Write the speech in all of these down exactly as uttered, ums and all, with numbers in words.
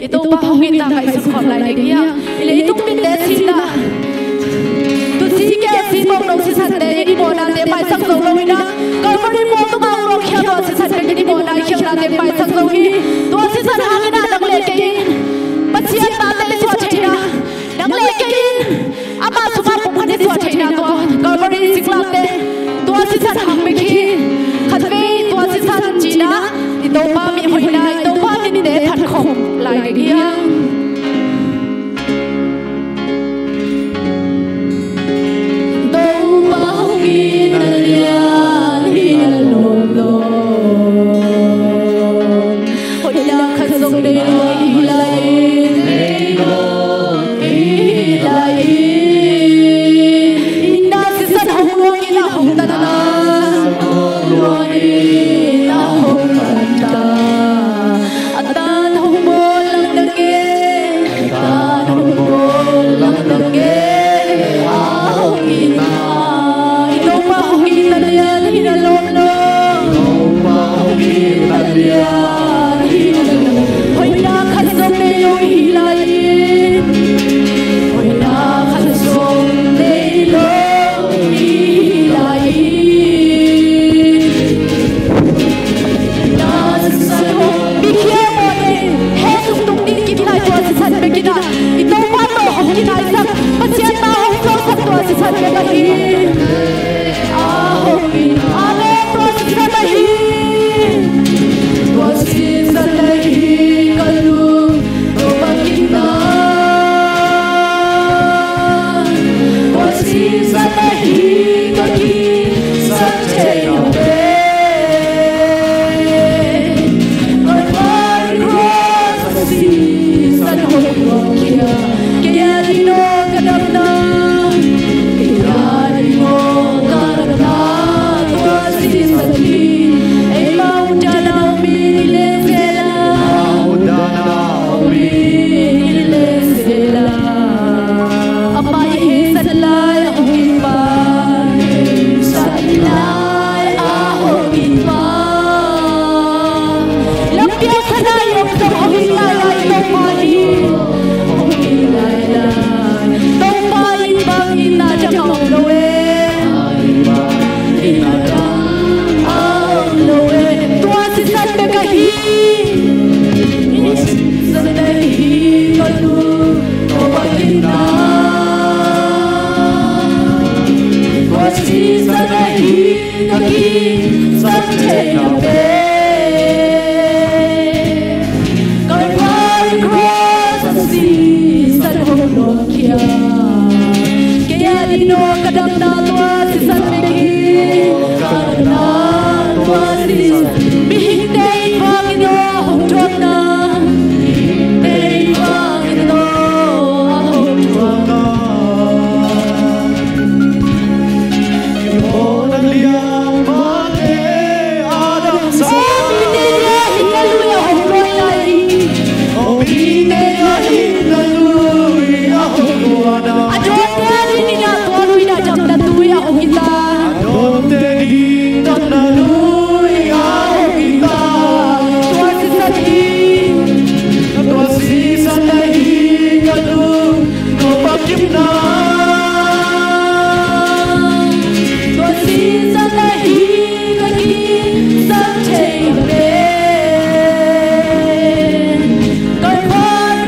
I Topa hong itna ngaihsun khawm lai ding hi hang. I leitung mite sihna, tusi kei a si bawng no sisante in i muanate maisak zo lo in ah, Calvary mual tungah hong luangkhia tua sisan bek in i muanna i khialhnate maisak zo hi. Tua sisan hangin ah nang le kei in Pasian tate i suah theihna, nang le kei in ama sungah pumkhat i suah theihna tua Calvary siklakte, tua sisan hang bek hi. Khatvei tua sisan cihna, i Topa mi hoihna, i Topa minte phat khawm lai ding hi hang. Topa hong itna lian hi a lawmlawm. Hoihna khat zong nei lo i hi lai in, nei lo i hi lai in. Itna sisan hong luang in a hong tan ta, hong luang in a hong tan ta. A tan hong bawl lang dang e, a tan hong bawl lang dang e. A hong itna, i Topa hong itna lian hi a lawmlawm. Topa hong itna lian hi a lawmlawm. Hoihna khat zong nei lo i hi lai in, hoihna khat zong nei lo i hi lai in. Itna sisan hong, mi khial mawk in, he sung tung ding kip lai tua sisan bek in ah, i Topa tawh hong kinaisak, Pasian ta hong suaksak tua sisan bek ahi. A hong in, amen, tua sisan ahi. Tua sisan ahi ka lung, tua bangin na. Tua sisan ahi ka kisap thei lo pen. Calvary cross a sisan hong luangkhia. Kei a ding aw ka damna, kei a ding aw ka damna, tua sisan hi. Eimau dana om in i leng zel a, eimau dana om in i leng zel a. Amah i heisan lai a hong it pa, heisan lai a hong it pa. Lampiang khat ah i om zong hong it lai lai Topa hi. Hong it lai lai. Topa it bang itna dang a om lo e. Itna dang a om lo e. Tua sisan bek ahi. Tua sisan ahi ka lung, tua bangin na. Tua sisan ahi ka kisap thei lo pen. Calvary cross a sisan hong luangkhia. Kei a ding aw ka damna tua sisan bek hi. Ka damna tua sisan. Mihingte in vang in aw a hong thuakna, mihingte in vang in aw a hong thuakna. Mawhna lian mate a damsak. Aw mite nia hinna lui a hong luai lai hi. Aw mite nia hinna lui a hong luai na. A dawnte a dingin ah tua lui na damna lui a hong hi ta. A dawnte ding damna lui a hong hi ta. Tua sisan hi. Tua sisan ahi ka lung. Topa kipna. Tua sisan ahi ka kisap thei pen. Calvary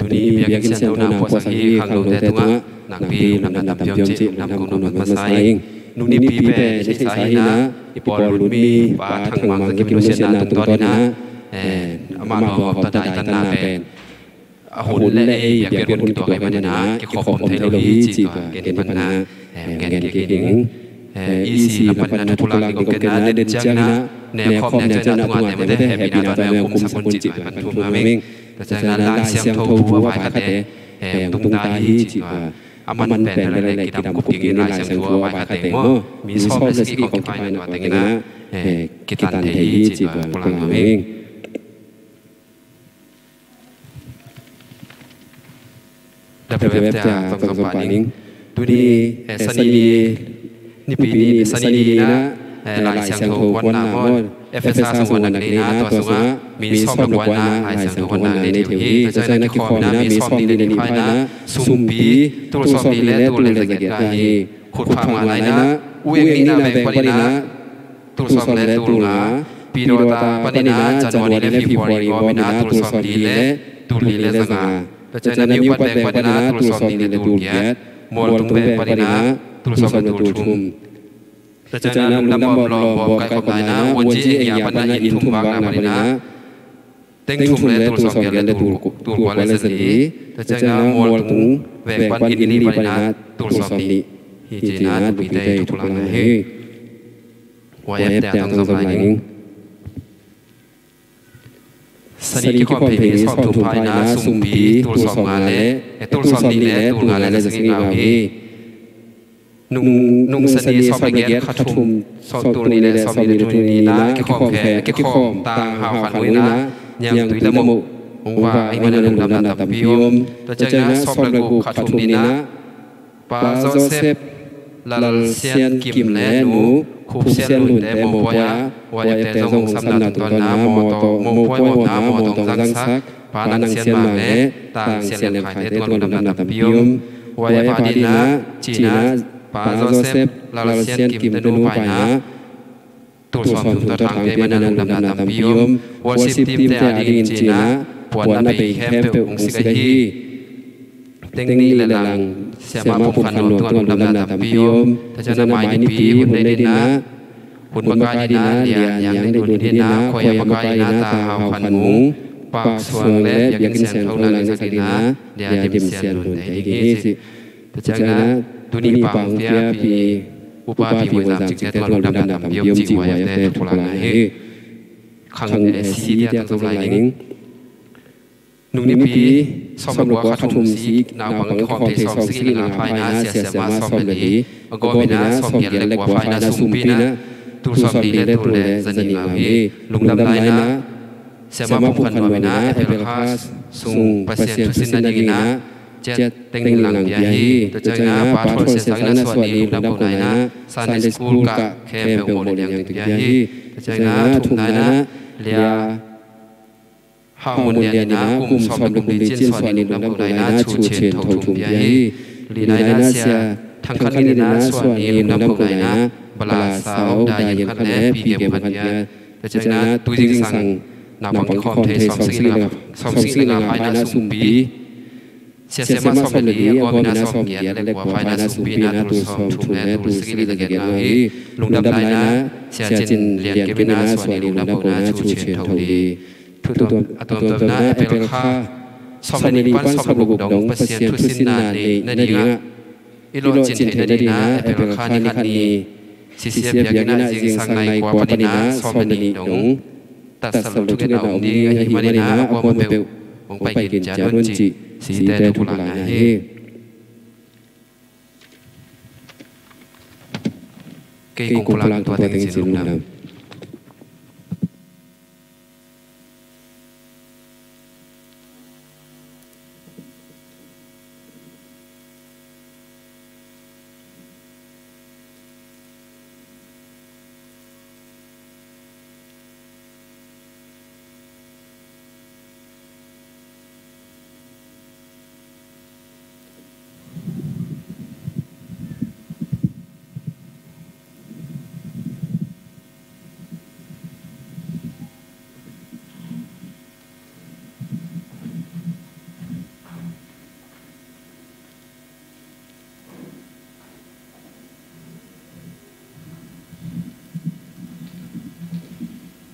Tuni biakinn siangtho na puahsak hi khangnote tungah nakpi lungdamna tampi om cih lungdam kong nop masa ing. Nung nipi pen i theihsa hi na, i pawl lutmi Pa Thang Mang Za Kim nusiatna tungtawn in ah, eh, amah lawm tawh daitanna pen a hun le ei biakpiak hun kituak ahih manin ah kikhop om thei lo hi cih tua gen hi pan ah, eh, gen kik ing. Eh, E C lam pan in ah thupulak ding kong gen ah, den ciangin ah nekhawm nia ciangin ah tungah te mate hehpihna tawh ne kumsak un cih tua pan thu ngam ing. Tua ciangin ah Lai Siangtho thu a vaikhate, eh, hong tung ta hi cih tua. A man pen bel le kidam khup dingin Lai Siangtho a vaikhate maw, mi sawm le sagih kong kipaina tua tengin ah, eh, kitan thei hi cih tua pulak ngam ing. W F te a zong zong pan ing. Tuni, eh, Sani, nipi ni, Sani ni na, eh, Lai Siangtho kuanna maw, Efesa sung kuanna nei na, tua sungah mi sawm le kua na Lai Siangtho kuanna nei thei uh hi. Tua ciangin ah kikhawm in ah mi sawmnih le nih pha in ah sumpi tul sawmnih le tul le za giat ngah hi. Khut phak ma lai na, U Eng Ni na veng panin ah tul sawm le tul nga, Pi Dawta panin ah January le February gawm in ah tul sawmli le tul li le za nga. Tua ciangin ah Myo Pat veng panin ah tul sawmli le tul giat, Mual Tung veng panin ah tul sawm le tul thum. Tua ciangin ah lungdam bawm lawm bawm kaikhopna in ah Wunji Eng Yia panin ah inn thum vakna panin ah teng thum le tul sawmgiat le tul, tul kua le za li. Tua ciangin ah Mual Tung veng pan inn li panin ah tul sawmnih. Hi ci-in ah tupite i thupulak na hi. Y F te a zong zong lai ning. Sani kikhawm phei ni sawmthum pha in ah sumpi tul sawmnga le, eh, tul sawmnih le tul nga le za sagih ngah uh hi. Nung, nung Sani sawm le giat kha thum, sawm tul nih le sawmnih le tul nih na kikhawm khe, kikhawm tang hau khan uh in ah Niangtui le Moh hong vak ahih manin lungdamna tampi om. Tua ciangin ah sawm le guk kha thum nih na Pa Joseph Lal Sian Kim le nu Khup Sian Lunte mopawi ah, Y F te zong hong samna tungtawn in ah mawtaw, mopawi omna mawtaw hong zangsak Pa Nang Sian Mang le Tang Sian Lian Khaite tungah lungdamna tampi om. Y F a dingin ah ci-in ah Pa Joseph Lal Sian Kim te nu pa in ah tul sawmthum tawh tangte ahih manin lungdamna tampi om. Worship team te a dingin ci-in ah puan a bei khempeuh hong sik ahi hi. Teng nih le lang siamah Pum Khan Nuam tungah lungdamna tampi om. Tua ciangin ah mai nipi hun nei dingin ah, hun makai dingin ah Lia Niang Deih Lun hi dingin ah, khuai a makai dingin ah Ta Hau Khan Mung, Pak Suang le biakinn siangtho lang neihsak dingin ah Lia Dim Sian Lun te hi hi ci. Tua ciangin ah tuni pa hong piapi Upa Pi Muai Zam Cing te tungah lungdamna tampi om cih Y F te thupulak na hi. Khang, eh, C D te a zong zong lai ning. Nung nipi sawm le kua kha thum C D naupang kikhawm thei sawm sagih le nga pha in ah sia siamah sawm le li, a gawm in ah sawmgiat le kua pha in ah sumpi in ah tul sawmli le tul le za nih ngah uh hi. Lungdamna in ah siamah Pum Khan Nuam in ah April kha sung Pasian thusinna dingin ah ciat teng nih lang pia hi. Tua ciangin ah Pa Thol Sian Sang in ah suah ni lungdam kohna in ah Sunday School kah khempeuh bawlin Niangtui pia hi. Tua ciangin ah thumna in ah Lia Hau Mun Lian in ah kum sawm le kum li cin suah ni lungdam kohna in ah Cu Chin Tho thum pia hi. Lina in ah Sia Thang Khan Ngin in ah suah ni lungdam kohna in ah Bala Sau, Dai Hian Khan le Pi Gem Khan pia. Tua ciangin ah Tui Zing Sang naupang kikhawm thei sawm sagih le nga, sawm sagih le nga pha in ah sumpi. Sia siamah sawm le li, a gawm in ah sawmgiat le kua pha in ah sumpi in ah tul sawmthum le tul sagih le za giat ngah hi. Lungdamna in ah Sia Cin Lian Kim in ah suah ni lungdam kohna Cu Chin Tho hi. Thu tuam, a tuamtuamna April kha sawm le nih pan sawm le guk dong Pasian thusinna neih nadingah i lawhcin theih nadingin ah April kha ni khat ni C C F biakinn ah zingsang nai kua panin ah sawm le nih dong tatsal lo thungetna om ding ahih manin ah a kuamah peuh hong pai khin ciat un cih C D te thupulakna hi. Kei kong pulak tua teng cin lungdam.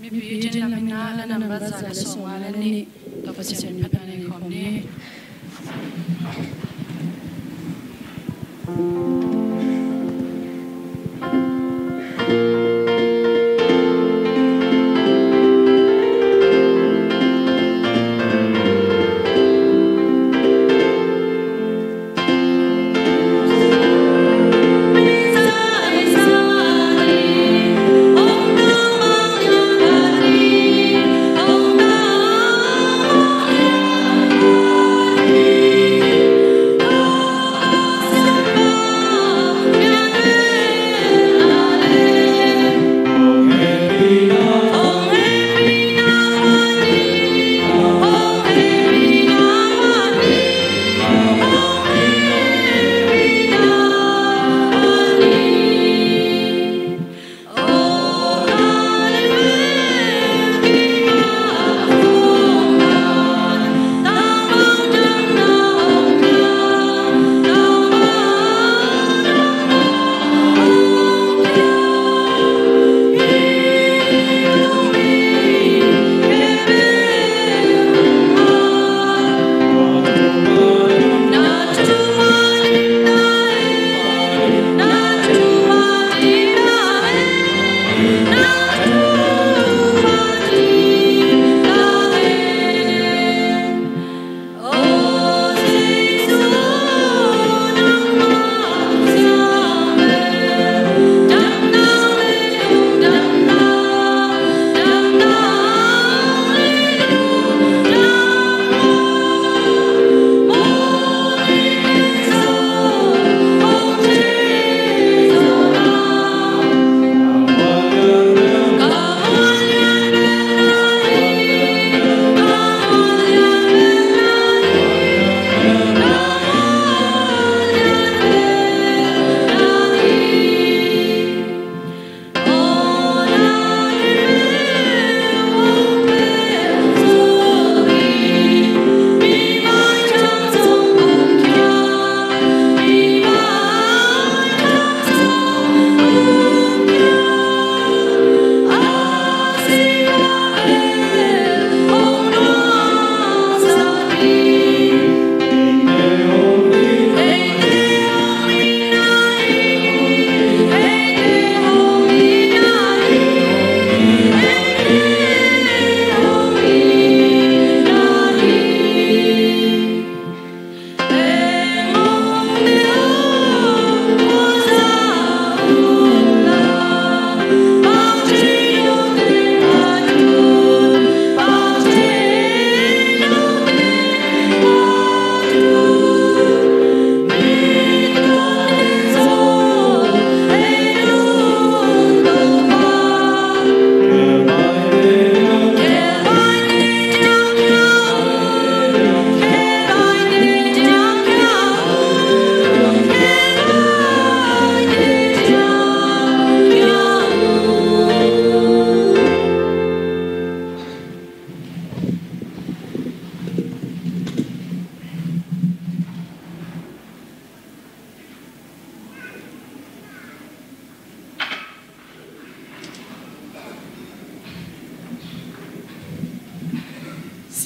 Pitin lamin ah la nambat za le sawmnga le nih tawh Pasian min phatna nei khawm ni.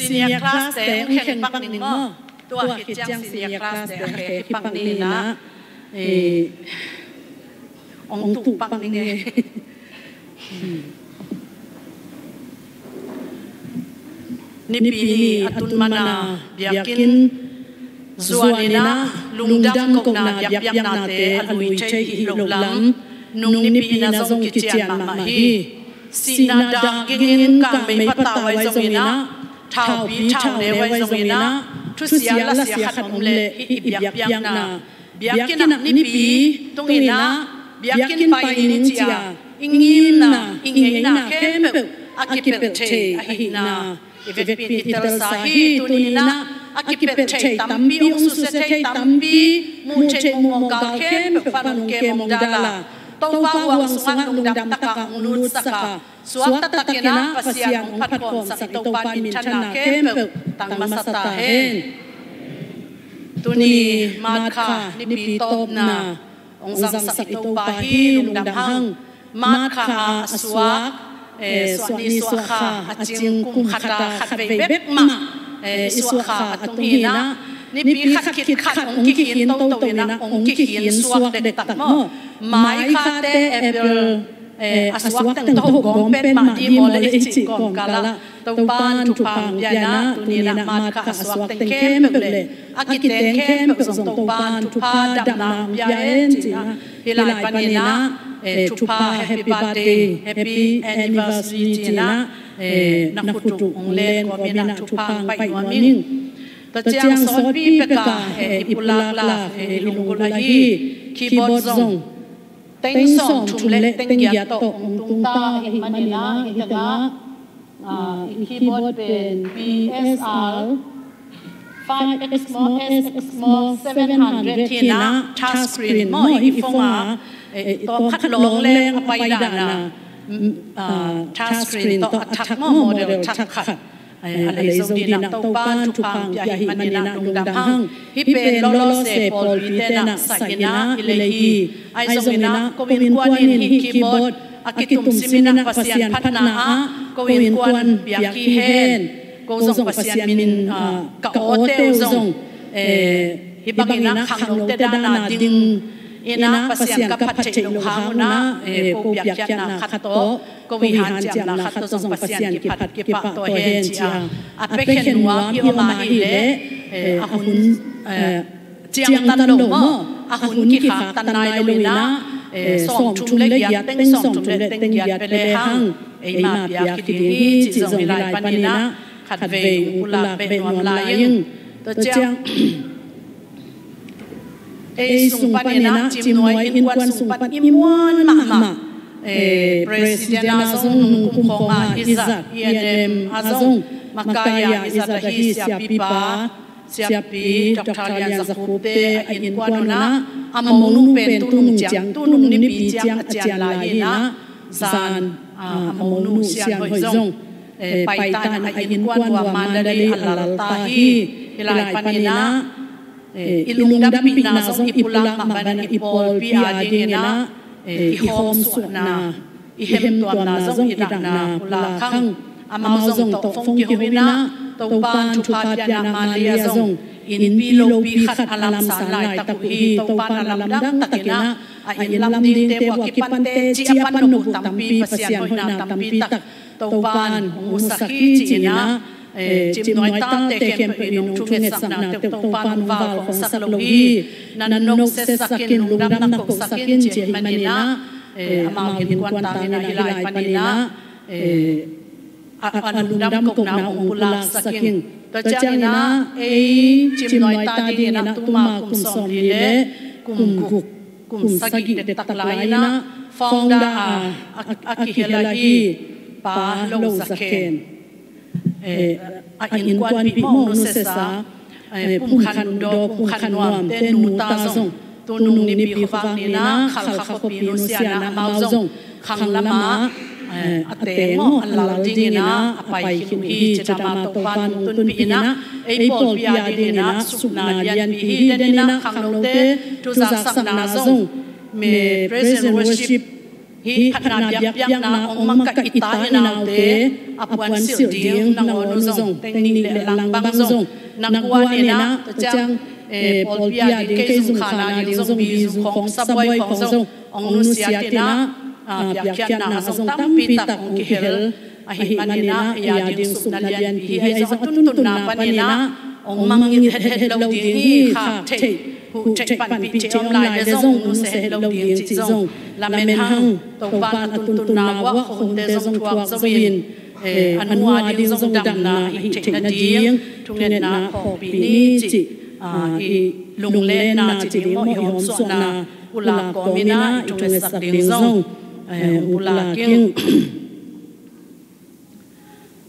Senior class te hong khen pak ning maw? Tua khit ciang senior class te hong khen pak ning na. Eh, hong tuh pak ning e. Nipi ni a tun mana biakinn zuan inah lungdam kohna biakpiaknate a lui thei hi lo lam, nung nipi na zong kician mahmah hi. Sihna dak gingin kangmei patau ahi zonginah, thaupi thauneu ahi zonginah, thusia lasia khat om leh hih i biakpiakna biakinn ah nipi tunginah biakinn pai ning cia i ngimna i ngeina khempeuh a kipelh thei ahihna i vekpi i telsa hi. Tuninah a kipelh thei tampi, hong susia thei tampi, muh theih muh mawh gal khempeuh pan hong kem hong dala, Topa huang sungah lungdam takah hong lutsak a, suak taktakinah Pasian hong phatkhawmsak i Topa minthanna khempeuh tang masa ta hen. Tuni March kha nipi tawpna hong zangsak i Topa hi. Lungdam hang. March kha a suak Eh, suahni suahkha a cing kum khat a khat vei bek mah, eh, i suahkha a tung hi inah, nipi khat khit khat hong kikhin toto inah, hong kikhin suak dektak maw. Maikhate April, eh, a suak teng tawh gawm pen mah di maw leh i cih kawmkalah Topan thupha hong pia inah, tuni inah March kha a suak teng khempeuh leh a kiteng khempeuh zong Topan thupha damna hong pia hen ci inah, hih lai panin ah, eh, thupha, happy birthday, happy anniversary ci inah, eh, na khut uh hong len kawm inah thupha hong pai nuam ing. Tua ciang sawtpi pek a, eh, i pulak lak, eh, i lunggulh ahi keyboard zong teng sawmthum leh teng giat tawh hong tungta ahih manin ah, hih tengah, ah, i keyboard pen P S R five X maw, S X maw, seven hundred hi inah, touch screen maw, hih phone ah, eh, tawmkhat lawng leng a pai dan a, mm, ah, touch screen tawh a thak maw, model thak khat. Eh, a lei zo ding inah Topan thupha hong pia ahih manin ah lungdam hang. Hih pen lawlawse pawlpite inah sa inah i lei hi. Ahi zong inah ko innkuan in hih keyboard a kitum sim inah Pasian phatna ah ko innkuan piak hi hen. Ko zong Pasian min, ah, ka awte uh zong, eh, hih bang inah khangnote dan a ding inah Pasian ka phat theih loh hang un ah, eh, ko piakkhiatna khat tawh, ko i hanciamna khat tawh zong Pasian kiphat kipah tawh hen ci a, a pia khen nuam i om ahih leh, eh, a hun, eh, ciangtan lo maw, a hun kikhaktan nai lo inah, eh, sawmthum leh giat teng sawmthum leh teng giat pia lehang eima piak hi ding hi cih zong hih lai panin ah khatvei hong pulak beh nuam lai ing. Tua ciang ei sung panin ah Cimnuai innkuan sung pan i muan mahmah, eh, president ah zong, nung kum khawng ah i zat, E N M ah zong makai a i zat ahi siapipa, siapi Doctor Lian Za Khup te a innkuan un ah, a monu pen tunung ciang, tunung nipi ciang a cian lai hi inah, zan, ah, a monu Sian Hoih zong, eh, paitan a innkuan uh a Mandalay a lal ta hi. Hih lai panin ah, eh, i lungdampihna zong i pulak mah bangin i pawlpi a ding inah, eh, i hawmsuahna, i hemtuamna zong i dahna pulak hang. Amau zong tawh phone kiho inah Topan thupha piakna Mandalay ah zong innpi lopi khat a lamsan laitak uh hi. Topan a lamdang tak inah, a inn lam dingte uh a kipante ci a pan nop uh tampi, Pasian hoihna tampi tak Topan hong musak hi ci inah, eh, Cimnuai tate khempeuh in hong thungetsakna teuh Topan hong valkhongsak lo hi. Nan nop setsak in, lungdam na kohsak in ci ahih manin ah, eh, amau innkuan tang inah hih lai panin ah, eh, a, a lungdam kohna hong pulaksak ing. Tua ciang inah ei Cimnuai ta ding inah tuma kum sawmli leh kum guk, kum sagih dektak lai inah founder a, a, a kihel ahi Pa Lo Za Khen, eh, a innkuanpih maw, Nu Sesa, eh, Pum Khan Daw, Pum Khan Nuam te nu ta zong, tunung nipi khuavak ni inah Khalkha khuapi nusia inah amau zong khanglam ah, eh, a teng aw a lal ding inah a pai khin uh hi. Ci dama Topan hong tunpih inah ei pawlpi a ding inah supna lianpi hi. Den inah khangnote thu zaksakna zong, me praise and worship hih phatna biakpiakna hong makaih i ta i naute a puansilh ding nangawn uh zong, teng nih leh lang bang zong na guan inah, tua ciang, eh, pawlpi a ding kei zung khana ding zong, bi zu khawng, sabuai khawng zong hong nusiat inah, ah, piakkhiatna zong tampi tak hong kihel ahih man inah, ei a ding supna lianpi hi. Ahi zong a tuntunna pan inah hong mang het het lo ding hi. Khak theih, huh theih, panpih theih om lai leh zong nusia het lo ding cih zong lamen hang. Topan a tuntunna uah khuahunte zong thuak zo in, eh, a nu a ding zong damna hih theih nading thungetna phawkpih ni cih, ah, i lunglenna ci ding maw, i hawmsuahna pulak kawm inah i thungetsak ding zong, eh, hong pulak ing.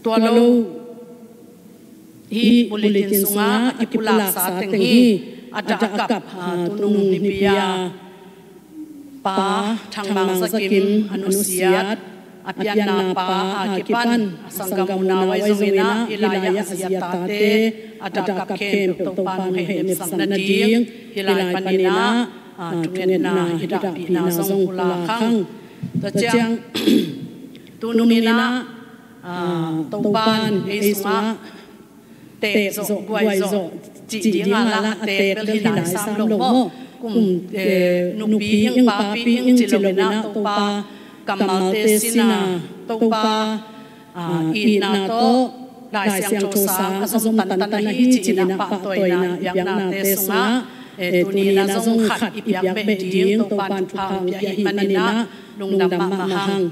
Tua lo, hih bulletin sungah a kipulaksa teng hi. A dah a kap, ah, tunung nipi a Pa Thang Mang Za Kim a nusiat, a pianna pa a kipan a sanggam u nau ahi zong inah, hih lai-ah a zi a tate a dah a kap khempeuh Topan hong heh nepsak nading hih lai pan inah, ah, thungetna hih dahpihna zong pulak hang. Tua ciang Tuni-in ah, ah, Topa'n ei sungah teek zawh, guai zawh cih dingin ah la a teek bel hi lai sam lo maw. Kum, eh, nupi ing, papi ing ci lo-in ah, Topa kammalte sin a, Topa, ah, itna tawh Lai Siangtho sang a zom tantan ahi ci-in ah pahtawina i biaknate sungah, eh, tuni-in ah zong khat i biak beh ding, Topa'n thupha hong pia ahih manin ah lungdam mahmah hang.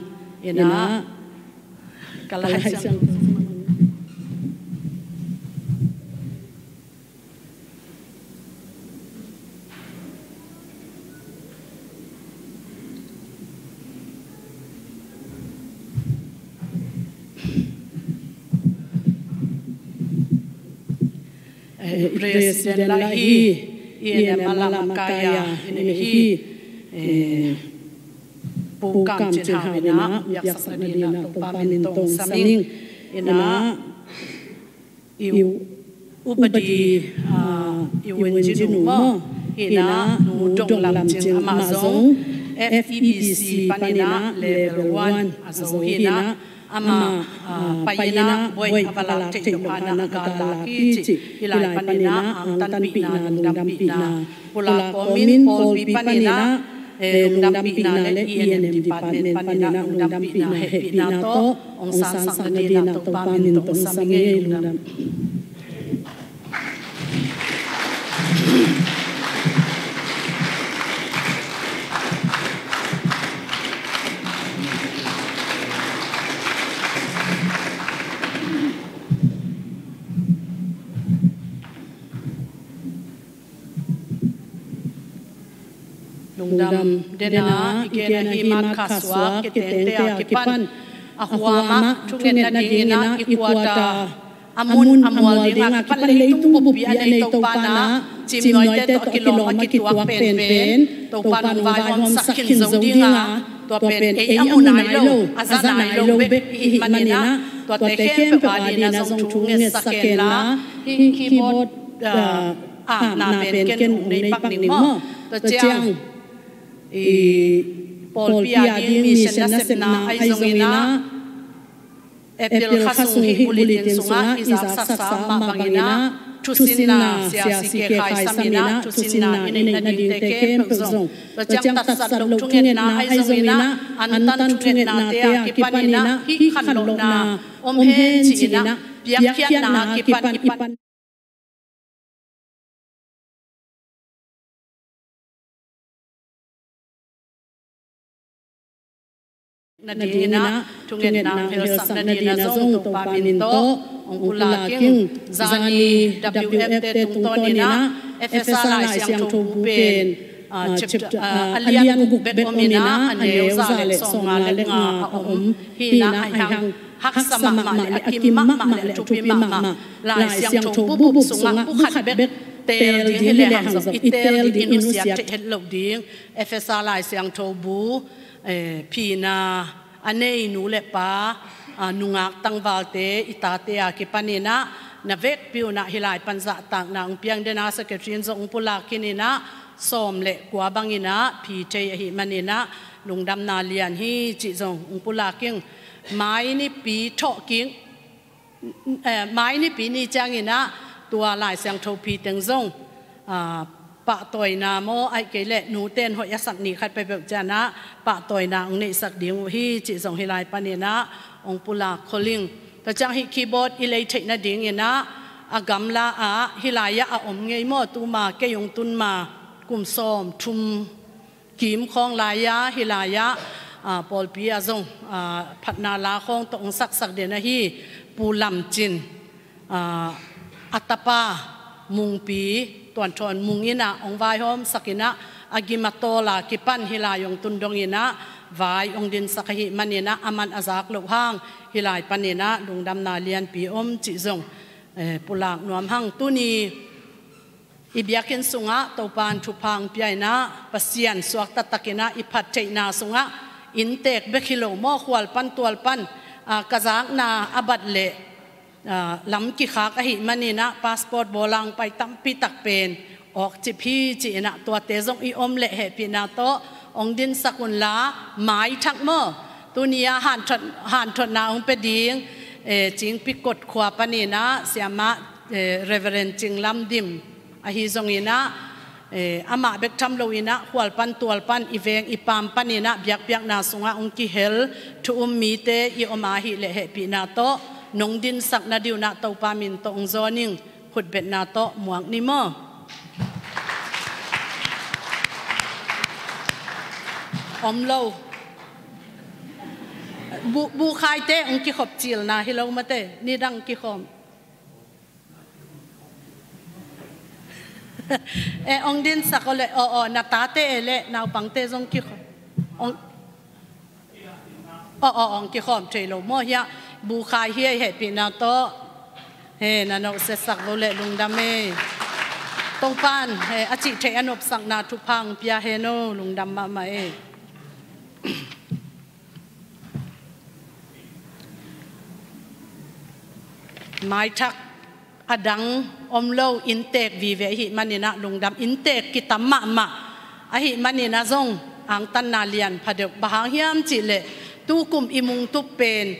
In ah, ka Lai Siangtho. Eh, President la hi, E N M a lam a kai-a i nei hi, eh, Pu Kam Cin Hau in ah piaksak nadingin ah Topa min tawh hong sam ing. In ah, i u-, upadi, ah, i u Wen Jin U maw, hi-in ah Nu Dong Lam Cing, amah zong F E B C panin ah level one a zo hi-in ah, amah, ah, pai-in ah buai a va lak theih loh hangin ah a gal lak hi ci. Hih lai panin ah angtanpihna, lungdampihna, pulak kawmin pawlpi panin ah, eh, lungdampihna le E N M department panin ah lungdampihna, hehpihna tawh hong sangsak nadingin ah Topa min tawh hong sam ing ei. Lungdam. Lungdam. Dena i gen ahi March kha suak kitengte a kipan a huam ah thungetna dingin ah i kuata a mun a mual ding a kipan leitung buppi a nei Topa in ah cimnuaite tawh a kilawm a kituak penpen Topa in hong vaihawmsak khin zo ding a, tua pen ei a mu nai lo, a za nai lo bek i hih manin ah tuate khempeuh a dingin ah zong thu ngetsak hen la, hih keyboard, ah, apna pen ken hong nei pak ning maw. Tua ciang i pawlpi a ding mission nasepna ahi zongin ah, April kha sung hih bulletin sungah i zaksaksa mah bangin ah thusinna, Sia C K Khai sam in ah thusinna i neih nadingte khempeuh zong, tua ciang tatsat loh thungetna ahi zongin ah, antan thungetnate a kipan in ah hih khanlohna om hen ci-in ah piakkhiatna a kipan i pan nadingin ah, thungetna hong helsakna dingin ah zong Topa min tawh hong pulak ing. Zani W F te tungtawnin ah Efesa Lai Siangtho bu pen, ah, chapter, ah, a lian guk bek om in ah, a neu za le sawmnga le nga a om hi-in ah, ahi hang haksa mahmah le a kim mahmah le a thupi mahmah Lai Siangtho bu bup sungah bu khat bek teel ding hi lehang zong i teel ding, i nusia theih het loh ding. Efesa Lai Siangtho bu, eh, phina a nei nu le pa, ah, nungak tangvalte, i tate a kipanin ah na vekpi un ah hih lai pan zahtakna hong piang dena secretary in zong hong pulak khin in ah, sawm le kua bangin ah phi thei ahih manin ah lungdamna lian hi cih zong hong pulak ing. Mai nipi thawhkik, eh, mai nipi ni ciangin ah tua Lai Siangtho phi teng zong, ah, pahtawina maw, ahih kei leh nute in hoih a sak ni khat peuhpeuh ciangin ah pahtawina hong neihsak ding uh hi cih zong hih lai panin ah hong pulak khol ing. Tua ciang hih keyboard i lei theih nadingin ah a gamla ah hih lai ah a om ngei maw, tuma kei hong tun ma kum sawm thum kim khawng lai-a, hih lai-ah, ah, pawlpi ah zong, ah, phatna la khawng tawh hong saksak den ahi Pu Lam Cin, ah, a tapa Mungpi, Tuan Thawn Mung in ah hong vaihawmsak in ah, a gim a tawl a kipan hih lai hong tun dongin ah vai hong dinsak ahih manin ah, aman a zak loh hang hih lai panin ah lungdamna lianpi om cih zong, eh, pulak nuam hang. Tuni i biakinn sungah Topa'n thupha hong pia in ah, Pasian suakta takin ah i phat theihna sungah inntek bek hi lo maw, khual pan tual pan, ah, ka zakna a bat leh, ah, lam kikhak ahih manin ah passport bawl a hong pai tampi tak pen awkcip hi ci-in ah, tuate zong i om leh hehpihna tawh hong dinsak unla, maithak maw, Tuni-ah hanthot, hanthotna hong pia ding, eh, Cingpi kot khua paninah siamah, eh, Reverend Cing Lam Dim ahi zonginah, eh, amah bek tham loinah khual pan tual pan i veng i paam paninah biakpiakna sungah hong kihel thu um mite i om ahih leh hehpihna tawh nong dinsak na diunah Topa min tawh hong zawn ing. Khutbetna tawh muak ni maw? Om lo. Bu, bu khaite hong kikhop cilna hi lo mate, nidang kikhawm. Eh, hong dinsak aw le, aw, aw, na tate e le naupangte zong kikhawm. Hong, aw, aw, hong kikhawm thei lo maw hiah, bu khai hi a, hehpihna tawh. He, na nohsiasak lo le lungdam e. Topan, he, a cih theih a nopsakna thupha hong pia hen aw, lungdam mahmah e. Maithak a dang om lo, inntek vive ahih maninah lungdam, inntek kitam mahmah ahih maninah zong angtanna lian pha deuh. Bang hang hiam cihleh tukum i mungtup pen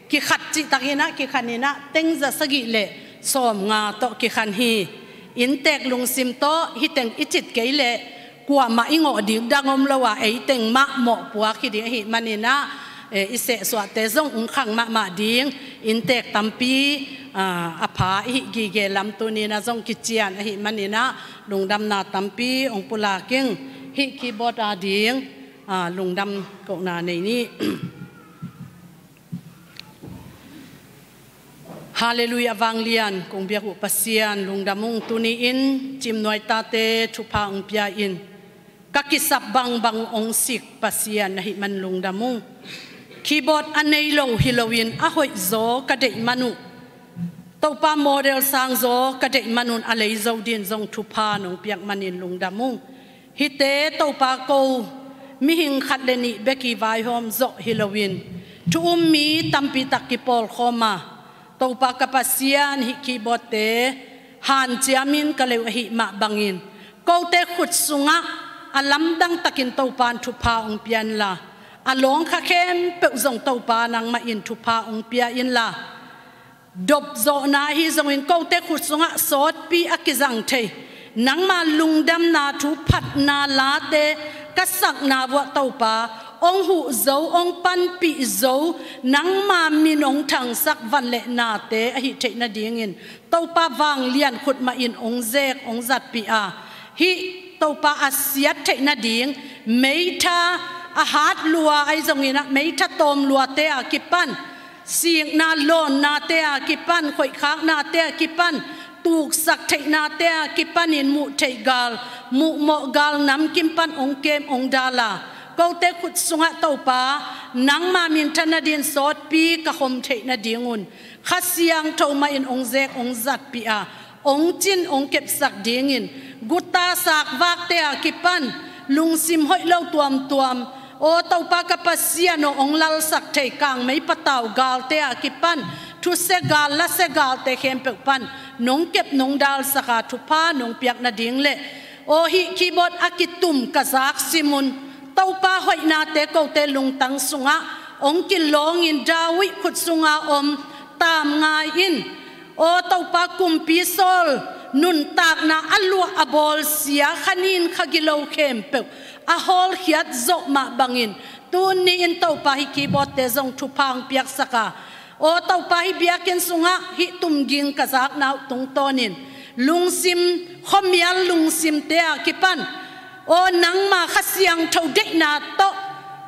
kikhat cihtakinah kikhaninah tengza sagih le sawmnga tawh kikhan hi. Inntek lungsim tawh hih teng i cit kei leh kuamah i ngawh ding dang om lo a, ei teng mah mawhpuak hi ding ahih maninah, eh, i sehsuahte zong ung khang mahmah ding. Inntek tampi, ah, a pha i hih gige lam tuninah zong kician ahih maninah lungdamna tampi hong pulak ing. Hih keyboard a ding, ah, lungdam kohna nei ni. Halleluiah, vanglian kong biak uh Pasian lungdam ung. Tuni-in Cimnuai tate thupha hong pia in ka kisap bangbang hong sik Pasian na hih man lungdam ung. Keyboard a nei lo hi loin a hoih zaw ka deih man uh, Topa model sang zaw ka deih man un a lei zo din zong thupha nong piak manin lungdam ung. Hihte Topa ko mihing khat le nih bek i vaihawm zawh hi loin thu um mi tampi tak kipawlkhawm a, Topa ka Pasian, hih keyboardte hanciamin ka leuh ahih mah bangin kote khut sungah a lamdang takin Topan thupha hong pia inla, a lawngkha khempeuh zong Topa nangmah in thupha hong pia inla, dopzawhna ahi zongin kote khut sungah sawtpi a kizang thei, nangma lungdamna thu phatna late ka sakna vuah Topa hong huh zo, hong panpih zo, nangma min hong thangsak van le nate ahih theih nadingin Topa vanglian khut mah in hong zek hong zatpih a, hih Topa a siat theih nading meitha a hat lua ahi zonginah meitha tawm luate a kipan, sikna lawnnate a kipan, khoihkhaknate a kipan, tuksak theihnate a kipanin muh theih gal, muh mawh gal namkim pan hong kem hong dal a, kote khut sungah Topa nangma minthan nadin sawtpi ka khom theih nadingun Kha Siangtho mah in hong zek hong zatpih a, hong cin hong kepsak dingin guta sakvakte a kipan, lungsim hoih lo tuamtuam, aw Topa ka Pasian aw, hong lalsak thei kangmei patau galte a kipan, thusia gal lasia galte khempeuh pan nong kep nong dalsak a, thupha nong piak nading le aw hih keyboard a kitum ka zak simun Topa hoihnate kote lungtang sungah hong kilawngin David khut sunga om tamngai in, aw Topa kumpi Saul nuntakna a luah a bawlsia kha nin kha gilo khempeuh a hawlkhiat zawh mah bangin tuni-in Topa hih keyboardte zong thupha hong piaksak a, aw Topa hih biakinn sungah hih tumging ka zakna uh tungtawnin lungsim, khuamial lungsimte a kipan, aw nangma Kha Siangtho deihna tawh,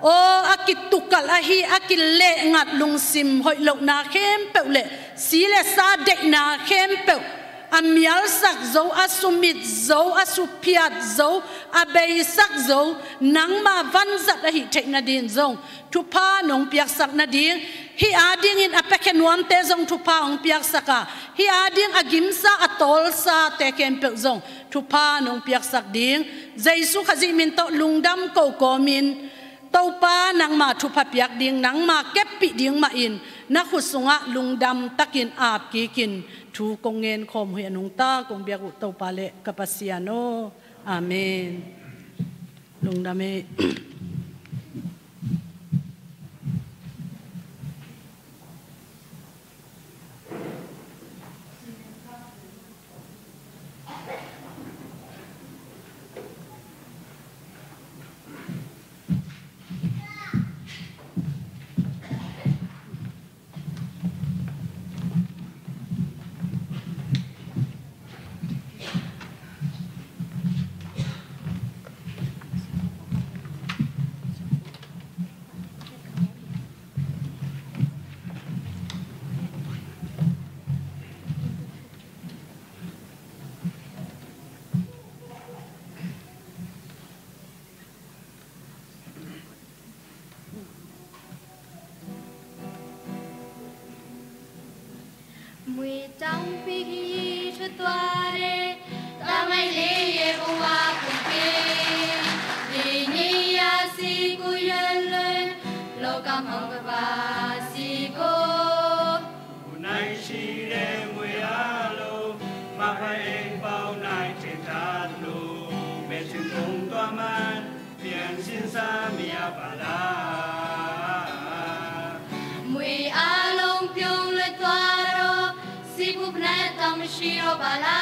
aw a kitukalh ahi a kilehngat lungsim hoih lohna khempeuh le si le sa deihna khempeuh a mialsak zo, a sumit zo, a suphiat zo, a beisak zo, nangma vanzat ahih theih nadin zong thupha nong piaksak nading, hih adingin a piakhia nuamte zong thupha hong piaksak a, hih ading a gimsa a tawlsate khempeuh zong thupha nong piaksak ding, Jesu Khazih min tawh lungdam ko kawmin, Topa nangma thupha piak ding, nangma keppih ding mah in na khut sungah lungdam takin ap kikin thu kong ngen khawm huih a nungta kong biak uh Topa le ka Pasian aw. Amen. Lungdam e. 每当被你出断的，当爱你也不挖空边，你你呀是个人，老干好个巴西哥。 Unai si le mui a lo, makai ei pau nai te tat lo, me cin kong tua man, pian sin sa mi a pala. Mui a long piong le tua ro, si pup ne tam si ro pala.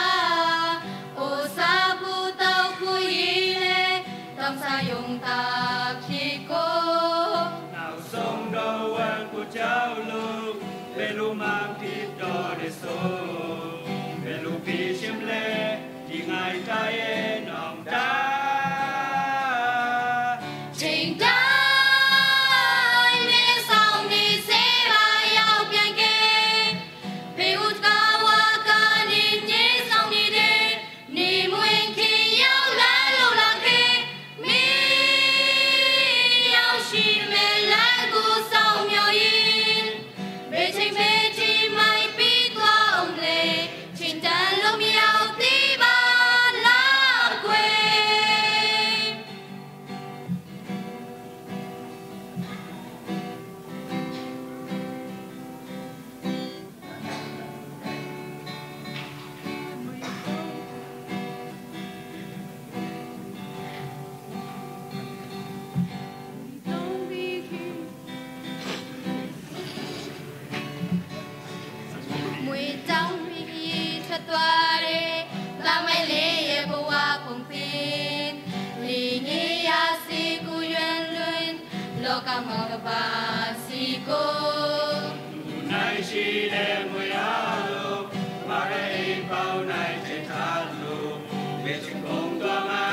O sa pu tau pu i le, tam sa yong tak hi ko. Nau song do wan ku jau lo, Belu mangkit do de so, belu pisim le, di ngai tai e nong ta. Cing tai ne song ni se ba yau pian ke, pe ut ka wa ka ni ni song ni de, 你们可要来了啦，给你要是没来过扫描印，没钱没地买笔多嘞，请咱路苗地吧拉贵。 Mui tang pi i thatua re, tang mai le ye ko wa kong pin. Li ngi ya si ku yuan lun, lo ka ma ka ba si ko. Nai si le mui a lo, ma re i pau nai te ta lo, me ching kong tua ma,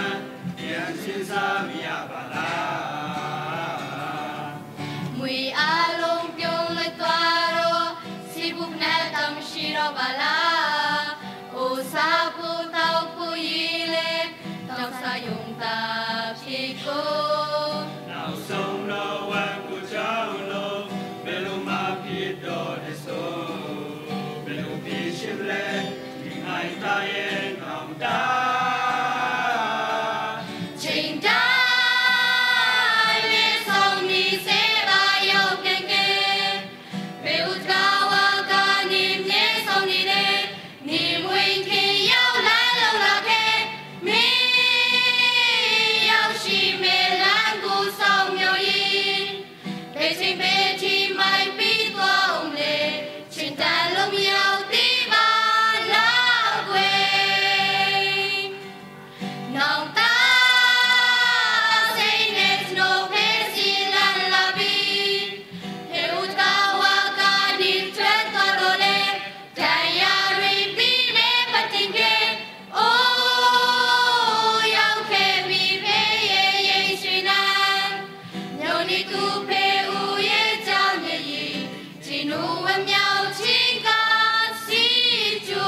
yan sin sa mi a ba la. Mui a long piong le tua ro, si buk na tam si ro ba la. O sa pu tau pu yi le, tau sa yong ta pi ko. Nau song lo wan ku chau lo, belu ma pi do de so. Belu pi sim le, ni ngai ta yen nong ta. Ching ta, le song ni se ba yo keng keng. Pe ut ka wa ka nim ne song ni ne, ni muin ki yau lai lo la ke, mi yau shi me lan gu song yo yin. Pe ching pe chi mai pi tua ong le, ching ta lum yau ti ba la guei. Nong ta, say yes, no, pe si lan la bi. He ut ka wa ka ni tret ka ro le, ta ya ri bi ne pa ting ke. O, yau ke bi pe ye ye shi nan. Nyau ni tu pe u ye chang ye yi. Chi nu wa nyau ching ka si chu.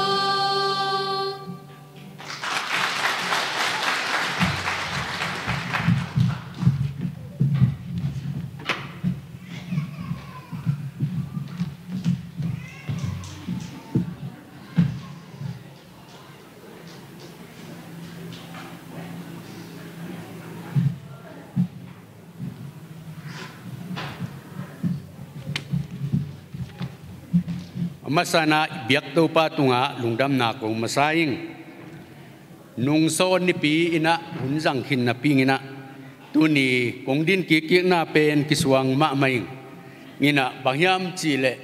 A masa in ah biak Topa tungah lungdamna kong masa ing. Nungsawn nipi in ah hun zang khin napi in ah tuni kong din kikkikna pen kisuang mahmah ing. In ah bang hiam cih leh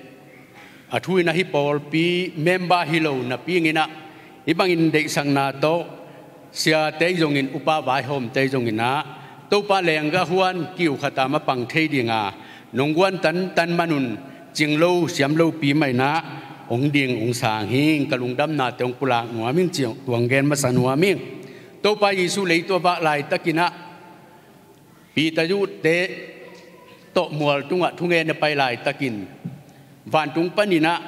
a thu in ah hih pawlpi member hi lo napi in ah hih bangin deihsakna tawh siate zongin, upa vaihawmte zongin ah Topa leenggah huan kiu khat a mapang thei ding a nong guan tantan man un, cing lo siam lopi mah in ah hong ding hong sang hi ing. Ka lungdamnate hong pulak nuam ing, ci-in kong gen masa nuam ing. Topa Jesuh leitung a vak laitakin ah Peter Yu te tawh mual tungah thungen a pai laitakin vantung panin ah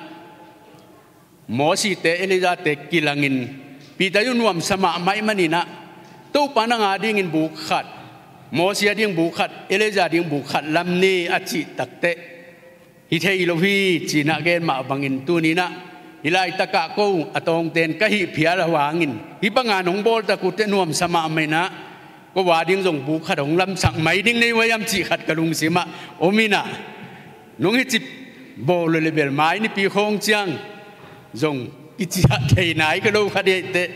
Mosi te Elijah te kilangin Peter Yu nuamsa mahmah ahih manin ah Topa nang a dingin buk khat, Mosi a ding buk khat, Elijah a ding buk khat lam ni a cih takteh hi thei lo hi, ci-in ah gen mah bangin tuni in ah Hih laitakah ko a tawngten ka hih phial a hangin hih banga nong bawltak uh teh nuamsa mahmah inah, ko a ding zong buk khat hong lamsak mai ding nei uh hiam cih khat ka lungsimah om inah, nong hih cip bawl uh le bel mai nipi khawng ciang zong kiciah thei nai ka lo khat hi teh,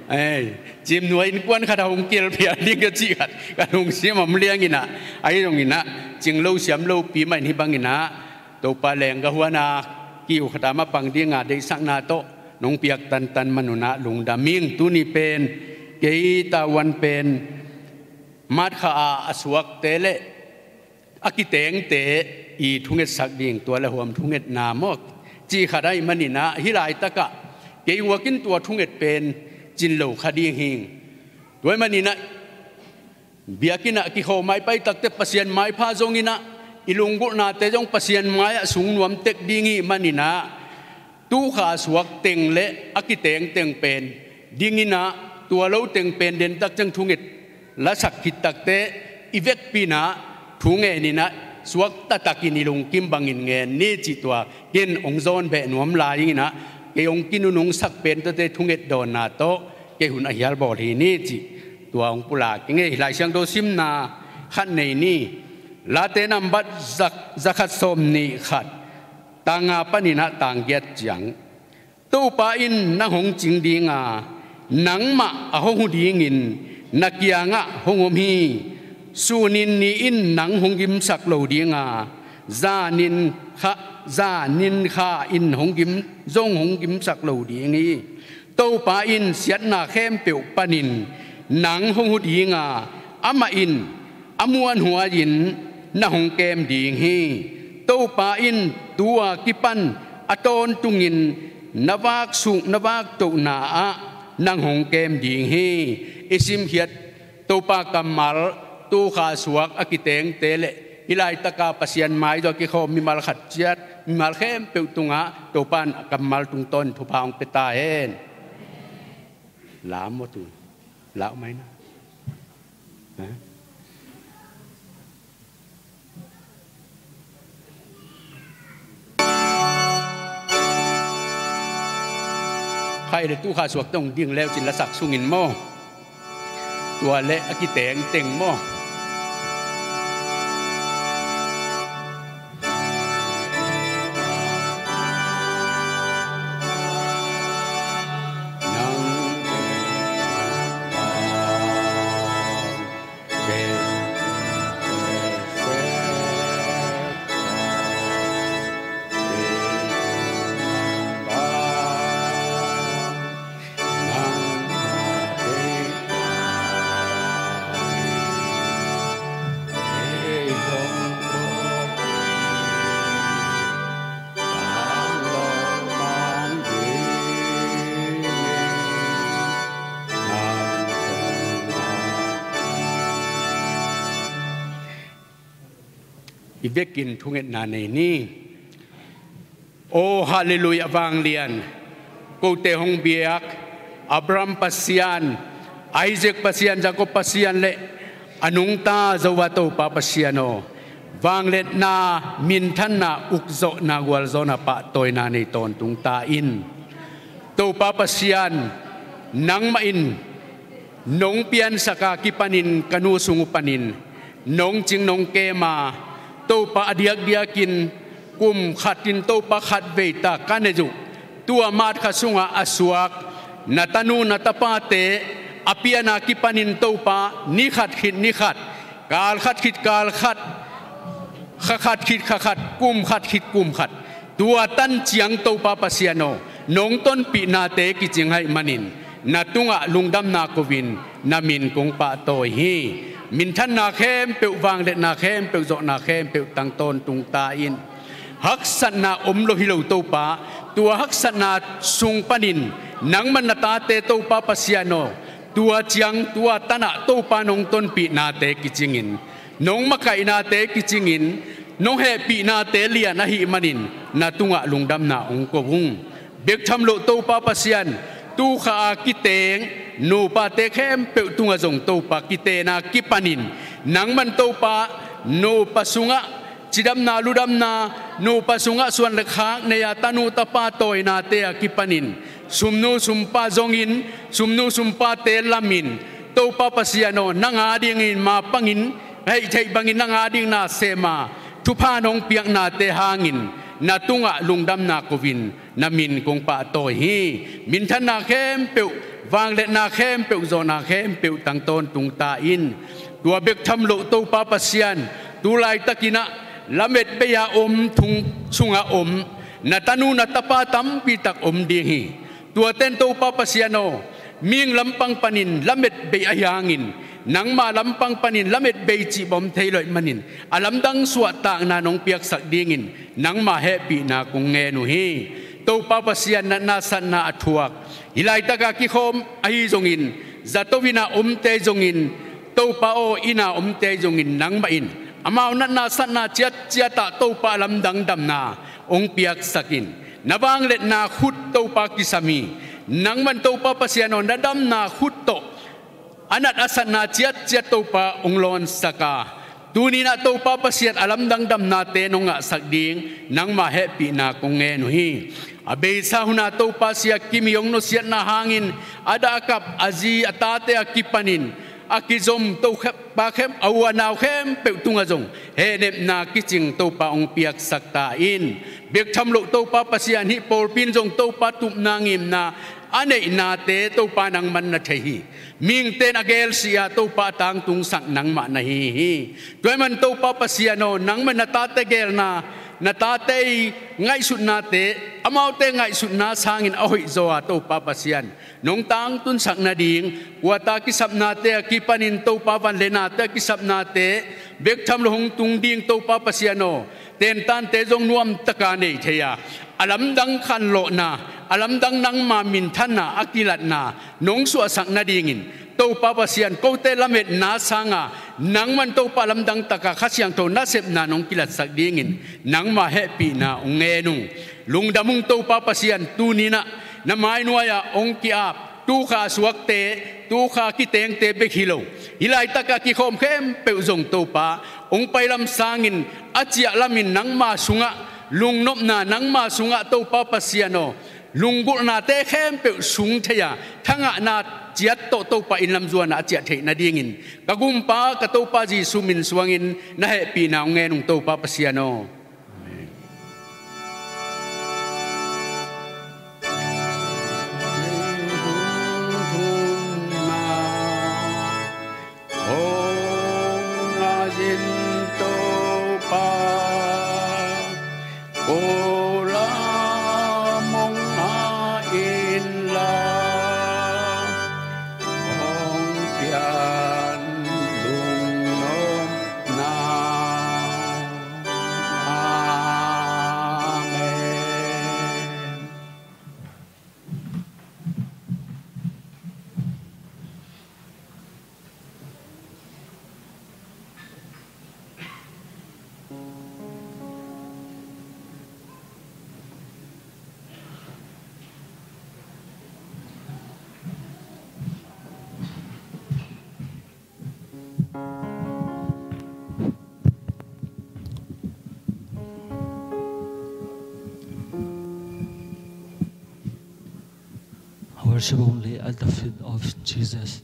ei, cimnuai innkuan khat a hong kil phial ding ka cih khat ka lungsim om liang inah, ahi zong inah cing lo siam lopi mah in hih bang inah Topa lengga huan a kiu khat a mapang dinga deihsakna tawh nong piak tantan man un ah lungdam ing. Tuni pen kei tavuan pen March kha a a suakte le a kitengte i thungetsak ding, tua le huam thungetna maw cih khat ahih man inah, hih laitakah kei uak in tua thunget pen cin lo kha ding hi ing. Tua ahih man inah biakinn ah kikhawm a i pai tak teh Pasian maipha zong inah, i lunggulhnate zong Pasian mai-ah sung nuam tek ding ahih man inah, tu kha a suak teng le a kiteng teng pen ding inah, tua lo teng pen den tak ciang thunget lasak khit tak teh i vekpi inah thu ngen inah suakta takin i lungkim bangin ngen ni cih tua ken hong zawn beh nuam lai ing inah, kei hong kinunungsak pen tawh teh thunget dawnna tawh kei hun a hial bawl hi ni cih tua hong pulak ing ei. Lai Siangtho simna khat nei ni. Late nambat za, za khat sawm nih khat, tang nga pan inah tang giat ciang. Topa in nang hong cing ding a, nangmah a hong huh dingin na kiangah hong om hi. Sun in ni in nang hong gimsak lo ding a, zan in kha, zan in kha in hong gim, zong hong gimsak lo ding hi. Topa in siatna khempeuh panin nang hong huh ding a, amah in a muanhuai-in na hong kem ding hi. Topa in tu-a kipan a tawntungin na vaksuk na vaktohna ah nang hong kem ding hi. I simkhiat Topa kammal, tu kha suak a kitengte le hih laitaka Pasian maizaw a kikhawm mimal khat ciat, mimal khempeuh tungah Topa in a kammal tungtawn thupha hong pia ta hen. Lam maw tu? Lau mai na. Ha? Khai le tu kha suak tawh ding leu cin lasak sungin maw? Tua le a kitengteng maw? I vekin thungetna nei ni. Aw, halleluiah, vanglian. Kote hong biak Abraham Pasian, Isaac Pasian, Jacob Pasian le a nungta Jehovah Topa Pasian aw, vangliatna, minthanna, ukzawhna, gualzawhna, pahtawina nei tawntung ta in. Topa Pasian, nangmah in nong piansak a kipanin ka nu sung uh panin nong cing nong kem a, Topa, a diakdiakin kum khatin Topa khatvei ta ka neih uh. Tua March kha sungah a suak na tanu na tapate a pian a kipanin Topa, ni khat khit ni khat, kal khat khit kal khat, kha khat khit kha khat, kum khat khit kum khat, tua tan ciang Topa Pasian aw, nong tonpihnate kicing ahih manin na tungah lungdamna ko-in na min kong pahtawi hi. Minthanna khempeuh, vangliatna khempeuh, zawhna khempeuh tang tawntung ta in. Haksatna om lo hi lo Topa, tua haksatna sung panin nangmah na tate Topa Pasian aw, tua ciang tua tanah Topa nong tonpihnate kicingin, nong makaihnate kicingin, nong hehpihnate lian ahih manin na tungah lungdamna hong ko ung. Bek tham loh Topa Pasian, tu kha a kiteng nupate khempeuh tungah zong Topa, kitena kipanin nangman Topa, nupa sungah cidamna ludamna, nupa sungah suan le khak nei-a tanu tapa tawinate a kipanin sumnu sumpa zongin, sumnu sumpate lamin, Topa Pasian aw, nang adingin mapangin, hih theih bangin nang ading na sem a, thupha nong piaknate hangin na tungah lungdamna ko-in na min kong pahtawi hi. Minthanna khempeuh, vangliatna khempeuh, zawhna khempeuh tang tawntung ta in. Tua bek tham loh Topa Pasian, tu laitakin ah lamet bei-a om, thong sungah om na tanu na tapa tampi tak om ding hi. Tuate in Topa Pasian aw, mihing lampang panin lamet bei ahih hangin, nangma lampang panin lamet bei cih bawm thei lo ahih manin, a lamdang suahtakna nong piaksak dingin nangma hehpihna kong ngen uh hi. Topa Pasian, natna satna a thuak, hih laitaka kikhawm ahi zongin, zato inn-a omte zongin, Topa aw, inn-a omte zongin, nangmah in amau natna satna ciatciat ah Topa, a lamdang damna hong piaksak in. Na vangliatna khut Topa kisam hi. Nangman Topa Pasian aw, na damna khut tawh a nat a satna ciatciat Topa hong lawnsak a, tuni-in ah Topa Pasian, a lamdang damnate nong ngahsak ding nangma hehpihna kong ngen uh hi. A beisa hun-a Topa Sia Kimi hong nusiatna hangin a dahkap a zi a tate a kipanin a kizom Topa khem, a u a nau khempeuh tungah zong hehnepna kicing Topa hong piaksak ta in. Bek tham loh Topa Pasian, hih pawlpi in zong Topa tupna ngimna a neihnate Topa nangman na thei hi. Mihingte in a gel si-a Topa a tangtungsak nangmah na hi hi. Tua ahih man Topa Pasian aw, nangman na tate gelna, na tate i ngaihsutnate, amaute ngaihsutna sangin a hoihzaw a Topa Pasian nong tangtunsak nading, kuata kisapnate a kipanin Topa, van le nate a kisapnate bek tham loh hong tung ding Topa Pasian aw, tentante zong nuamtaka nei thei a, a lamdang khanlawhna, a lamdang nangma minthanna a kilatna nong suahsak nadingin, Topa Pasian, kote lametna sanga nangman Topa lamdang taka Kha Siangtho nasepna nong kilatsak dingin nangma hehpihna hong ngen ung. Lungdam ung Topa Pasian, tuni-in ah na mainuai-ah hong ki-ap, tukha suakte, tukha kitengte bek hi lo, hih laitaka kikhawm khempeuh zong Topa, hong pailam sangin a ciah lamin nangma sungah lungnopna, nangma sungah Topa Pasian aw, lunggulhnate khempeuh sung thei-a, thangahna ciat tawh Topa inn lam zuan-a a ciah theih nadingin ka Gumpa, ka Topa Jesuh min suangin na hehpihna hong ngen ung Topa Pasian aw. Amen. Worship only at the feet of Jesus.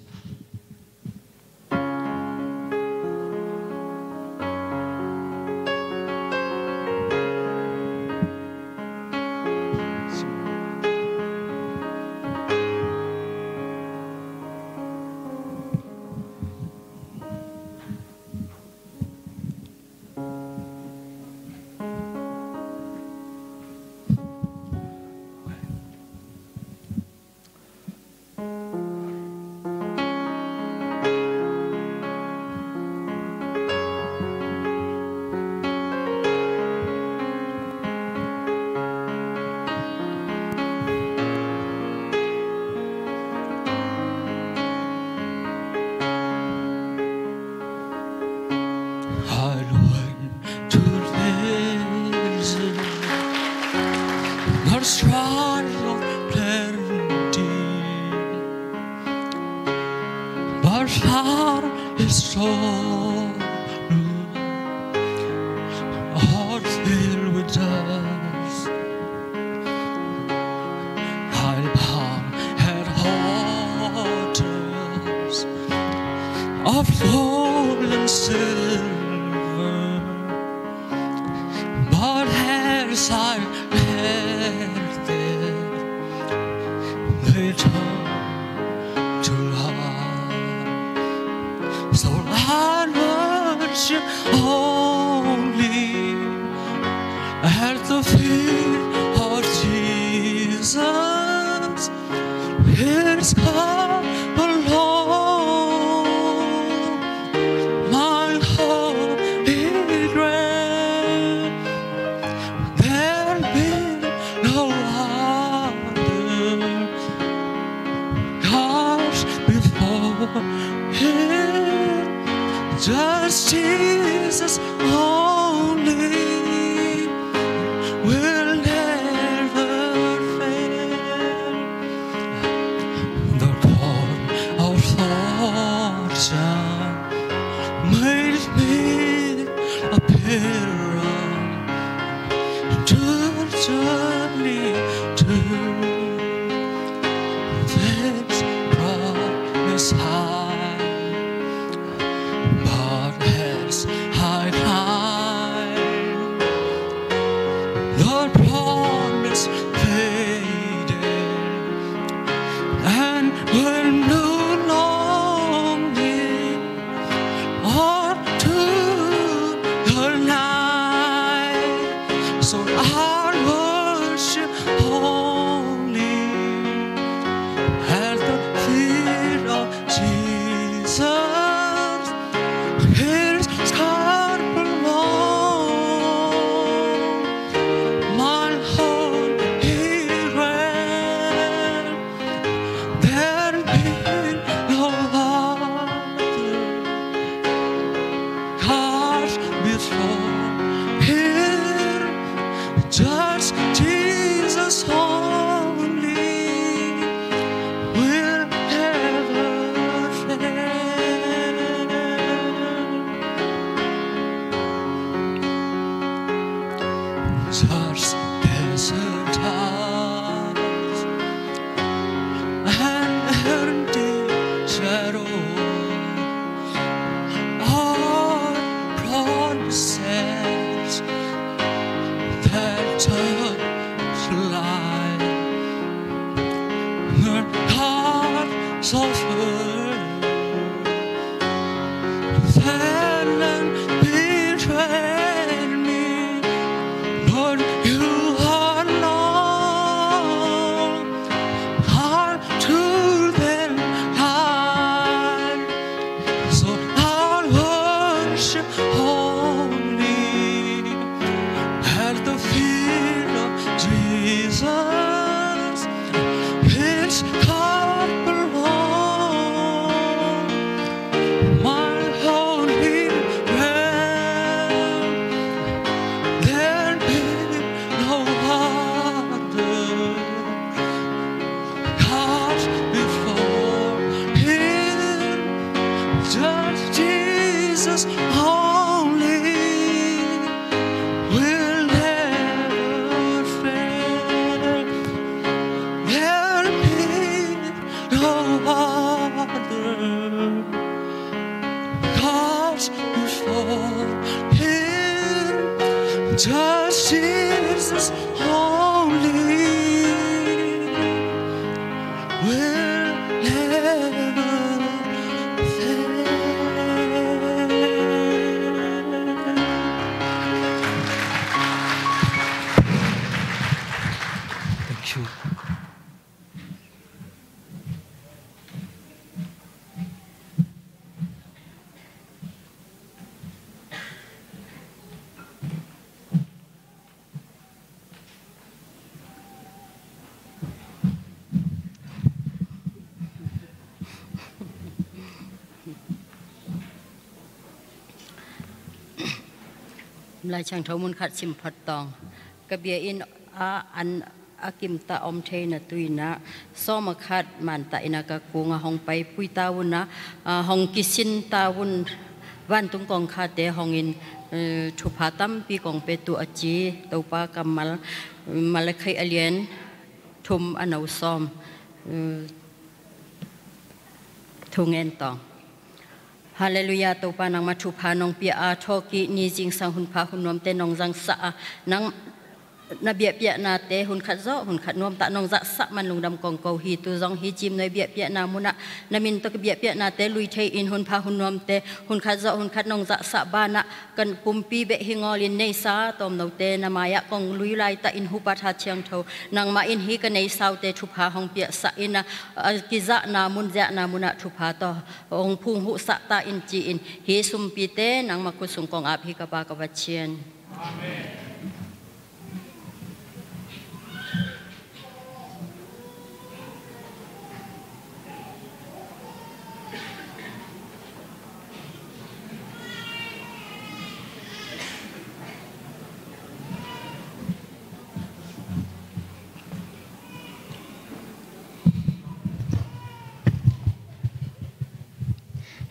I long to listen the sound of plenty, but far is so Only at the feet of Jesus, His cup alone, my holy grail. There'll be no other gosh before Him, just Jesus only will never fail. The crown of thorns made me a pilgrim to journey to this promise high. But as I climb, the promise faded, and when blue longing all to the night. So I worship only at the feet of Jesus, His cup alone, my holy grail. There'll be no other gosh before Him, just Jesus only will never fail. Such desert times and empty shadows, all promises that turn to lies. But God suffered, fell and betrayed me. But you alone are truth and light. So I'll worship only at the feet of Jesus, His cup alone, my holy grail. There'll be no other gosh before Him, just Jesus only will never fail. There'll be no other gosh before Him, just Jesus only will never fail. Thank you. Lai Siangtho mun khat sim phot tawng. Ka bia inn ah an a kimta om theina tuina sawm a khat manta ina ka kunga hong paipui ta una, a, hong kisin ta un. Vantung kongkhate hongin, eh, thupha tampi kong petu a ci Topa kammal, Malakhi a lian thum a nau sawm, eh, thungen tawng. Halleluiah, Topa nangmah thupha nong pia a, thawkik ni zingsang hunpha hun nuamte nong zangsa a, nang na biahpiahnate hun khat zawh hun khat nuamtah nong zahsah man lungdam kong ko hi. Tu zong hih Cimnuai biahpiahna munah na min tawh ka biahpiahnate lui thei-in hun pha hun nuamte hun khat zawh hun khat nong zahsah banah kan pumpi beh hi ngawlin neisa tawmnote na mai-ah kong lui laitahin Hupa Tha Thiangtho nangmah in hih ka neisaute thupha hong piahsah in a, a kizahna mun ziahna munah thupha tawh hong phunghuhsah ta in ci-in hih sumpite nangmah khut sung kong ap hi ka Pa ka Pathian. Amen.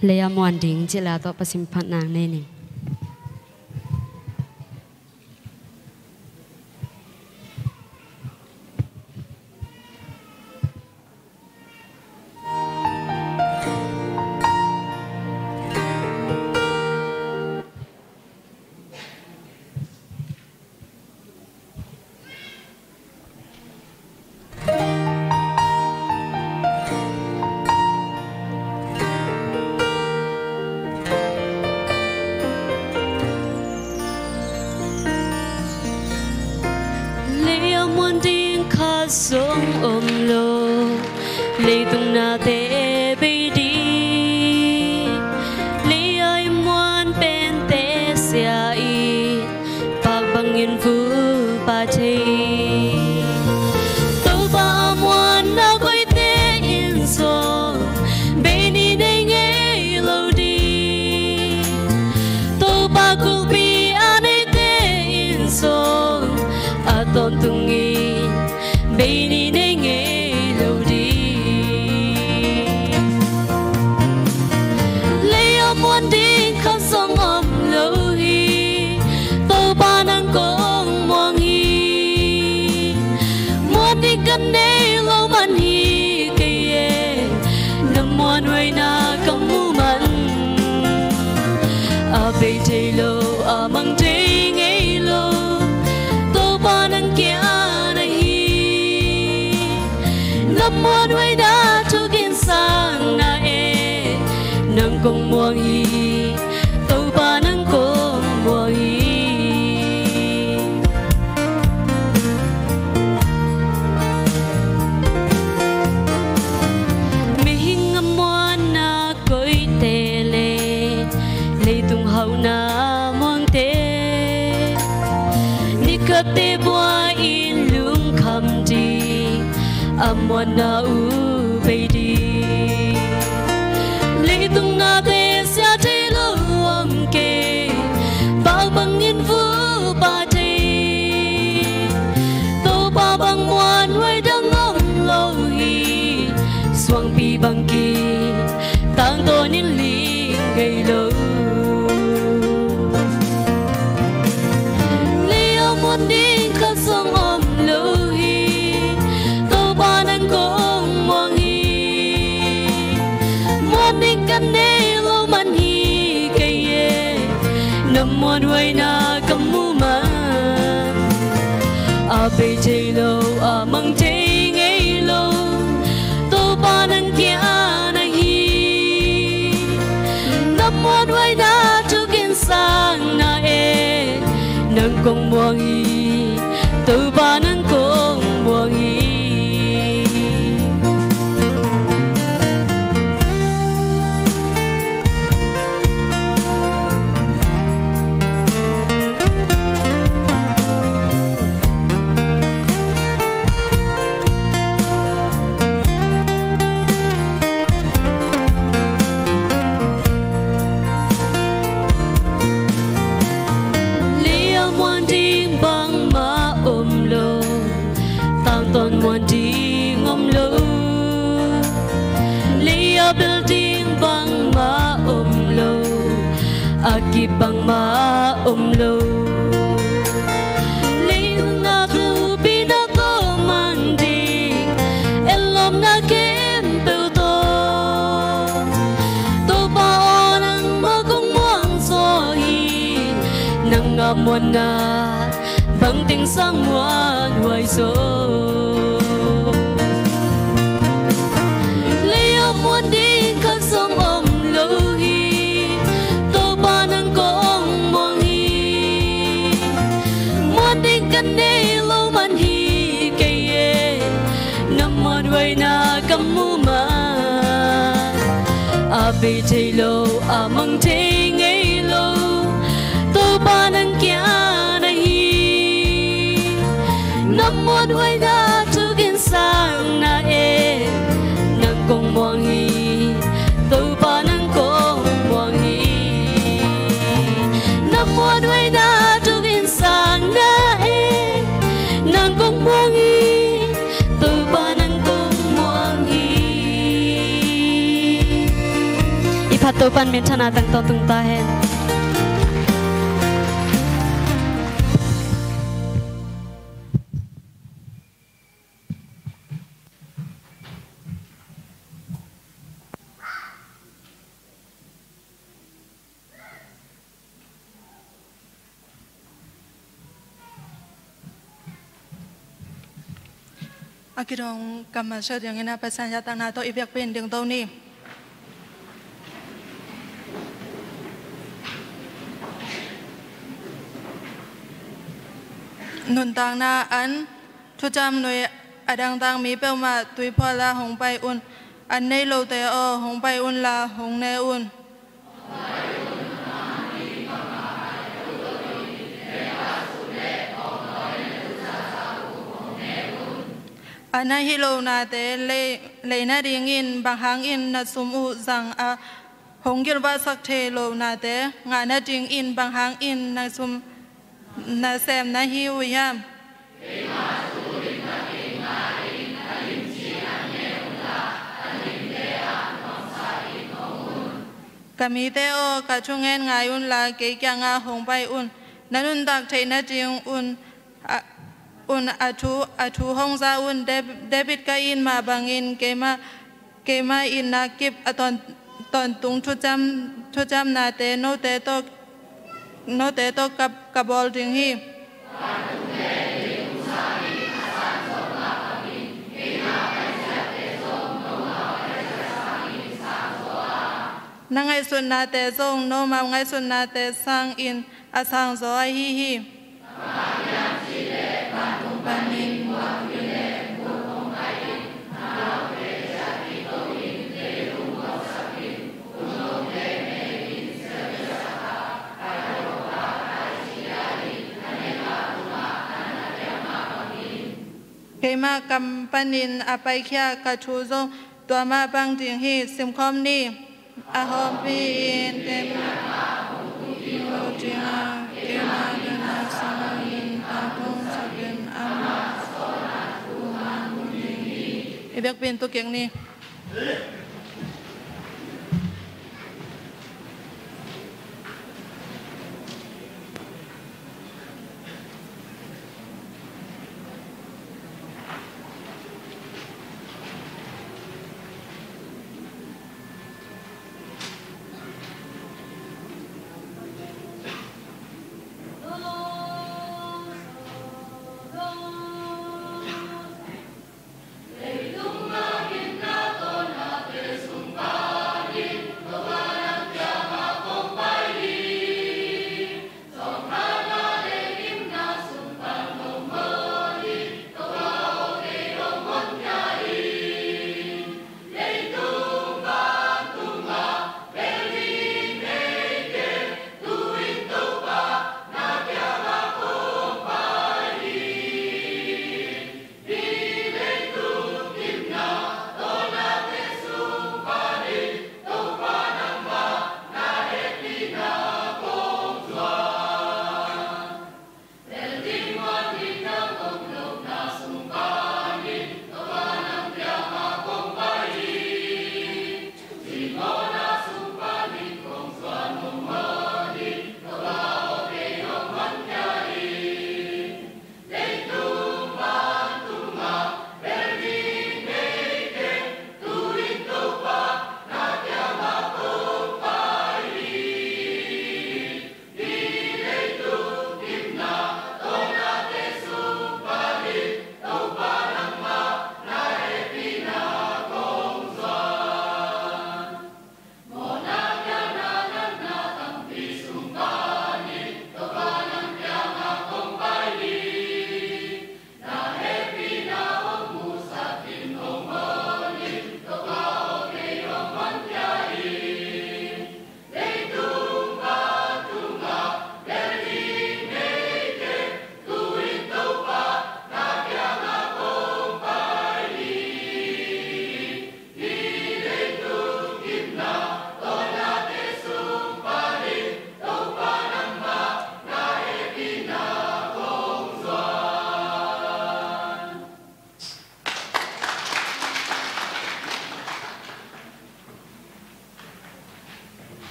Lei a muan ding cih la tawh pasim phat nang nei ning. Lei a muan ding khat zong om lo, leitung nate bei ding. Lei a i muan pente sia in pak bangin vul pai thei. Topa a muanna koite in zong bei ni nei ngei lo ding. Topa kulhpi a neite in zong a tawntungin bei ni nei ngei lo ding. Lei a muan ding khat zong om lo hi. Topa nang kong muang hi. Muan ding ka nei lo man hi kei e. Na muanhuaina ka muh man. A bei thei lo, a mang thei ngei lo, Topa nang kia na hi. Na muanhuaina thukin sang na e, nang kong muang hi, Topa nang kong muang hi. Mihing a muanna koite le leitung hauhna muangte, nikhatte buai-in lungkham ding a muanna uh bei ding. Leitung nate sia thei lo om kei, pak bangin vul pai thei. Topa bang muanhuai dang om lo hi. Suangpi bang ki tangtawnin ling ngei lo. Lei a muan ding khat zong om lo hi. Topa nang kong muang hi. Muan ding ka nei lo man hi kei e. Na muanhuaina ka muh man. A bei thei lo, a mang thei ngei lo, Topa nang kia na hi. Na muanhuaina thukin sang na e, nang kong muang hi, Topa nang kong muang hi. Lei a muan ding bangmah om lo, tangtawn muan ding om lo. Lei a bel ding bangmah om lo, a kip bangmah om lo. Leitung a thupina tawh mang ding, etlawmna khempeuh tawh, Topa aw nangmah kong muang zaw hi. Nang a muanna Nang teng sang muanhuai zaw. Lei ah muan ding khat zong om lo hi. Topa nang kong muang hi. Muan ding ka nei lo man hi kei e. Na muanhuaina ka muh ma. A bei thei lo, a mang thei ngei lo, Topa nang kiang na hi. Na muanhuaina thukin sang na e. Nang kong muang hi. Topa nang kong muang hi. Na muanhuaina thukin sang na e. Nang kong muang hi. Topa nang kong muang hi. I phat Topan minthanna tang tawntung ta hen. A kidong kammal sia dingin a Pasian zahtakna tawh i biakpiin dingto ni. Nuntakna an. Thuciam Nui. A dangtak mi peuhmah tuiphual ah hong pai un. An nei lote aw, hong pai unla hong ne un. A na hih loh nate lei, lei nadingin bang hangin na sum uh zang a, hong gilvahsak thei loh nate ngah nadingin bang hangin na sum na sem na hi uh hiam? Ka mite aw, ka thungen ngai unla kei kiangah hong pai un. Na nuntak theih nading un a, un a thu, a thu hong za un. Dab-, David ka it mah bangin keimah, keimah itna kip a tawn, tawntung thuciam, thuciamnate note tawh, note tawh ka, ka bawl ding hi. Na ngaihsutnate zong nomau ngaihsutnate sangin a sangzaw ahi hi. Keimah kam panin a paikhia ka thu zong tua mah bang ding hi. Simkhawm ni. A hawmpi in keimah lo ding a, keimah in a sangin tangtungsak in amah i biakpiin tukik ni.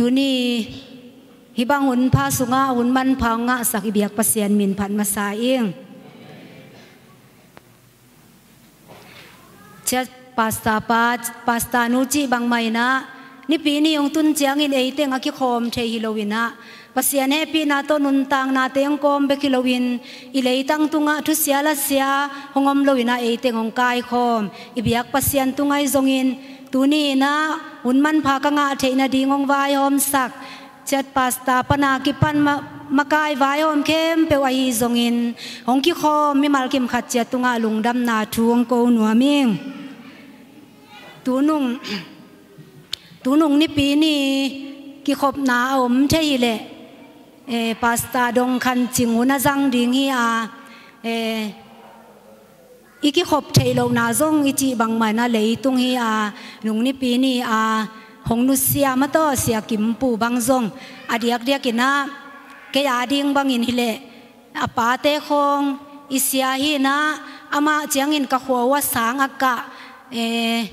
Tuni hih bang hun pha sungah hun manpha hong ngahsak i biak Pasian min phat masa ing. Ciat pastor pa, pastor nu cih bangmah inah, Nipi ni hong tun ciangin eiteng a kikhawm thei hi lo inah, Pasian hehpihna tawh nuntaknate hong kawm bek hi loin, i leitang tungah thusia lasia hong om lo inah eiteng hong kaikhawm i biak Pasian tungah i zongin, tuni inah hun manpha ka ngah theih nading hong vaihawmsak ciat pastor pana kipan ma-, makai vaihawm khempeuh ahi zongin, hong kikhawm mimal kim khat ciat tungah lungdamna thu hong ko nuam ing. Tunung, tunung Nipi ni kikhopna a om thei hileh, eh, pastor Dong Khan Cing hun a zang ding hi a, eh, i kikhop theih lohna zong i cih bangmah inah leitung hi a, nung Nipi ni a hong nusia mah tawh Sia Kim Pu bang zong a diakdiak inah, kei a ding bangin hileh, a pate khawng i sia hi inah, amah ciangin ka khua uh a sang a kah, eh,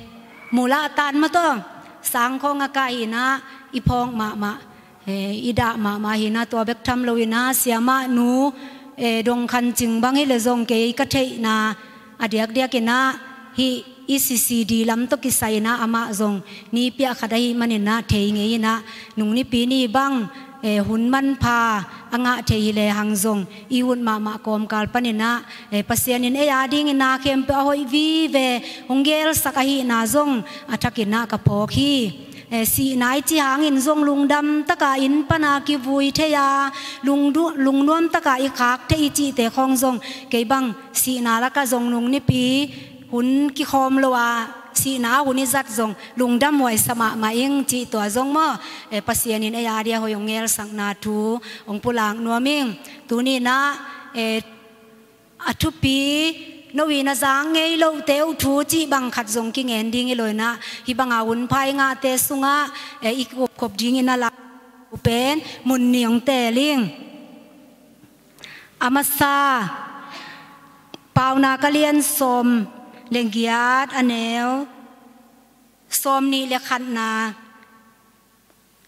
mulah tan mah tawh sang khawng a kah hi inah, i phawk mahmah, eh, i dah mahmah hi inah, tua bek tham lo inah, siamah nu, eh, Dong Khan Cing bang hileh zong kei ka theihna a diakdiak inah, hih i C C D lam tawh kisai inah amah zong ni piah khat ahih man inah thei ngei inah, nung Nipi ni bang, eh, hun manpha a ngah thei hileh hang zong i ut mahmah kawmkal pan inah, eh, Pasian in ei a dingin na khempeuh a hoih vive hong gelsak ahihna zong a thak inah ka phawk hi. Eh, sihna i cih hangin zong lungdam taka inn pana kivui thei a, lungdu-, lungnuam taka i khak thei i cihte khawng zong, kei bang sihna lakah zong nung Nipi hun kikhawm lo a, sihna a hun i zat zong lungdam huaisa mahmah ing cih tua zong maw, eh, Pasian in ei a dia hoih hong ngelsakna thu hong pulak nuam ing. Tuni inah, eh, a thupi, no in a zang ngei lohte uh thu cih bang khat zong kingen ding hi lo inah, hih banga hun pha i ngahte sungah, eh, i khopkhop dingin a la pen mun nih hong teel ing. A masa, Paunak a lian sawm le giat, a neu sawm nih le khatna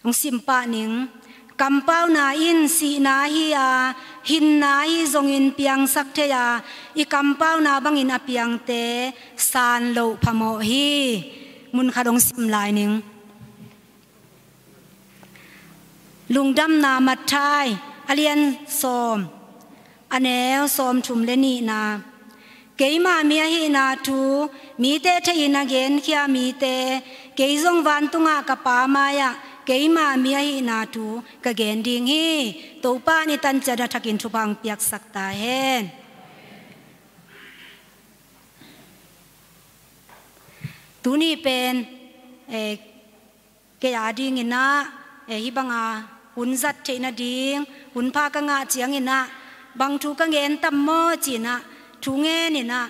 hong sim pah ning. Kampauna in sihna hi a, hinna hi zongin piangsak thei a, i kampauna bangin a piangte san loh phamawh hi. Mun khat hong sim lai ning. Lungdamna Matthai a lian sawm, a neu sawmthum le nihna. Keima mi ahihna thu mite theihin a genkhia mite, kei zong vantungah ka Pa mai-ah keima mi ahihna thu ka gen ding hi. Topa in i tan ciat a thakin thupha hong piaksak ta hen. Tuni pen, eh, kei a dingin ah, eh, hih banga hun zat theih nading hun pha ka ngah ciangin ah, bang thu ka gen tam maw ci-in ah, thu ngen in ah,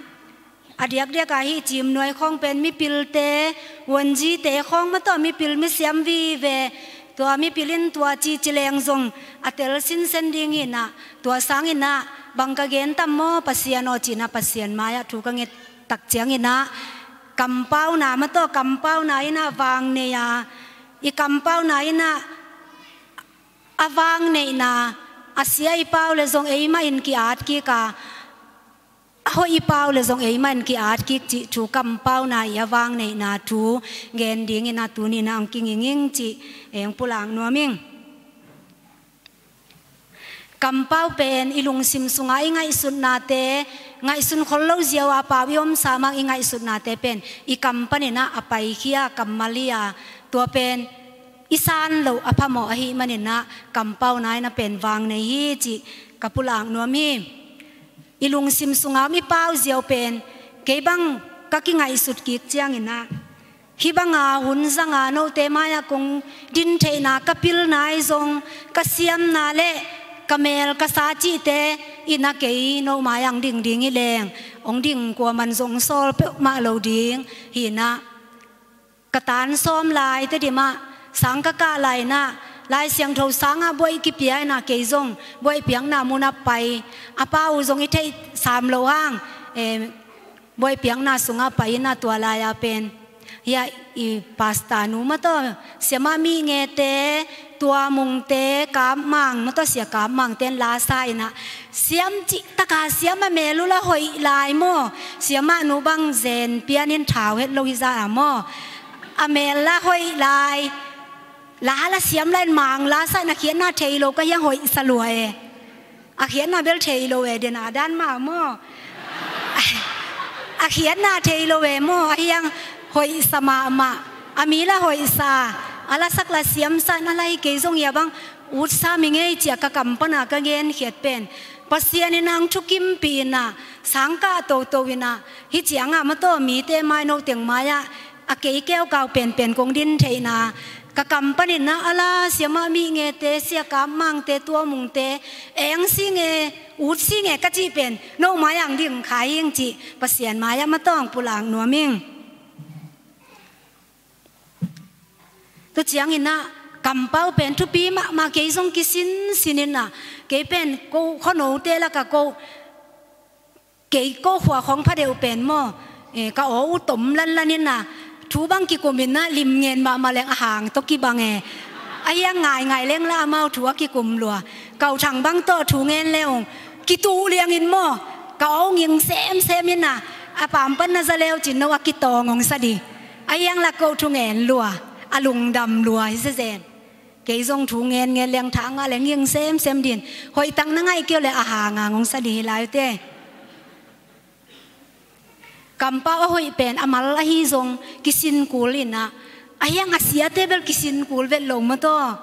a diakdiak ah hih Ciimnuai khawng pen mipilte, Wonjite khawng mah tawh mipil misiam vive, tua mipil in tua ci ci leng zong a tel sinsen ding hi-in ah, tua sangin ah, bang ka gen tam maw Pasian aw ci-in ah Pasian mai-ah thu ka nget tak ciangin ah, kampauna mah tawh, kampauna in ah vang nei a, i kampauna in ah a vang neihna, a sia i pau leh zong eimah in ki-at kik a, a hoih i pau leh zong eimah in ki-at kik cih thu, kampauna i a vang neihna thu gen dingin ah tuni-in ah hong kinging ing cih, eh, hong pulak nuam ing. Kampau pen i lungsim sungah i ngaihsutnate, ngaihsun khol lo ziau a pau i omsa mang i ngaihsutnate pen i kam panin ah a paikhia kammal hi a, tua pen i san loh a phamawh ahih manin ah kampauna in ah pen vang nei hi cih ka pulak nuam hi. I lungsim sungah om i pau ziau pen kei bang ka kingaihsut kik ciangin ah, hih banga hun zanga note mai-ah kong din theihna, ka pilna ahi zong, ka siamna le ka mel ka sa cihte in ah kei no mai-ah hong ding ding hi leng, hong ding kuaman zong sawl peuhmah lo ding hi-in ah, ka tan sawm lai Tedim ah sang ka kah lai-in ah, Lai Siangtho sangah buaih kipia in ah, kei zong buaih piakna munah pai, a pa uh zong i theih sam loh hang, eh, buaih piakna sungah pai in ah, tua lai-a pen Hia i pastor nu maw tawh, siamah Mihngete, Tua Mungte, Kap Mang maw tawh, Sia Kap Mangte in lasa inah, siam cih taka siam a mel uh la hoih lai maw. Siamah nu bang zen pian in thau het lo hi zah a maw. A mel la hoih lai. La la siam lai in mang lasa in a khiatna thei lo ka hiang hoihsa lua e. A khiatna bel thei lo e, den a dan mah maw. A khiatna thei lo e maw, a hiang hoihsa mahmah. A mi la hoihsa, a lasak la siamsa in a lai kei zong hia bang utsa mi ngei cia ka kam pana ka genkhiat pen. Pasian in ang thukimpih inah, sangkah toto inah, hih ciangah maw tawh mite mai no teng mai-ah, a kei keukau penpen kong din theihna, ka kam panin ah a la siamah Mihngete, Sia Kap Mangte, Tua Mungte, eng si nge, ut si nge ka cih pen, no mai-ah ang ding kha hing cih, Pasian mai-ah maw tawh ang pulak nuam ing. Tua ciangin ah, kampau pen thupi mahmah, kei zong kisinsin inah, kei pen ko khuanote lakah ko, kei ko khua khawng pha deuh pen maw, eh, ka aw uh tom lanlan inah, thu bang kikum inah lim ngen mahmah leng a hang tawh kibang e. A hiang ngaingai leng la amau thu a kikum lua. Kau thang bang tawh thu ngen leng kituh liangin maw, ka aw uh nging semsem inah, a pam pan na za leu cin no a kitawng hong sa dih. A hiang la ko thu ngen lua, a lungdam lua hi zezen. Kei zong thu ngen ngen leng tha ngah leng hing semsem din. Hoih tak na ngaih kei uh le a hang hang hong sa dih hi lai uh te. Kampau a hoih pen a mal ahi zong kisin kul inah, a hiang a siate bel kisin kul vet lo maw tawh.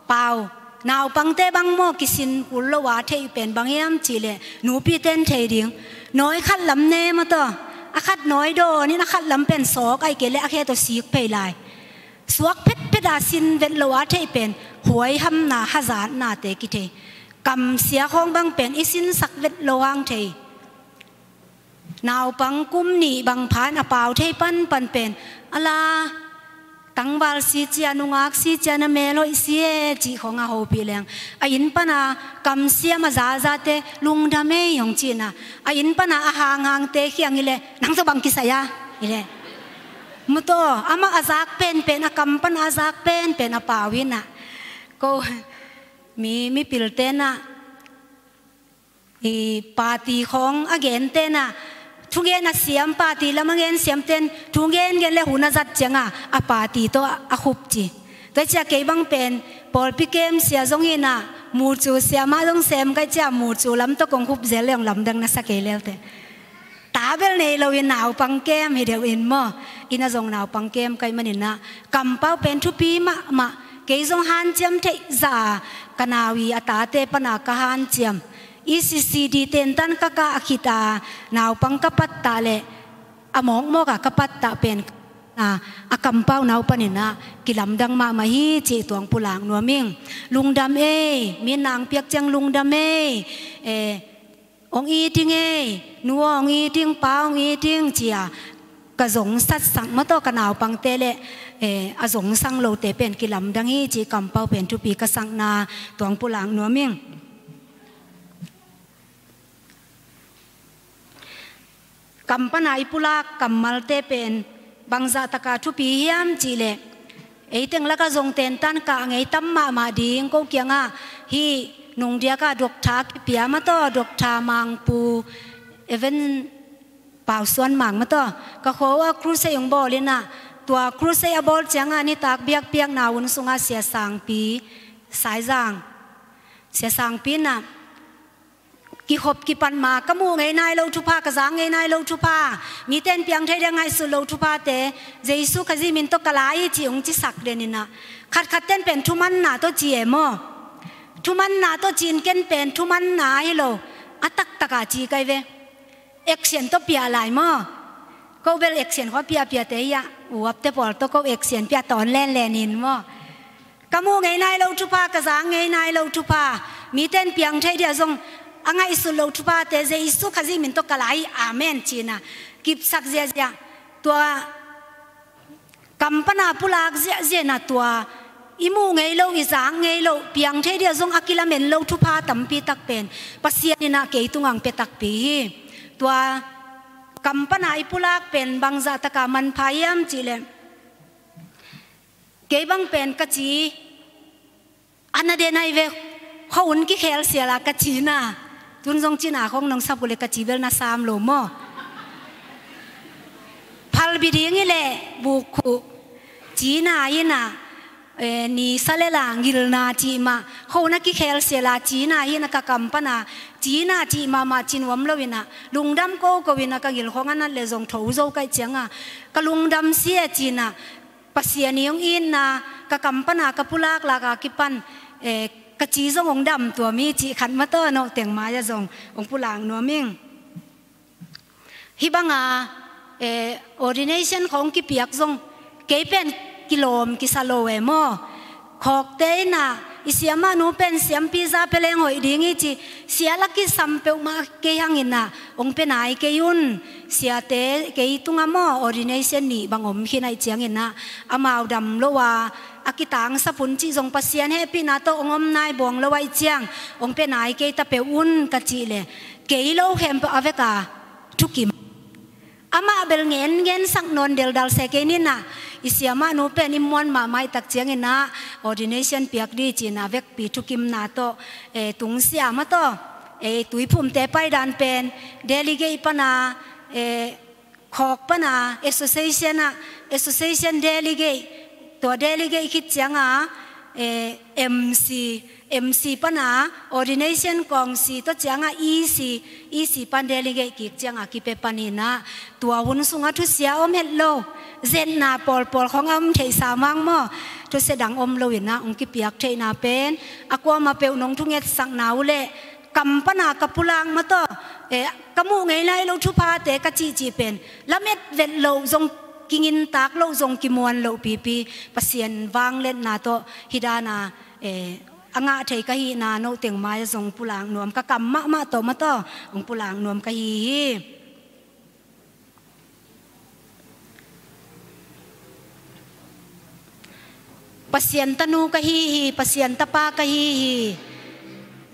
Pau, naupangte bang maw kisin kul lo a theih pen bang hiam cih leh, nupite in thei ding. Nawi khat lam ne maw tawh. A khat nawi dawn in a khat lam pen sawk ahih kei leh a khe tawh sik phei lai. Suak phetphet a sin vet lo a theih pen huaihamna, hazatnate kithei. Kamsia khawng bang pen i sinsak vet lo hang thei. Naupang kum nih bang phan a pau thei panpan pen, a la tangval si cia, nungak si cia, na mel hoih si e cih khawng a hopih leng, a inn pana kamsiam a zazate lungdam ei hong ci inah, a inn pana a hanghangte khiang hi leh, nang tawh bang kisai a hi leh. Maw tawh, amah a zak penpen, a kam pana a zak penpen a pau hi inah. Ko mi, mipilte inah, i party khawng a gente inah, thugen a siam, party lam a gen siamte in thugen gen le hun a zat ciangah a party tawh a khup ci. Tua ciah kei bang pen pawlpi kem sia zong inah, mucu siamah zong sem kaih ciah mucu lam tawh kong khup zel leng lamdang na sa kei leute. Ta bel nei loin naupang kem hi deuh in maw. Inn ah zong naupang kem kaih manin ah, kampau pen thupi mahmah. Kei zong hanciam theih zah a, ka nau i a tate pana ka hanciam. E C C D tentan ka kah a khit a, naupang ka pattah leh a mawkmawk a ka pattah pen a, a kampau nau panin ah kilamdang mahmah hi cih tuang pulak nuam ing. Lungdam ei, mi nang piak ciang lungdam ei. Eh, hong it ing ei, nu aw hong it ing, pa aw hong it ing ci-a ka zong satsak maw tawh, ka naupangte leh, eh, a zong sang lote pen kilamdang hi cih kampau pen thupi ka sakna tuang pulak nuam ing. Kam pana i pulak kammalte pen bangzah taka thupi hiam cih leh, ei teng lakah zong tentan kah ngei tam mahmah ding. Ko kiangah hih nungdiak a doctor kipia maw tawh, Doctor Mangpu, Evan Pausuan Mang maw tawh, ka khua uh a crusade hong bawl in ah, tua crusade a bawl ciangah nitak biakpiakna hun sungah Sia Sangpi, Saizang, Sia Sangpi in ah, kikhop kipat ma, ka muh ngei nai lo thupha, ka zak ngei nai lo thupha, mite in piang thei dia ngaihsut lo thuphate Jesu Khazih min tawh ka la hi ci hong cisak den in ah, khatkhat ten pen thumanna tawh ci e maw. Thumanna tawh ci in, ken pen thumanna hi lo, a taktak a ci kai ve. Action tawh pia lai maw. Ko bel action khua piapiate hi ah, uapte pawl tawh ko action pia tawn lenlen in maw. Ka muh ngei nai lo thupha, ka zak ngei nai lo thupha, mite in piang thei dia zong a ngaihsut lo thuphate Jesu Khazih min tawh ka la hi, amen ci in ah kipsak ziazia. Tua kam pana pulak ziahziah in ah, tua i muh ngei lo, i zak ngei lo, piang thei dia zong a kilamen lo thupha tampi tak pen Pasian in ah kei tungah pia takpi hi. Tua kam pana i pulak pen bangzah taka manpha hiam cih leh, Kei bang pen ka ci a na den ai ve, khuahun kikhel siala ka cina. Tun zong cina khong nong sap uh le ka ci bel na sam lo maw? Phalbi ding hi le buk khuh, cina hi na, eh, ni sa le la ngilna cih mah, khuahun a kikhel siala cina hi na ka kam pana, cina cih mahmah cin uam lo ina, lungdam koko ina ka ngil khong a nat le zong tho zo kaih cianga, ka lungdam sia cina, Pasian i hong itna, ka kam pana ka pulak laka kipan, eh, ka ci zong hong dam tuam hi cih khat mataw, no teng mai-a zong hong pulak nuam ing. Hih banga, eh, ordination khong kipiak zong kei pen kilawm kisa lo e maw? Khawkte ina i siamahnu pen siampi za pia leng hoih ding hi ci, sia la kisam peuhmah kei hang ina hong pia nai kei un. Siate kei tunga maw ordination nih bang om khin ahih ciang ina, amau dam lo a, a kitangsap un cih zong Pasian hehpihna tawh hong om nai bawng lo ahih ciang hong pia nai kei ta peuh un ka cih le, kei lo khempeuh a veka thukim. Amah bel ngen ngen sak nawn deldal se kei nina, i siamahnu pen i muan mahmah i tak ciang ina ordination piak di cina vekpi thukimna tawh, eh, tungsia mataw, eh, Tuiphumte paidan pen delegate pana, eh, khawk pana association ah, association delegate, tua delegate khit cianga, eh, M C, M C pana ordination kawngsi tawh cianga E C, E C pan delegate kik cianga kipia paninah, tua hun sunga thusia om het lo, zetna pawlpawl khong a om theihsa mang maw? Thusia dang om lo inah hong kipiak theihna pen a kuama peuh nong thungetsakna uh leh kam pana ka pulak mataw, eh, ka muh ngei lai lo thuphate ka cihcih pen lamet vet loh zong, kingintak loh zong, kimuan loh pipi Pasian vangliatna tawh hih dana, eh, a ngah thei ka hihna nohteng mai-ah zong pulak nuam, ka kam mahmah tawh mataw hong pulak nuam ka hi hi. Pasian tanu ka hi hi, Pasian tapa ka hi hi,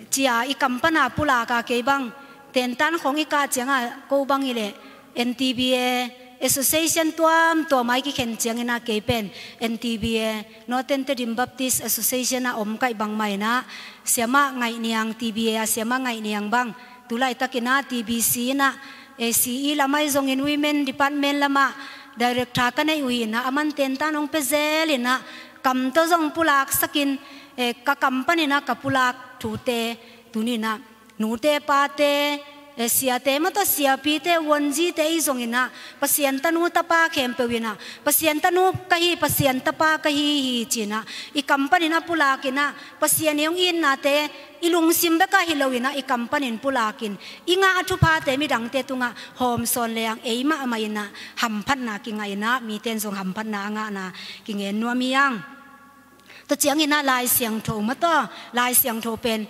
cia i kam pana pulaka kei bang, tentan khong i kah cianga ko bang hileh N T B A association tuamtuam a i kikhen cianginah kei pen N T B A, Northern Tedim Baptist Association a om kaih bangmah inah, siamah ngaihniang, T B A a siamah ngaihniang bang, tulaitakinah T B C inah, eh, C E lamah i zongin women department lamah director ka neih uh hinah, aman tentan hong pia zel inah, kam tawh zong pulaksakin, eh, ka kam paninah ka pulak thute tuninah nute pate, eh, siate mataw siapite, wonzite i zonginah, Pasian tanu tapa khempeuh inah, Pasian tanu ka hi, Pasian tapa ka hi hi cinah, i kam paninah pulakinah, Pasian i hong itnate i lungsim beka hi loinah i kam panin pulakin, i ngah a thuphate midangte tungah hawmsawn leng ei mahmah inah hamphatna kingah inah, miten zong hamphatna a ngahna kingen nuam hi ang. Tua cianginah Lai Siangtho mataw, Lai Siangtho pen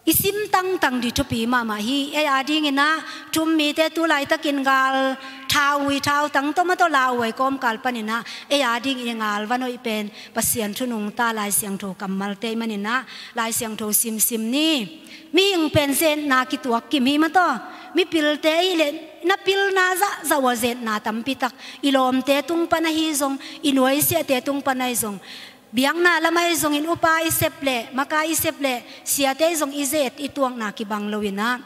i sim tangtang di thupi mahmah hi. Ei a dinginah thu-um mite tulaitakin gal thau ui, thau tang tawh mataw lauhuai kawmkal paninah ei a dingin i ngal van hoih pen Pasian thu nungta Lai Siangtho kammalte i maninah Lai Siangtho simsim ni. Mihing pen zetna kituak kim hi mataw. Mipilte i leh na pilna zahzah uh a zetna tampitak, i lawmte tung pan ahi zong, i nuaisiahte tung pan ahi zong, biakna lamah i zongin upa i sep leh, maka i sep leh, siate i zong i zet i tuakna kibang loinah,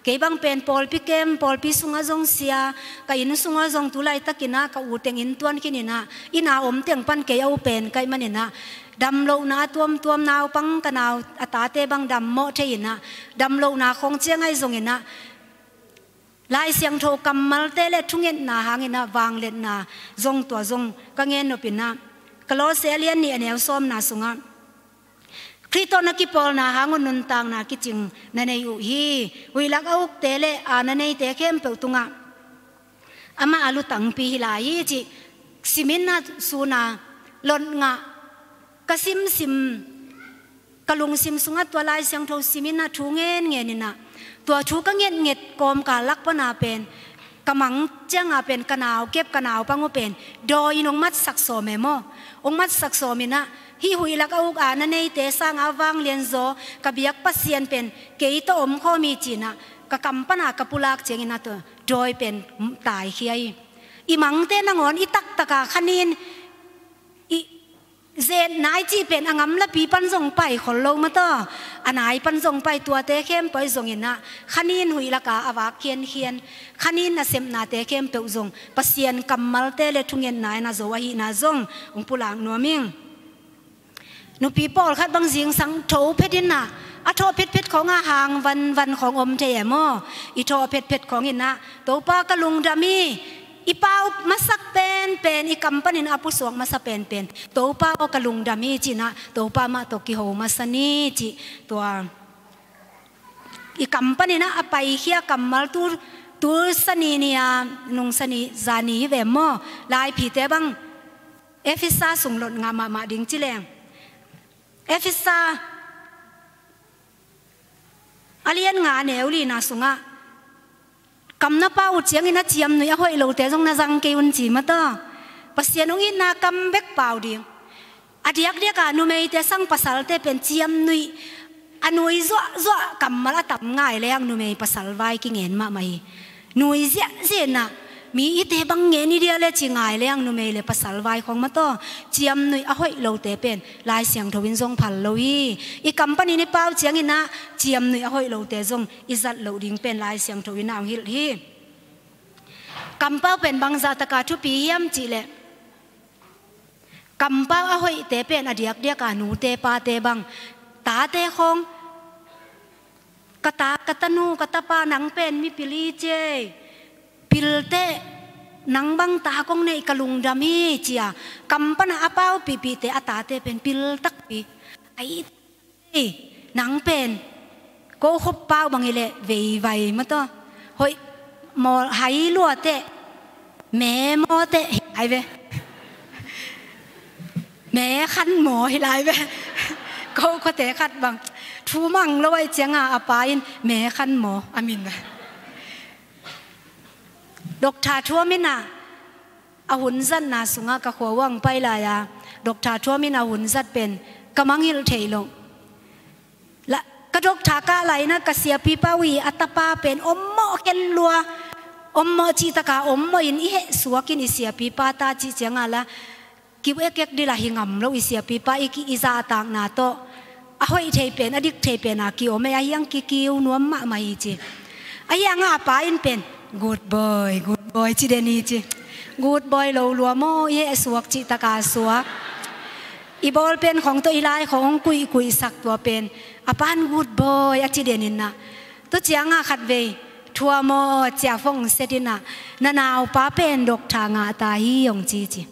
kei bang pen pawlpi kem, pawlpi sungah zong sia, ka inn sungah zong tulaitakinah ka u teng inntuan khininah, inn a om teng pan kei a u pen kaih maninah, damlohna a tuamtuam, naupang ka nau a tate bang dammawh thei inah, damlohna khong ciang ahi zonginah, Lai Siangtho kammalte le thungetna hanginah vangliatna zong, tua zong ka ngen nopinah, Kolose a lian nih a neu sawmna sungah, Khrih tawh na kipawlna hangun nuntakna kicing na nei uh hi. Huihlak a ukte le a na neite khempeuh tungah amah a lutangpi hi lai hi cih siminah, suna lot ngah, ka simsim, ka lungsim sungah tua Lai Siangtho siminah thu ngenngeninah, tua thu ka ngetnget kawmkal lak pana pen ka mang cianga pen ka naukep, ka naupang uh pen dawi in hong matsak sawm e maw? Hong matsak sawminah, hih huihlak a uk a na neite sanga vanglianzaw ka biak Pasian pen kei tawh omkhawm hi cinah, ka kam pana ka pulak cianginah tua dawi pen taikhia hi. I mangte nangawn i taktaka khanin i, Zetna i cih pen a ngamlapi pan zong pai khol lo mataw. A nai pan zong pai, tuate khempeuh zong in ah, khanin huih laka a vak khiankhian, khanin nasepnate khempeuh zong Pasian kammalte le thungetna in a zo ahihna zong hong pulak nuam ing. Nupi pawlkhat bang zingsang tho phet in ah, a thawh phetphet khawng ah hang vanvan khawng om thei e maw? I thawh phetphet khawng in ah, Topa ka lungdam hi, i pau masak penpen, i kam panin a pusuak masa penpen, Topa aw ka lungdam hi ci-in ah, Topa mah tawh kiho masa ni cih tua. I kam panin ah a paikhia kammal tu, tu sani ni a, nung sani zani hi ve maw? Laiphite bang Efesa sung lot ngah mahmah ding ci leng. Efesa a lian nga a neu lina sungah, kam na pau uh ciangin a ciamnuih a hoih lote zong na zang kei un ci mataw. Pasian hong itna kam bek pau ding. A diakdiaka numeite sang pasalte pen ciamnuih a nui zuahzuah kammal a tam ngai leng numei pasal vai kingen mahmah hi. Nui ziahziah in ah, mi ite bang ngen i dia le ci ngai leng numei le pasal vai khawng mataw, ciamnuih a hoih lote pen Lai Siangtho in zong phal lo hi. I kam panin i pau ciangin ah ciamnuih a hoih lote zong i zat loh ding pen Lai Siangtho in ah hong hilh hi. Kampau pen bangzah taka thupi hiam cih leh, kampau a hoihte pen a diakdiaka nute pate bang, tate khawng, ka ta, ka tanu, ka tapa, nang pen mipil hi ci ei, pil teh, nang bang ta kong neih ka lungdam hi ci a, kam pana a paupihpihte a tate pen pil takpi, a it ei, nang pen ko khup pau bang hi leh veivai mataw, hoih maw, hai lua teh, me maw teh hi lai ve. Me khan maw hi lai ve. Ko khuate khat bang thu mang lo ahih cianga a pa in me khan maw a min a. Doctor thuam in ah, a hun zatna sungah ka khua uah pai lai-a doctor thuam in a hun zat pen ka mangngilh thei lo. La, ka doctor kah lai-in ah ka siapipa uh i a tapa pen ommawh khen lua, ommawh cihtaka ommawh in i heh suakin i siapipa ta cih cianga la, kiu ekek dila hi ngam lo i siapipa i ki, i zahtakna tawh a hoih thei pen, a dik thei pen a ki-om ei, a hiang kikiu nuam mahmah hi ci. A hianga a pa in pen good boy, good boy ci den hi ci. Good boy lo lua maw, i heh suak cihtaka suak. I ball pen khawng tawh i lai khawng hong kuihkuihsak tua pen a pan good boy a ci den in ah. Tua cianga khatvei thua maw cia phone set in ah, na naupa pen doctor ngah ta hi hong ci ci.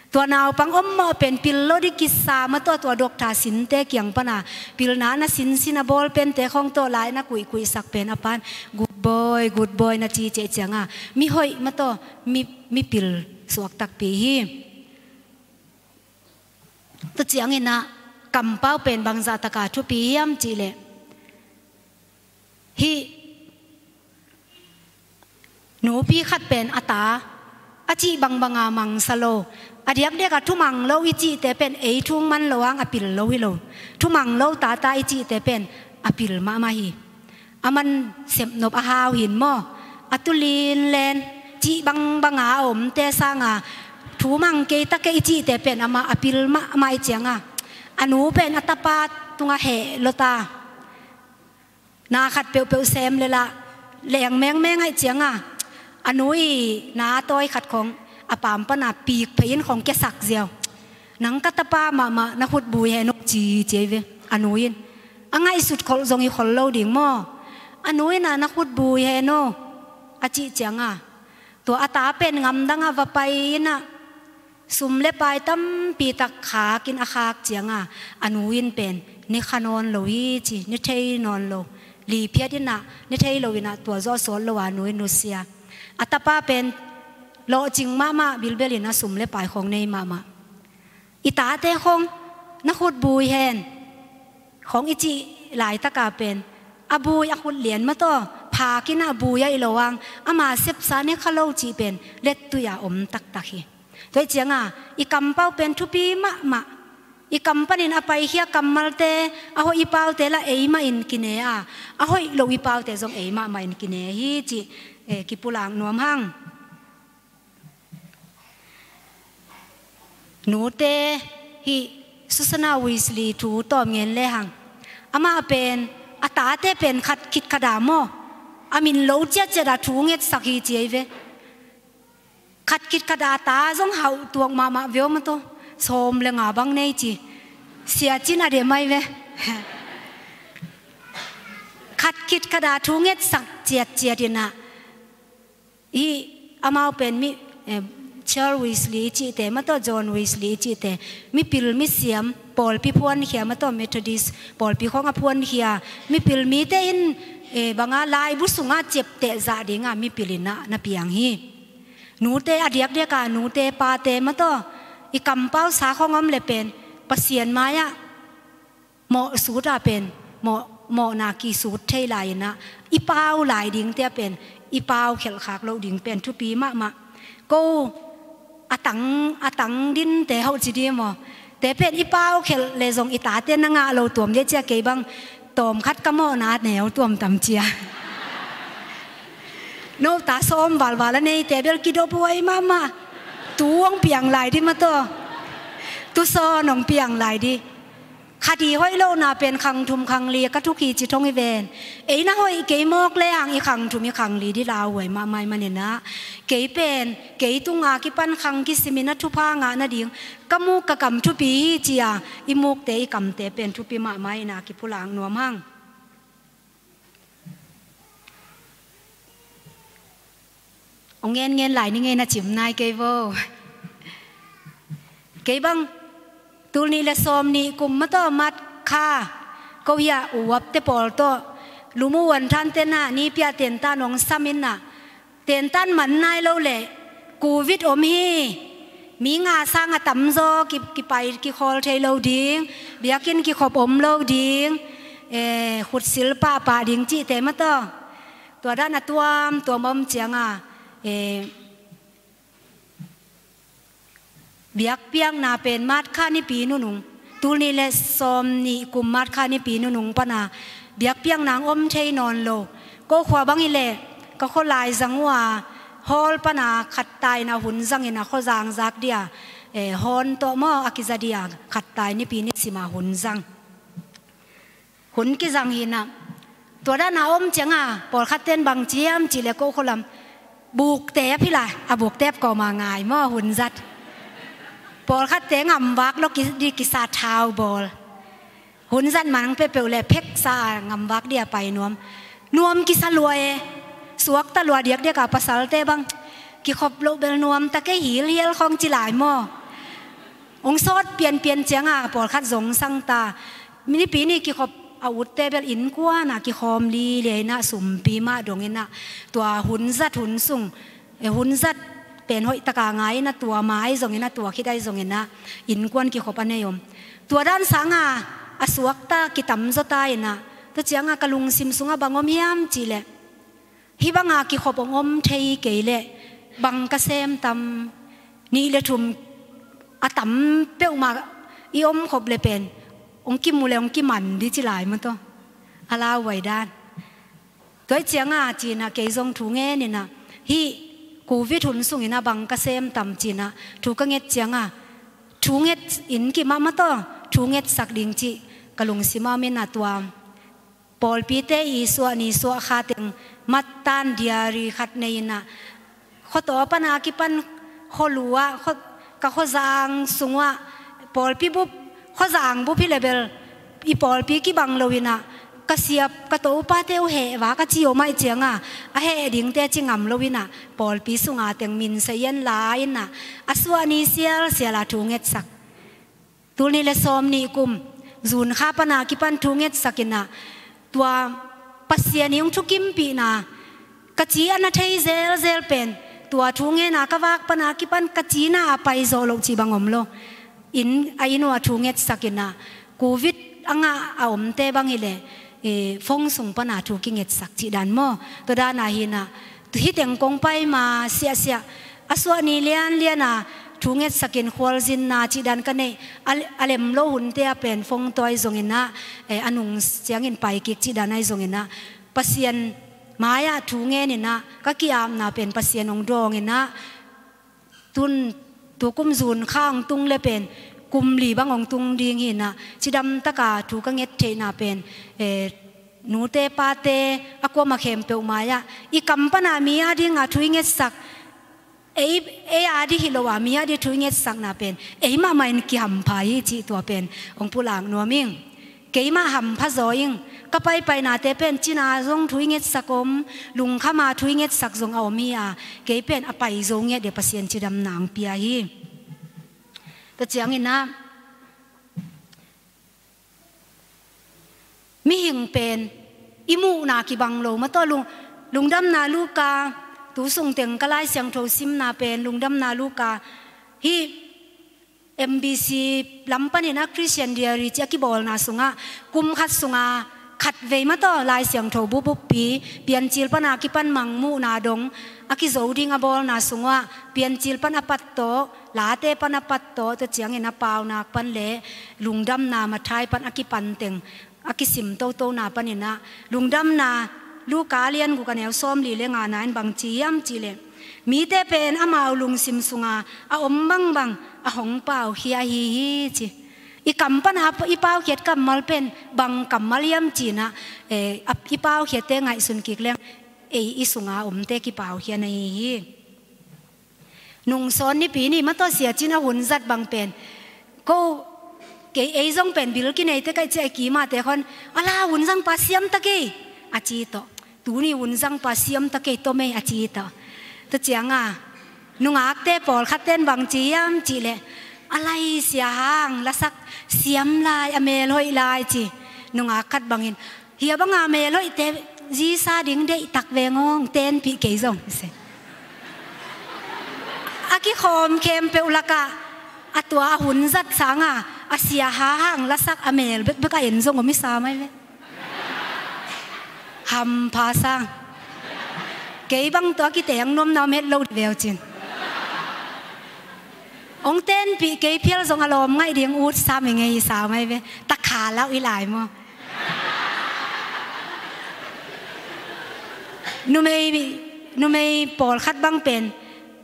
Tua naupang ommawh pen pil lo ding kisa mataw, tua doctor sinte kiang pana pilna na sinsin a ball pente khawng tawh lai na kuihkuihsak pen a pan good boy, good boy na ci ciah cianga mi hoih mataw, mi, mi pil suak takpi hi. Tua ciangin ah kampau pen bangzah taka thupi hiam cih leh, hih nupi khat pen a ta a cih bangbanga mangsa lo, a diakdiaka thumang lo i cihte pen ei thung man lo ang a pil lo hi lo. Thumang lo tata i cihte pen a pil mahmah hi. A man sepnop a hau hin maw, a tulin len cih bangbanga a omte sanga thumang kei ta kei i cihte pen amah a pil mahmah i cianga, a nu pen a tapa tungah heh lo ta. Na khat peuhpeuh sem le lah leng mengmeng ahih cianga, a nu i na tawi khat khawng a pam pana pik phei in khawng kiasak ziau. Nang ka tapa mahmah, na khutbui hen aw ci ci ei ve. A nu in a ngaihsut kholh zong hi khol lo ding maw. A nu in ah na khutbui hen aw a cih cianga, tua a ta pen ngamdangah va pai in ah, sum le pai tampi tak khakin a khak cianga, a nu in pen ne kha nawn lo hi ci, ne thei nawn lo. Liphiat in ah, ne thei lo in ah, tua zawh sawt lo a nu in nusia. A tapa pen lawhcing mahmah, bilbel in ah sum le pai khawng nei mahmah. I tate khawng na khutbui hen khawng i cih laitaka pen a bui a khut lian mataw, phak in ah a bui a i lo ang, ama sepsa ne kha lo cih pen lettui a om taktak hi. Tua hi cianga i kampau pen thupi mahmah. I kam panin a paikhia kammalte, a hoih i paute lah eimah in kine a, a hoih lo i paute zong eimahmah in kine hi cih, eh, kipulak nuam hang. Nute, Hih Susana Wesley thu tawm ngen lehang, amah pen a tate pen khat khit khat a maw, a min lo ciatciat a thu ngetsak hi ci ei ve. Khat khit khat a ta zong hauh tuak mahmah veu maw taw, sawm le nga bang nei ci. Sia cin a dem ai ve. Khat khit khat a thu ngetsak ciatciat in ah, hih amau pen mi, eh, Charles Wesley i cihte maw taw, John Wesley i cihte, mipil misiam, pawlpi phuankhia maw taw, Methodist pawlpi khawng a phuankhia mipil mite in, eh, banga laibu sungah ciapteh zah dinga mipil in ah na piang hi. Nute a diakdiaka, nute pate maw taw, i kampau sa khawng om le pen Pasian mai-ah mawh sut a pen, mawh, mawhna kisut thei lai in ah, i pau lai dingte a pen i pau khelh khak loh ding pen thupi mahmah. Ko a tang, a tang dinte hauh ci dih maw? Te pen i pau khelh le zong i tate na ngah lo tuam dih cia, kei bang tawm khat ka mawhna neu tuam tam cia. No ta sawm valval a neite bel kidop huai mahmah. Tu hong piang lai dih maw taw. Tu sawn hong piang lai dih. Khat i hoih lohna pen khang thum khang li ka thuk hi ci thong hi ven. Ei na hoih kei mawk lehang i khang thum i khang li dih lauhuai mahmah ahih manin ah, kei pen kei tunga kipan khang kisimin a thupha ngah nading ka muk ka kam thupi hi ci-a i mukte i kamte pen thupi mahmah in ah kipulak nuam hang. Hong ngen ngen lai ni ngei, na cim nai kei vo. Kei bang tul nih le sawm nih kum maw taw, March kha, ko hiah uapte pawl tawh lum uh uan thante na ni pia tentan hong sam in ah, tentan man nai lo leh covid om hi. Mi nga sang a tamzaw ki, kipai kikhawl thei lo ding, biakinn kikhop om lo ding, eh, khutsil pahpah ding cihte maw taw. Tua dan a tuamtuam om cianga, eh, biakpiakna pen March kha nipi nunung, tul nih le sawm nih kum March kha nipi nunung pana biakpiakna hong om thei nawn lo. Ko khua bang hi leh ka khualai zang uh a, hall pana khat ta in ah hun zang in ah, khuazang zak dih a, eh, hawn tawh maw a kiza dih a, khat ta in nipi nisim a hun zang. Hun kizang hi in ah, tua dan a om cianga pawlkhat ten bang ci hiam cih leh, ko khualam bukte a phila, a bukte a kawma ngai maw, hun zat. Pawlkhatte ngamvak lo ki, dih kisa thau bawl. Hun zat man ang peuhpeuh leh pheksa a ngamvak dih a pai nuam. Nuam kisa lua e, suakta lua diakdiak a, pasalte bang kikhop loh bel nuam ta kei, hilhial khawng ci lai maw. Hong sawt pianpian cianga pawlkhat zong sang ta. Nipi ni kikhop a utte bel innkuan a kikhawm lilia in ah, sumpi mah dong in ah, tua hun zat hun sung, eh, hun zat pen hoih taka ngai in ah, tua ma ahi zongin ah, tua khit ahi zongin ah, innkuan kikhop a nei om. Tua dan sanga a suakta kitamzaw ta in ah, tua cianga ka lungsim sungah bang om hiam cih leh, hih banga kikhop hong om thei kei leh bang ka sem tam, nih le thum a tam peuhmah i omkhop le pen hong kimu le hong kiman dih ci lai maw taw. A lauhuai dan. Tua hi cianga ci in ah kei zong thu ngen in ah, hih covid hun sungin ah bang ka sem tam ci in ah thu ka nget cianga, thu nget in kimah maw taw, thu ngetsak ding cih ka lungsim ah om in ah, tua pawlpite i suah ni suah kha teng mattan diary khat nei in ah, khuataw pana kipan khualu ah, khua, ka khuazang sung uah, pawlpi bup, khuazang bup hi leh bel i pawlpi kibang lo in ah, ka siap, ka topate uh heh vak a ci om ahih cianga, a heh dingte ci ngam lo in ah, pawlpi sunga teng min sa ian la in ah, a suah ni sialsial a thu ngetsak. Tul nih le sawm nih kum June kha pana kipan thu ngetsak in ah, tua Pasian i hong thukimpihna ka ci a na thei zelzel pen, tua thu ngen a ka vak pana kipan ka cina a pai zawh loh cih bang om lo. Inn, a inn uah thu ngetsak in ah, covid a ngah a omte bang hi leh, eh, phone sung pana thu kingetsak cih dan maw. Tua dan a hi in ah, hih teng kong pai ma siahsiah, a suah ni lianlian a thu ngetsak in khualzinna cih dan ka neih, a, a lem lo hunte a pen phone tawh ahi zongin ah, eh, a nung ciangin pai kik cih dan ahi zongin ah, Pasian mai-ah thu ngen in ah, ka ki-apna pen Pasian hong dawng in ah, tun, tukum June kha hong tung le pen kum li bang hong tung ding hi-in ah, cidam taka thu ka nget theihna pen, eh, nute pate a kuamah khempeuh mai-ah i kam pana mi a dinga thu i ngetsak, ei, ei a ding hi lo a, mi a ding thu i ngetsakna pen ei mahmah in kihampha hi cih tua pen hong pulak nuam ing. Keimah hampha zaw ing. Ka paipainate pen cina zong thu i ngetsak om, lungkhama thu i ngetsak zong a om hi a, kei pen a pai zo ngiat ding Pasian cidamna hong pia hi. Tua ciangin ah, mihing pen i muhna kibang lo mah tawh, lung, Lungdamna Luka, tu sungteng ka Lai Siangtho simna pen Lungdamna Luka, hih M B C lam panin ah Christian Diary ci a kibawlna sungah kum khat sunga khatvei mah tawh Lai Siangtho bupbuppi, Piancil pana kipan Mangmuhna dong a kizo ding a bawlna sungah Piancil pan a pat tawh, Late pan a pat tawh, tua ciangin a Paunak pan le Lungdamna Matthai pan a kipan teng a kisim totona panin ah, Lungdamna Luka a lian guk a neu sawmli le ngana in bang ci hiam cih leh, mite pen amau lungsim sunga a om bangbang a hong paukhia ahi hi ci. I kam pana i paukhiat kammal pen bang kammal hiam ci-in ah, eh, a, i paukhiatte ngaihsun kik leng, ei i sunga omte kipaukhia na hi hi. Nungsawn Nipi ni mah tawh Sia Cin a hun zat bang pen, ko, kei ei zong pen bil kinei teh ka hih ciang a kimate khawng, "A la, hun zangpa siam ta kei," a ci tawh. "Tuni hun zangpa siam ta kei, Tom ei," a ci tawh. Tua ciangin nungakte pawlkhatte in bang ci hiam cih leh, "A lai, Sia Hang lasak siam lai, a mel hoih lai," ci. Nungak khat bangin, "Hih banga mel hoihte zisa ding deihtak veng aw, tenpih kei zong," ci. A kikhawm khempeuh lakah a tua a hun zat sangin a Sia Hang lasak a mel bekbek a en zong om i sam ai ve. Hampha sang. Kei bang tawh a kiteng nuamna om het lo veu cin. Hong tenpih kei phial zong a lawm ngaih ding ut sam i ngei i sam ai ve. Takha lau i lai maw. Numei, numei pawlkhat bang pen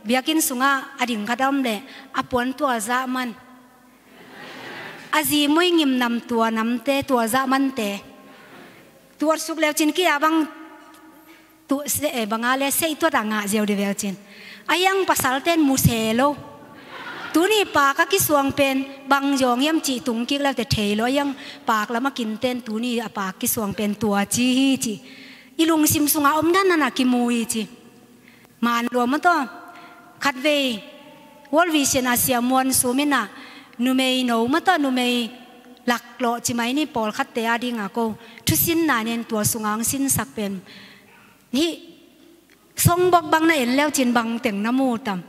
biakinn sungah a ding khat a om leh a puan tua zah man, a zi mui ngim nam tua namte, tua zah mante tuatsuk leu cin kia bang tu, se, eh, banga le seih tuat a ngah ziau ding veu cin. A hiang pasalten mu se lo. Tuni paak a kisuang pen bang zawng hiam cih tung kik leute thei lo. A hiang paak lam a kinten tuni a paak kisuang pen tua ci hi ci. I lungsim sunga om dan nana kimu hi ci. Man lua mah tawh. Khatvei World Vision a Sia Muan Sum in ah, numei no mah tawh, numei laklawh ci mai ni, pawlkhatte a dinga ko thusinna nen tua sunga hong sinsak pen, hih songbok bang na en leu cin bangteng na mu tam.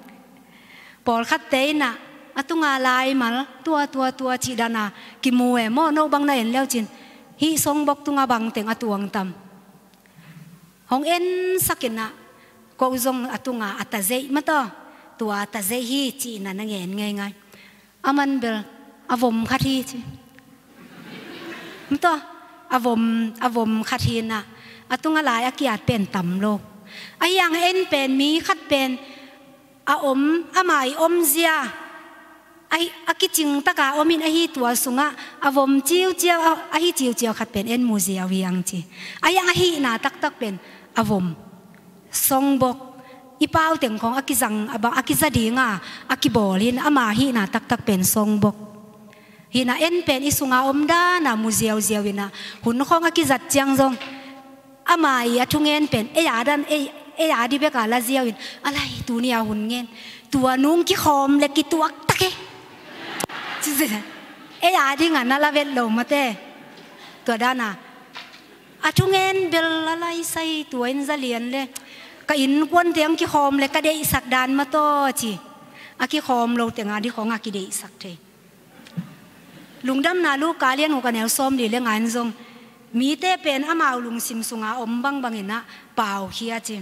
Pawlkhatte in ah a tunga laimal tua, tua, tua cih dana kimu e maw. No bang na en leu cin hih songbok tunga bangteng a tuang tam. Hong ensak in ah, ko zong a tunga a tazeih mah tawh, tua a tazeih hi ci-in ah na ngen ngeingai. Aman bel a vom khat hi ci. Mah tawh, a vom, a vom khat hi-in ah, a tunga lai a kiat pen tam lo. A hiang en pen mi khat pen a om, ama i omzia a, a kicing taka om in, ahi tua sungah a vom ciuciau, a, ahi ciuciau khat pen en mu ziau hi hang ci. A hiang a hihna taktak pen a vom, songbok, i pauteng khawng a kizang, a bang, a kiza dinga a kibawl hi-in, ama hihna taktak pen songbok hi-in ah, en pen i sunga om dana mu ziauziau in ah, hun khawng a kizat ciang zong ama i a thungen pen ei a dan, ei, ei a ding beka la ziau in, a lai, tuni a hun ngen, tua nung kikhawm le kituak ta kei. Ei a dinga na la vet lo mate. Tua dana a thungen bel a lai sai, tua in za lian le ka innkuante hong kikhawm le ka deihsak dan mah tawh ci. A kikhawm lo tenga ding khawng a kideihsak thei. Lungdamna Luka lian guk a neu sawmli le nga in zong, mite pen amau lungsim sunga om bangbang in ah paukhia ci.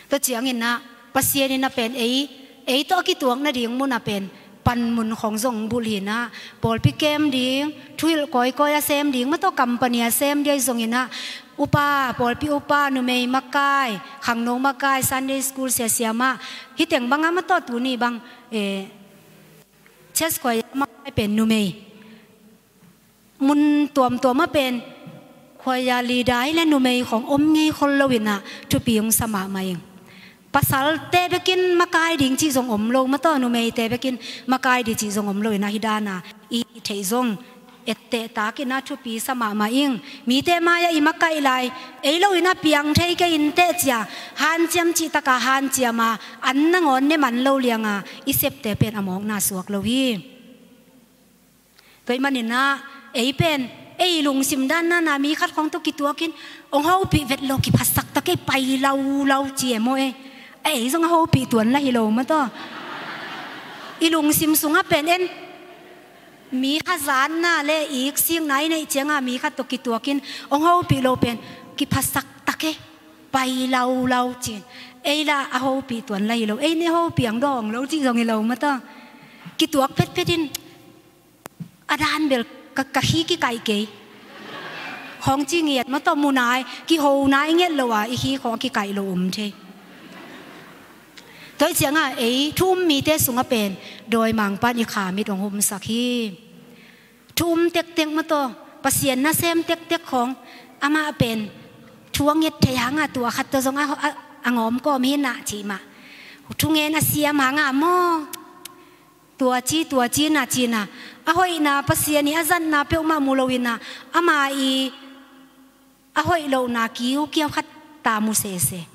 Tua ciangin ah Pasian in ah pen ei, ei tawh a kituak nading mun ah pen panmun khawng zong bulh hi inah, pawlpi kem ding, thuhilh kawikawi a sem ding, mah tawh company a sem ding ahi zong inah, upa, pawlpi upa, numei makai, khangno makai, Sunday school siasia mah, hih teng bangah mah tawh tuni bang, eh, church choir makai pen numei. Mun tuamtuam ah pen, choir leader hi leh numei khawng om ngei khol lo inah, thupi hong sa mahmah ing. Pasalte bekin makai ding cih zong om lo, mah tawh numeite bekin makai ding cih zong om lo inah, hih dan a i theih zong etteh tak inah thupi sa mahmah ing. Mite mai-ah i makaih lai, ei lo inah piang thei kei inteh ci-a hanciam cih tak a hanciam a, an nangawn ne man lo liang a, i septe pen a mawkna suak lo hi. Tua ahih man inah, ei pen, ei lungsim dan nana mi khat khawng tawh kituakin, hong hopih vet lo, kiphasak ta kei, pai laulau ci e maw e. Ei zong a hopih tuan lah hi lo mah tawh. I lungsim sungah pen en, mi khat zatna le iksikna i neih ciangah mi khat tawh kituakin, hong hopih lo pen, kiphasak ta kei, pai laulau ci-in. Ei lah a hopih tuan lah hi lo, ei ne hopih ang dawng lo cih zong hi lo mah tawh. Kituak phetphet in, a dan bel ka, ka hi kikaih kei. Khawng ci ngiat mah tawh, mu nai, kiho nai ngiat lo a, i hi khawng a kikaih lo om thei. Tua ahih ciangah ei thu um mite sungah pen dawimangpa'n i khamit hong humsak hi. Thu um tektek mah tawh, Pasian nasem tektek khawng, amah pen thu a nget thei hangah tua khat tawh zong a, a, a ngawm kawm hi inah cih mah. Thungen a siam hangah maw, tua ci, tua ci inah ci inah, a hoihna, Pasian i a zatna peuhmah mu lo inah, ama i a hoih lohna kiukiau khat ta mu sese.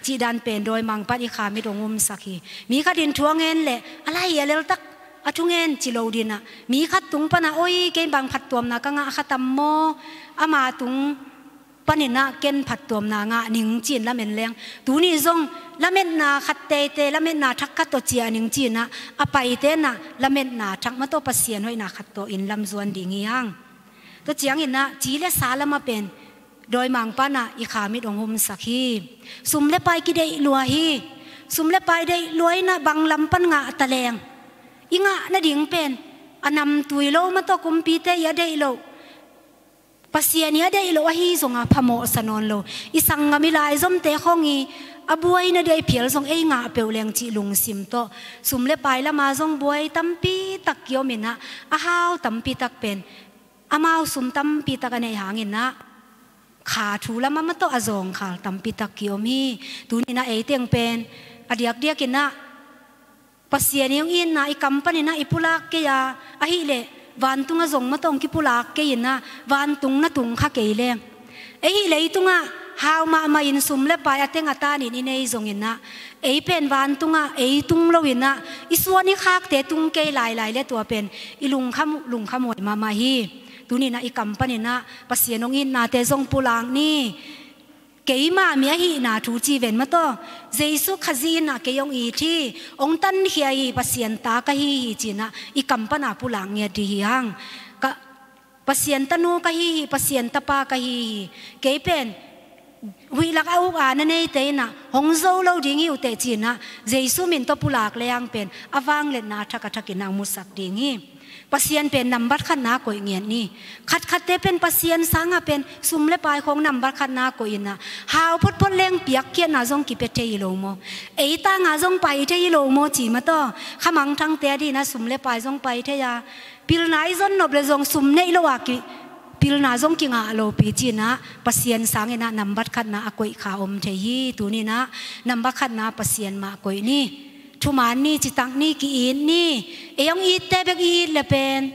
Cih dan pen dawimangpa'n i khamit hong humsak hi. Mi khat in thu a ngen leh a lai a leltak, a thungen ci lo ding inah, mi khat tung panah, oi, kei bang phattuamna ka ngah kha tam maw, ama tung pan inah ken phattuamna ngah ning ci-in lamen leng, tuni zong lametna khat teitei, lametna thak khat tawh ciah ning ci inah, a paite inah lametna thak mah tawh, Pasian hoihna khat tawh inn lam zuan ding hi hang. Tua ciang inah ci le sa lamah pen dawimangpa'n ah i khamit hong humsak hi. Sum le pai kideih lua hi. Sum le pai deih lua inah bang lam pan ngah ta leng, i ngah nading pen a namtui lo mah tawh, kumpite i a deih loh, Pasian i a deih loh ahi zongah phamawhsa nawn lo. I sanggam, i laizomte khawng i a buaina ding a i phial zong ei ngah peuh leng cih lungsim tawh, sum le pai lamah zong buai tampi tak kiom inah, a hau tampi tak pen amau sum tampi tak a neih hang inah, kha thu lamah mah tawh a zawngkhal tampi tak kiom hi. Tuni inah ei teng pen a diakdiak inah Pasian i hong itna i kam pan inah i pulak kei a, ahih leh vantungah zong mah tawh hong kipulak kei inah, vantung na tung kha kei leng, ei hih leitungah hau mahmah in sum le pai a teng a tanin i nei zong inah, ei pen vantungah ei tung lo inah, i suan i khakte tung kei lailai leh tua pen i lungkham, lungkhamhuai mahmah hi. Tuni inah i kam pan inah Pasian hong itnate zong pulak ni. Keimah mi ahihna thu ci ven mah tawh, Jesu Khazih inah kei hong it hi, hong tankhia hi, Pasian ta ka hi hi ci inah i kam pan a pulak ngiat ding hi hang. Ka, Pasian tanu ka hi hi, Pasian tapa ka hi hi. Kei pen huih lak a uk a na neite inah hong zo lo ding hi uh teh ci inah, Jesu min tawh pulak leng pen a vangliatna a thak a thak inah hong musak ding hi. Pasian pen nambat khatna koih ngiat ni. Khatkhatte pen Pasian sangah pen sum le pai khawng nambat khatna koih inah, hau photphot leng piakkhiatna zong kipia thei hi lo maw? Ei tangah zong pai thei hi lo maw ci mah tawh, kha mangthangte a ding inah sum le pai zong pai thei a, pilna i zon nop leh zong sum neih lo a ki, pilna zong kingah lopi ci inah, Pasian sang inah nambat khatna a koih kha om thei hi. Tuni inah nambat khatna Pasian mah koih ni. Thuman ni, citak ni, ki-it ni. Ei hong itte bek i it leh pen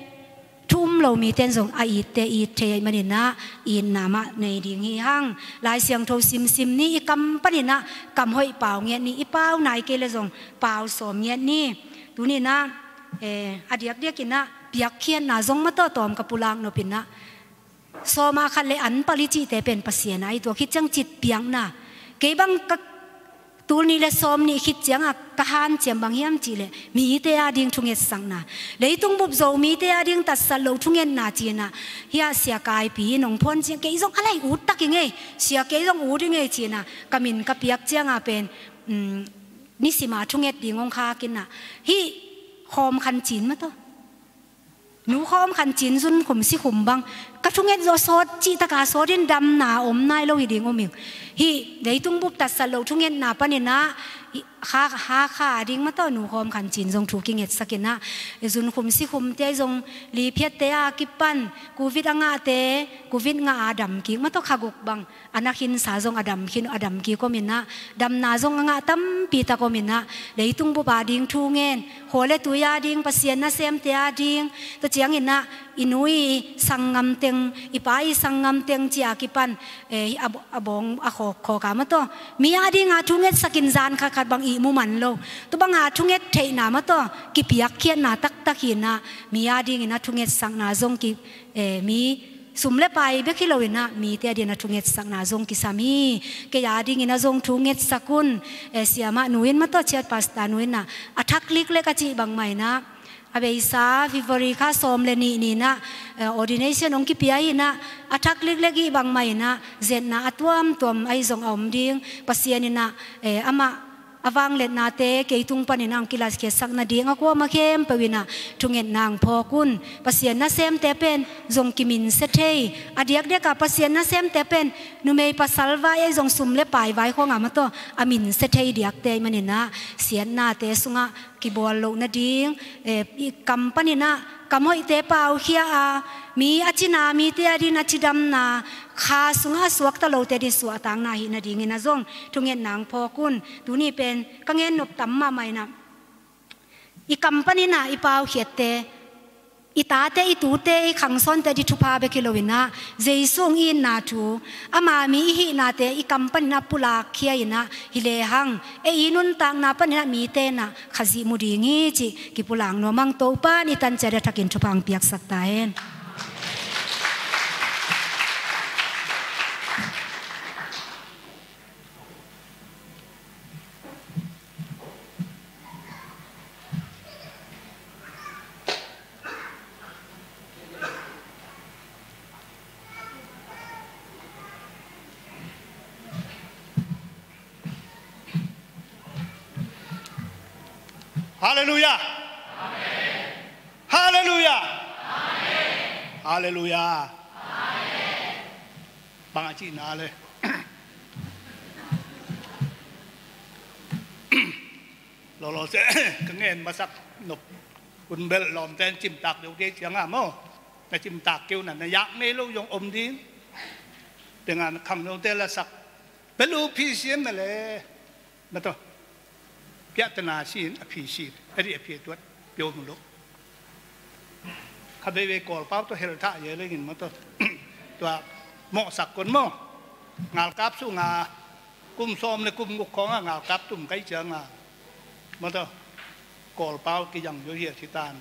thu um lo mite in zong a itte it thei ahih man inah, itna mah nei ding hi hang. Lai Siangtho simsim ni, i kam pan inah kam hoih pau ngiat ni, i pau nai kei leh zong pau sawm ngiat ni. Tuni inah, eh, a diakdiak inah piakkhiatna zong mah tawh tawm ka pulak nop inah, sawm ah khat leh an pali cihte pen Pasian a i tuak hi ciang citpiakna. Kei bang ka tul nih leh sawm nih khit ciangah ka hanciam bang hiam cih leh, mite a ding thungetsakna, leitung bup Zomite a ding tatsat loh thungetna ci inah, hiah Sia Kaipi in hong phuan ciang kei zong a lai ut tak ing ei, Sia kei zong ut ing ei ci inah, ka min ka piak ciangah pen, um, nisim a thunget ding hong khak inah, hih Khawm Khan Cin mah tawh, Nu Khawm Khan Cin zunkhum sikhum bang, ka thunget zawh sawt cih taka sawt in damna om nai lo hi ding om ing. Hih leitung bup tatsat loh thungetna panin ah, Hakha, Hakha a ding mah tawh Nu Khawm Khan Cin zong thu kingetsak in ah, zunkhum sikhumte zong liphiatte a kipan, Covid a ngahte, Covid ngah a dam kik mah tawh kha guk bang a na khinsa zong a dam khin, a dam kik om in ah, damna zong a ngah tampi tak om in ah, leitung bup a ding thu ngen, khua le tui a ding, Pasian nasemte a ding, tua ciangin ah i nu i sanggam teng, i pa i sanggam teng ci a kipan, eh, a, a bawng a khawk khawk a mah tawh, mi a ding a thungetsak in zan khatkhat bang ihmu man lo, tua bang a thunget theihna mah tawh kipiakkhiatna taktak hi in ah, mi a dingin a thungetsakna zong ki, eh, mi sum le pai bek hi lo in ah, mite a dingin a thungetsakna zong kisam hi. Kei a dingin a zong thungetsak un, eh, siamah nu in mah tawh, chiat pastor nu in ah, a thak liklek a cih bangmah in ah, a beisa February kha sawm le nih ni in ah, eh, ordination hong kipia hi in ah, a thak liklek hi bangmah in ah, zetna a tuamtuam ahi zong a om ding, Pasian in ah, eh, amah a vangliatnate kei tung panin ah hong kilatkhiatsak nading a kuamah khempeuh in ah thungetna hong phawk un. Pasian nasemte pen zong kiminsia thei, a diakdiak a Pasian nasemte pen numei pasal vai ahi zong sum le pai vai khawng a mah tawh a minsia thei diakte ahih manin ah, siatnate sungah kibawl loh nading, eh, i kam panin ah kam hoihte paukhia a, mi a cina mite a dingin a cidamna, kha sungah a suakta lote a dingin suahtakna hi nadingin a zong thungetna hong phawk un. Tuni pen ka gen nop tam mahmah in ah, i kam panin ah i paukhiatte, i tate, i tute, i khangsawnte a ding thupha bek hi lo in ah, Jesu hong itna thu, ama mi i hihnate i kam panin ah pulakkhia in ah, hi lehang ei i nuntakna panin ah mite in ah Khazih mu ding hi cih kipulak nuam ing. Topa in i tan ciat a thakin thupha hong piaksak ta hen. Halleluiah. Halleluiah. Halleluiah. Bang a cihna le, lawlaw se ka gen masak nop un bel lawmte in cimtak deuh dei ciang a maw, na cimtak kei un a, na yak nei lo zong om ding. Tengah na khangnote lasak bel uh phisiam na le, na tawh piahtana si in a phisiam a dih a phiatuat pio mu lo. Kha veivei Kawlpau tawh helthah ye lengin maw tawh, tua mawhsak kon maw, ngalkap sunga kum sawm le kum guk khawnga ngalkap tum kai cianga maw tawh, Kawlpau kizang zo hiat hi tan.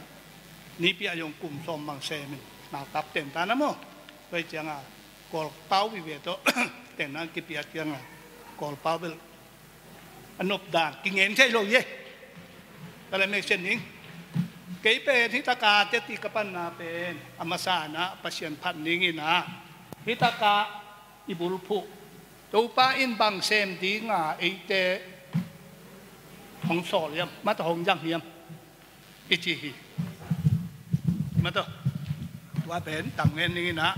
Nipi a zong kum sawm bang semin ngalkap tem tan a maw. Tua hi cianga Kawlpau vive tawh tenna kipiat cianga Kawlpau bel a nopdan kingen thei lo hi. Ka le mek sen ning. Kei pen hi taka teti ka panna pen a masa in ah Pasian phat ning in ah, hi taka i bulphuh Topa in bang sem dinga eite hong sawl hiam, mata hong zang hiam i ci hi. Mata tua pen tang ngen ning in ah,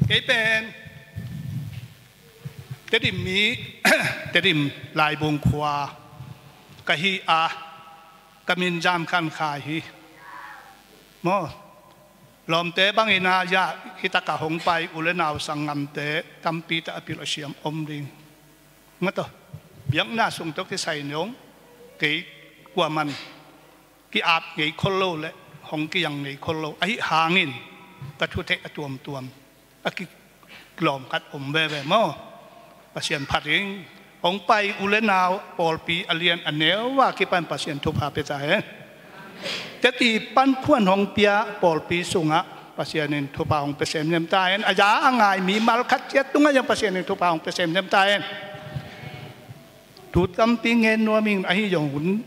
kei pen Tedim mi, Tedim Laibung khua ka hi a, ka min Zam Khan Khai hi. Maw, lawmte bangin a zah hi taka hong pai u le nau sanggamte tampi tak a pil a siam om ding. Mata biakna sung tawh kisai nong kei kuaman ki-ap ngei khol lo le hong kizang ngei khol lo ahi hangin ka thu theih a tuamtuam a kilawm khat om veve maw. Pasian phat ing. Hong pai u le nau pawlpi a lian a neu a kipan Pasian thupha pia ta hen. Teti pan khuan hong pia pawlpi sungah Pasian in thupha hong pia semsem ta hen. A za a ngai mimal khat ciat tungah zong Pasian in thupha hong pia semsem ta hen. Thu tampi ngen nuam ing, ahi zong hun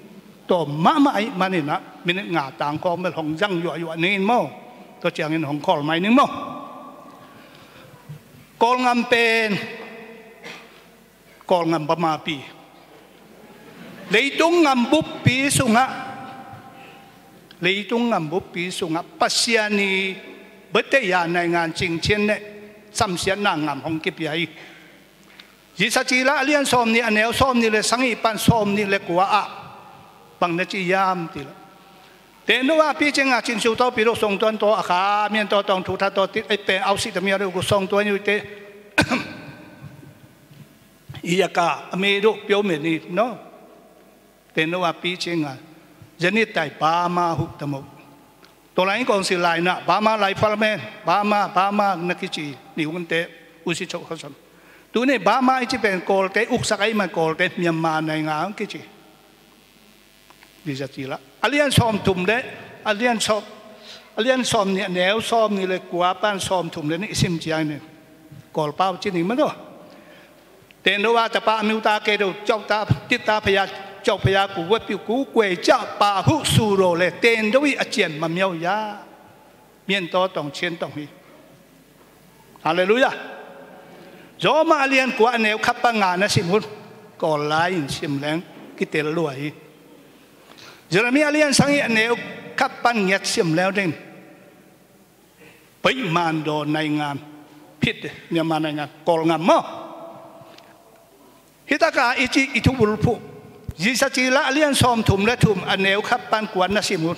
tawm mahmah ahih manin ah minit nga tang khawng bel hong zang yuahyuah ning in maw. Tua ciangin hong khawl mai ning maw. Kawlgam pen, Kawlgam bamapi, leitung gam buppi sungah Leitung ngam buppi sungah Pasian i bete ya naingan cingcian le samsiatna ngam hong kipia hi. Zisa ci la a lian sawm nih a neu sawm nih le sagih pan sawm nih le kua ah bang na ci hiam ti la. Tendo a pi cing a cing siu tawh pi dok song tuan tawh a kha mian tawh tawng thu tha tawh tit ei peng au si ta mia dok song tuan yu te. I ya ka a mi dok pio me ni no. Tendo a pi cing a zenit tai ba ma hu ta mo. Tawlai kong si lai na ba ma lai fal men ba ma ba ma na kici ni hun te u si chok khosam. Tuni ba ma i ci pen Kawlte uksak ai man Kawlte Myanmar naingan kici. Di za ci la a lian sawm thum le a lian sawm a lian sawm nih a neu sawm nih le kua pan sawm thum le nih i sim ciang nih Kawlpau ci nih ma do. Tendo a tapa a miu ta ke do cau ta tit ta phaya cau phaya ku wet piu ku kuei ca pa hu su ro le tendo i a cian ma miau ya. Mian tawh tawng cian tawng hi. Halleluiah. Roma a lian kua a neu khat pan nga na sim hun Kawl lai in sim leng kitel lua hi. Jeremiah a lian sagih a neu khat pan ngiat sim leu ding. Pei man daw naingan phit Myanmar naingan Kawl ngam maw. Hi taka i ci i thu bulphuh Zisa ci la a lian sawm thum le thum a neu khat pan kua na sim hun.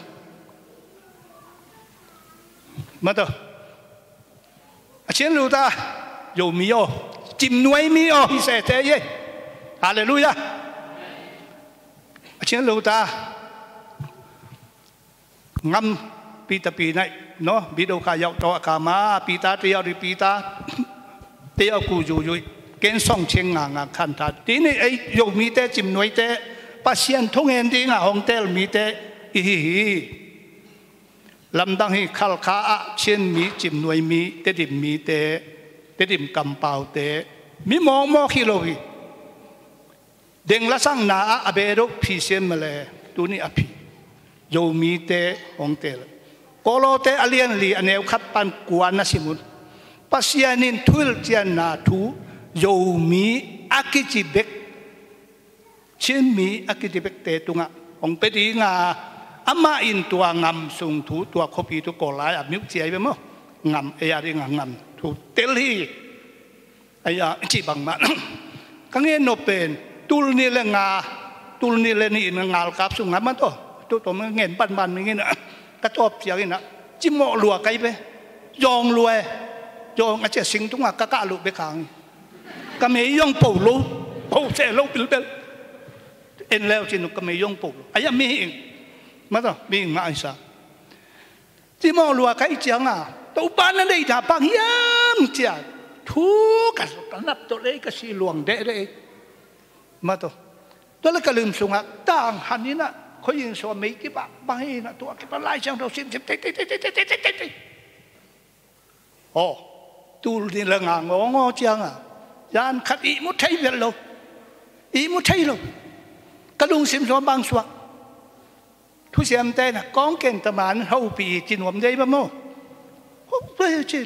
Ma to. A cian lu ta Zomi aw cimnuai mi aw hi se te ye. Halleluiah. A cian lu ta ngam pi ta pi naih no bi do kha yau tawh a kha ma pi ta te yau di pi ta te yau ku yu yu ken song ciang nga nga khan ta ti ni ei Zomi te cimnuai te Pasian thungen ding a hong tel mi te i hi hi. Lamdang hi Khalkha ah Chin mi, Cimnuai mi, Tedim mite, Tedim kampaute mi mawkmawk hi lo hi. Deng lasakna ah a bedo phi sian male tuni a phi Zomite hong tel. Kawlawte a lianli a neu khat pan kua na simun Pasian in thuhilhcianna thu Zomi a kici bek Chin mi a kici bekte tungah hong pia dinga amah in tua ngam sung thu tua khuapi thu Kawl lai a miuh ciai ve maw? Ngam ei a dinga ngam thu tel hi. Aia ci bangmah ka ngen nop pen tul nih le nga tul nih le nih in ngalkap sung ngam man tawh tu tawh ngen banban mi ngin ka tawp ciang in a cimawh lua kai ve. Zawng lua e. Zawng a cia sing tungah ka kah luh bek hang. Ka mei zong po lo, po seh lo bilbel. En leu cin ka mei zong po lo. Aia mihing mata mihing mah aisa. Cimawh lua ka i cianga Topa na deihna bang hiam cia thu ka nap tawh lei ka si luang deh deh. Mata tua le ka lim sungah tang han inah khoi in sua mei kipah bang hinah tua kipah lai siang tho simsim tei tei tei tei tei tei tei tei. Aw, tul nih le nga ngawngawng cianga zan khat ihmu thei vet lo. Ihmu thei lo. Ka lungsim suah bang suah. Thusiamte na kawng ken taman hopi i ci nuam dei ba maw? Hopi ci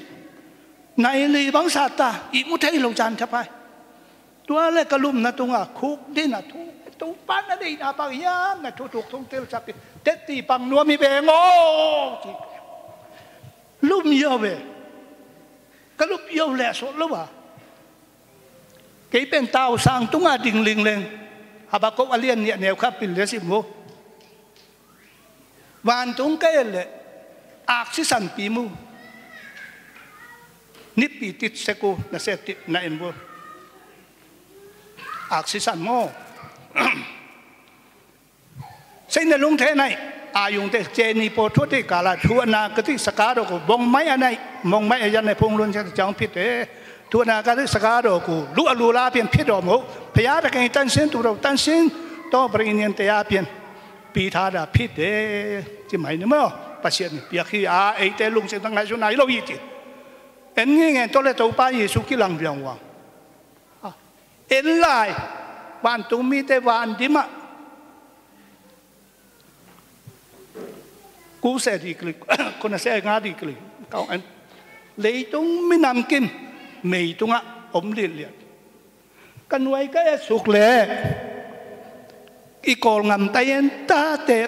nai li bang sat ta ihmu thei lo zan thapai. Tua le ka lumna tunga khuk dina thu Topa na deihna bang hiam na thu thuk thung tel sapi teti bang nuam i beng aw ci. Lum yo ve. Ka lup yo le a sawt lo a. Kei pen tau sang tunga ding ling leng Habakuk a lian nih a neu kha pil le sim ho. Vantung ka et le aksi sanpi mu. Nipi tit seku na se tit na en bu. Aksi san maw? Seina lungthe nai a yungte ceni po thuate kala thuana kati sakado ko bong mai anai mong mai ayan ne phung lun sia chang phit e. Thuana kati sakado ko lu alu la pian phit do mo. Phaya da keng tan sin tu do tan sin to bring nian te a pian. Pi tha da phit e. Ci mai ni mo. Pasian ni piak hi a eite lungsim tang ngai su nai lo hi ci. En ngi ngen to le Topa Yesu kilang biang wang. En lai vantung mite van dimah kuse dikli kona se nga dikli kau en leitung minam kim meitungah om lianlian. Ka nuai ka et suk le i Kawl ngam tai en tate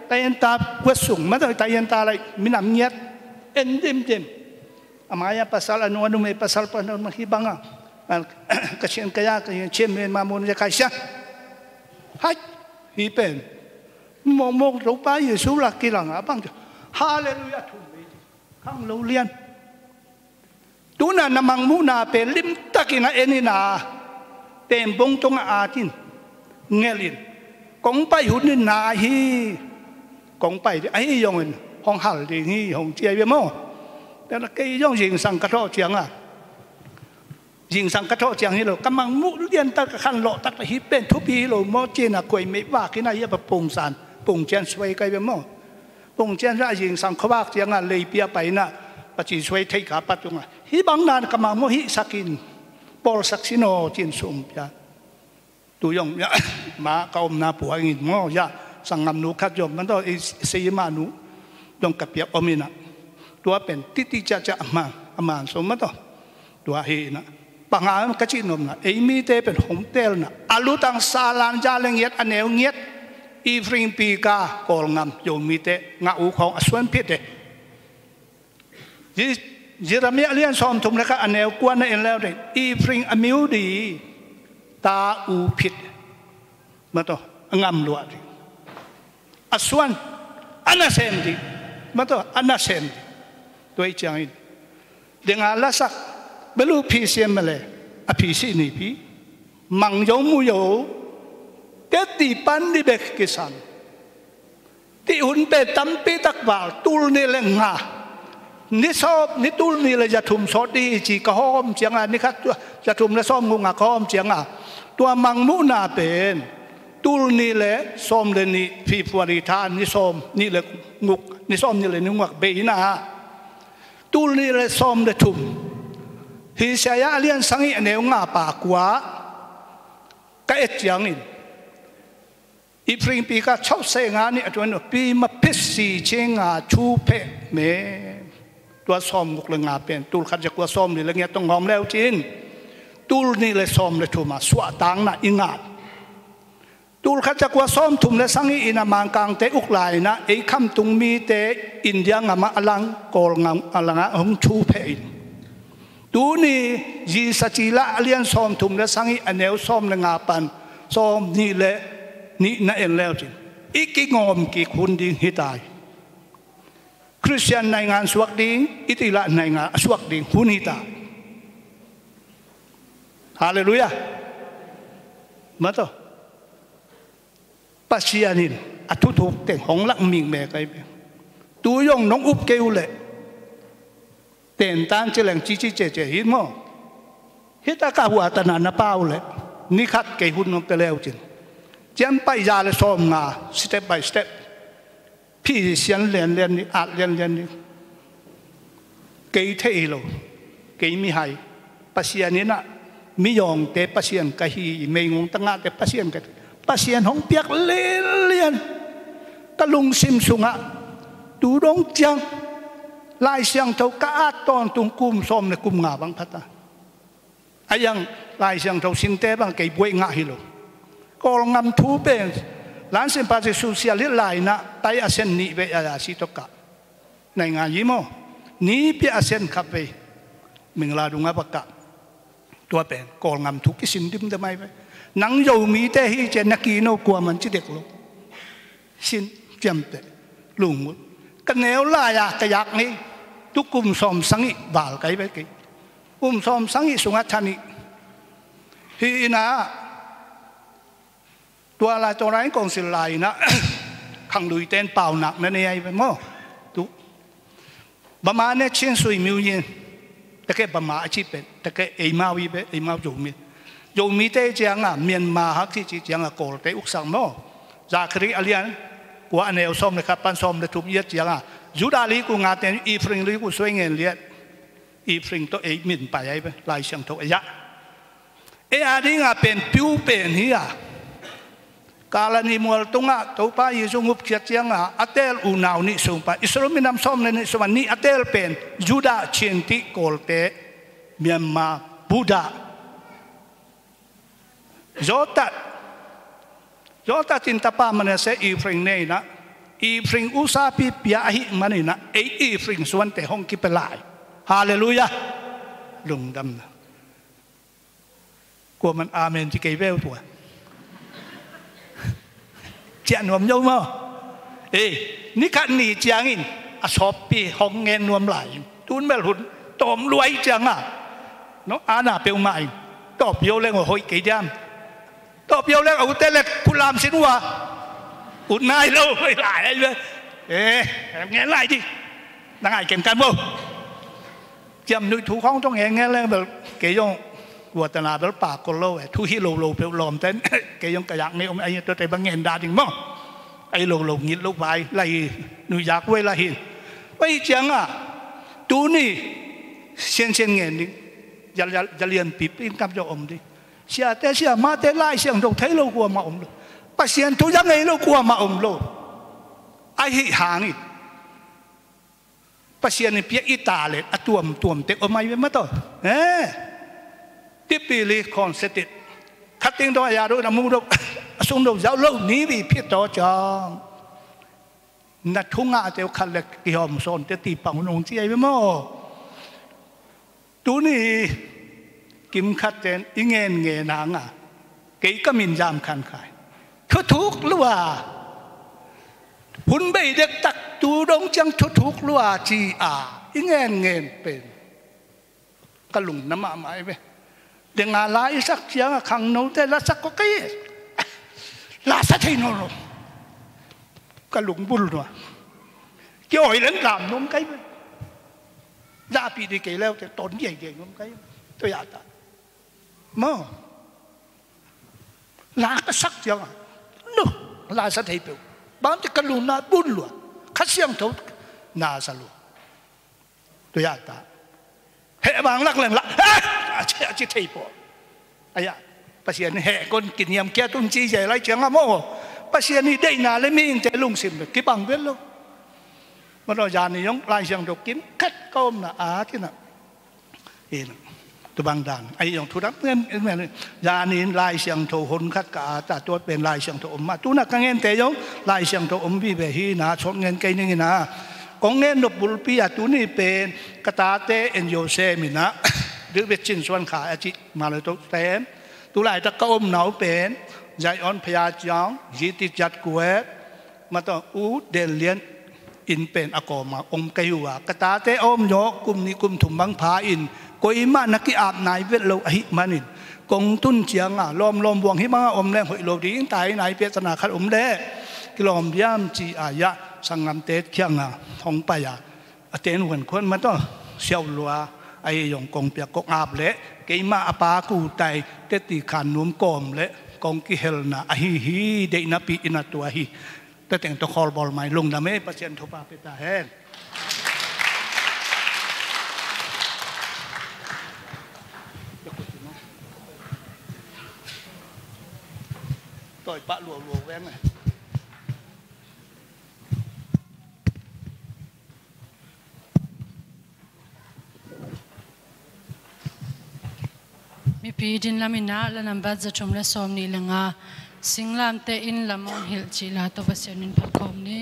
Tayenta kuat sung, mataw, tayenta lai minam ngiat, en dimdim. A mai-a pasal, a nung a numei pasal panon mah hih bangah, ka sian kaya ka sian mei mamun ya kai sian. Hai, hih pen mawkmawk Topa Jesu lak kilang a bang. Halleluiah, thum mei. Khang lo lian. Tuna na mangmuhna pen limtakin a en in a, tembong tungah at in, ngelh in. Kong pai hun in na hi. Kong pai ding ahi zongin hong hal ding hi, hong ci hi ve maw. Tena kei zong zingsang ka thawh ciangah, zingsang ka thawh ciang hi lo, ka mangmuh liantak, ka khanlawh taktak, hih pen thupi hi lo maw, ci-in a khuai meih vak in a, hih a pa pungsan, pungcian suai kai ve maw. Pungcian suai a zingsang khuavak ciangah leipi a pai in a, paci suai thei ka pa tungah, hih bang nan ka mangmuh hihsak in, pawlsak sin aw, ci-in sum pia. Tu zong, ya, ma ka omna pua ngin maw, ya, sanggamnu khat zong, man tawh, i, i sei manu zong ka piak om in a. Tua pen titi ciacia a man, a man sawm mataw. Tua hi in a. Panga ka cih nopna, ei mite pen hong telna, a lutang Salan za le ngiat, a neu ngiat, Ephraim pika, Kawlngam, Zomite ngah uh khawng a suan phit e. Zi-, Jeremiah lian sawmthum le khat a neu kua na en leu ding, Ephraim a miudi ta u phit. Mataw, a ngam luah ding. A suan, a nasem ding. Mataw, a nasem ding. Tua hi ciangin, denga lasak, belu phi siam male, a phi sih ni phi. Mang yo mu yo, teti pan ni bek kisan. Ti hun pen tampi tak val, tul nih le nga. Ni sawm, ni tul nih le za thum sawt dih hi ci ka hawm ciangah, ni khat tua za thum le sawm nguk nga ka hawm ciangah. Tua mangmuhna pen, tul nih le sawm le nih February tha, ni sawm nih le nguk, ni sawm nih le nih nguk bei na. Tul nih le sawm le thum. Hi Isaiah a lian sagih a neu nga pa kua ka et ciangin, Ephraim pika chau se nga nih a tuan pi ma phit si ci nga chu pheh me. Tua sawm nguk le nga pen, tul khat za kua sawm li le ngiat tawh ngawm leu cin, tul nih le sawm le thum a suahtakna i ngah. Tul khat za kua sawm thum le sagih in a Mangkangte uk lai in a, ei khamtung mite India ngam ah a lang, Kawl ngam a lang ah hong chu pheh in. Tuni Zi Sacila a lian sawm thum le sagih a neu sawm le nga pan sawm nih le nih na en leu cin, i kingawm kik hun ding hi ta hi. Khristian naingan suak ding, i tilah naingan a suak ding hun hi ta. Halleluiah. Mataw. Pasian in a thuthuk teng hong lak mik me kai ve. Tu zong nong up kei uh leh, tentan ci leng cici cece hi maw. Hita ka hua tana na pau leh, ni khat kei hun nong pia leu cin, cian paih za le sawm nga, step by step. Phi sian lianlian ni, at lianlian ni. Kei theih hi lo, kei mihai. Pasian in a, miyawngte Pasian ka hi, meigong tangahte Pasian ka hi. Pasian hong piak lianlian. Ka lungsim sungah, tu dong ciang, Lai Siangtho ka at tawntung kum sawm le kum nga bang phat a. A iang Lai Siangtho sinte bang kei buaih ngah hi lo. Kawlngam thu pen, lansin pasi susial hit lai in a, tai a sen nih vei a ya si tawh kah. Naingan hi maw. Nipi a sen khat vei. Mingla dungah va kah. Tua pen, Kawlngam thu kisin dimdem ai vei. Nang Zomite hi cian na kino kua man ci dek lo. Sin ciamteh, lungmut. Ka neu lai-a ka yak ngei, tu kum sawm sagih val kai ve kei. Kum sawm sagih sungah tha nih. Hi in a, tua lai tawng lai kawngsil lai in a, khangluite in paunak na nei ai ve maw. Tu. Bama ne Chin Sui Myo Yin. Takeh Bama a cih pen, takeh eimau i pen, eimau Zomi. Zomite ciangah, Myanmar hak cih cih ciangah, Kawlte uksak maw. Zakhari a lian kua a neu sawm le khat pan sawm le thum i et ciangah, Judah liku ngate in Ephraim liku suai ngen liat. Ephraim tawh ei min pai ai pen, Lai Siangtho a yah. Ei a dingah pen piu pen hi a. Kalani mual tungah Topa Jesu ngupkhiat ciangah a teel unau nih sungpa, Israel minam sawm le nih sungpa nih a teel pen Judah, Chin, Tih, Kawlte, Myanmar, Buddha. Jotat. Jotat in tapa Manasseh Ephraim ne in a, Ifring usapi pia ahih manin ah, ei ifring suante hong kipia lai. Halleluiah. Lungdamna. Kuaman amen ci kei veu tua. Ciah nuam zo maw? Ei, ni khat ni ciangin a sawppi hong ngen nuam lai. Tun bel hun tawm lua hi ciang a, no, ana peuhmah in, tawp yo leng aw hoih kei diam? Tawp yo leng a ute lek phulam sin uh a, ut nai lo, hoih lai ai ve. Eh, ngen lai di. Na ngai ken kan bo. Ciam nuih thu khawng tawh ngen ngen leng bel kei zong guatana bel pa kol lo e, thu hi lo lo peuh lawm ten. Kei zong ka yak ngei om ai, tuate bang ngen da ding maw. Ai lo lo ngit lo vai lai hi, nuih yak uai lai hi. Uai ciang a, tuni siansian ngen ding. Za, za, za lianpi pin kam zong om ding. Siate siamahte Lai Siangtho thei lo kuamah om lo. Pasian thu za ngei lo kuamah om lo. Ahi hangin Pasian in pia i talent a tuamtuam tek om ai ve maw taw. Eh. Tipili khawng setit. Khat ting dong a ya do na mu do, a sung do zau lo ni vi phit taw ciang. Na thu ngahte uh khat le kihawm sawnte ti pang hun hong ci ai ve maw. Tuni kimkhat ten i ngen ngen hang a, kei ka min Zam Khan Khai. Thuthuk lua. Hun bei dektak tu dong ciang thuthuk lua ci a, i ngen ngen pen ka lungna mahmah ai ve. Denga la i sak ciang a khangnote la sak ko kei. La sa thei nawn lo. Ka lungbul nua. Kiawi leng lam nuam kai ve. Zahpih dih kei leute ton diaidiai nuam kai. Tua ya ta. Maw. La ka sak ciang a, no, la sa thei peuh. Bangte ka lungna bul lua. Kha Siangtho na sa lua. Tua ya ta. Heh bang lak leng la. Eh! A ci, a ci thei pua. Aya. Pasian heh kon kiniam kia tun ci zai lai ciang a maw. Pasian i deihna le mihingte lungsim le kibang vel lo. Mano zani zong Lai Siangtho kimkhat ka omna a kina. In, tu bang dan. Ai zong thu dang ngen, ngen, ngen. Zanin Lai Siangtho hun khat ka a ta tuat pen Lai Siangtho om mah. Tuna ka ngente zong Lai Siangtho om vive hi na, sot ngen kei ning hi na. Kong ngen nop bulpi a tuni pen ka tate N G O sem hi na. Dil vet cin suan kha a ci ma lo to ten. Tu laitak ka omna uh pen Zion Phaya Ciang, G T Jat Kuet, mataw U Den Lian in pen a kawma om ka hi uh a, ka tate a om zawh kum nih kum thum bang pha in, koimah na ki-ap nai vet lo ahih manin, kong tun ciang a lawmlawm buang hi bang a om leng hoih lo ding, tai nai piahtana khat om leh kilawm diam ci a, ya, sanggamte kiang a hong pai a, a ten huan khuan mataw siau lua, a ei zong kong piak kong ap leh keimah a pa ku tai teti khan num kawm leh kong kihelna ahi hi, deihnapi in a tua hi. Tua teng tawh khawlbawl mai lungdam ei, Pasian thupha pia ta hen. Tawi pah lualuau veng e. Mipi din lam in ah la nambat za thum le sawm nih le nga, singlamteh in lam hong hilh cih la tawh Pasian in phat khawm ni.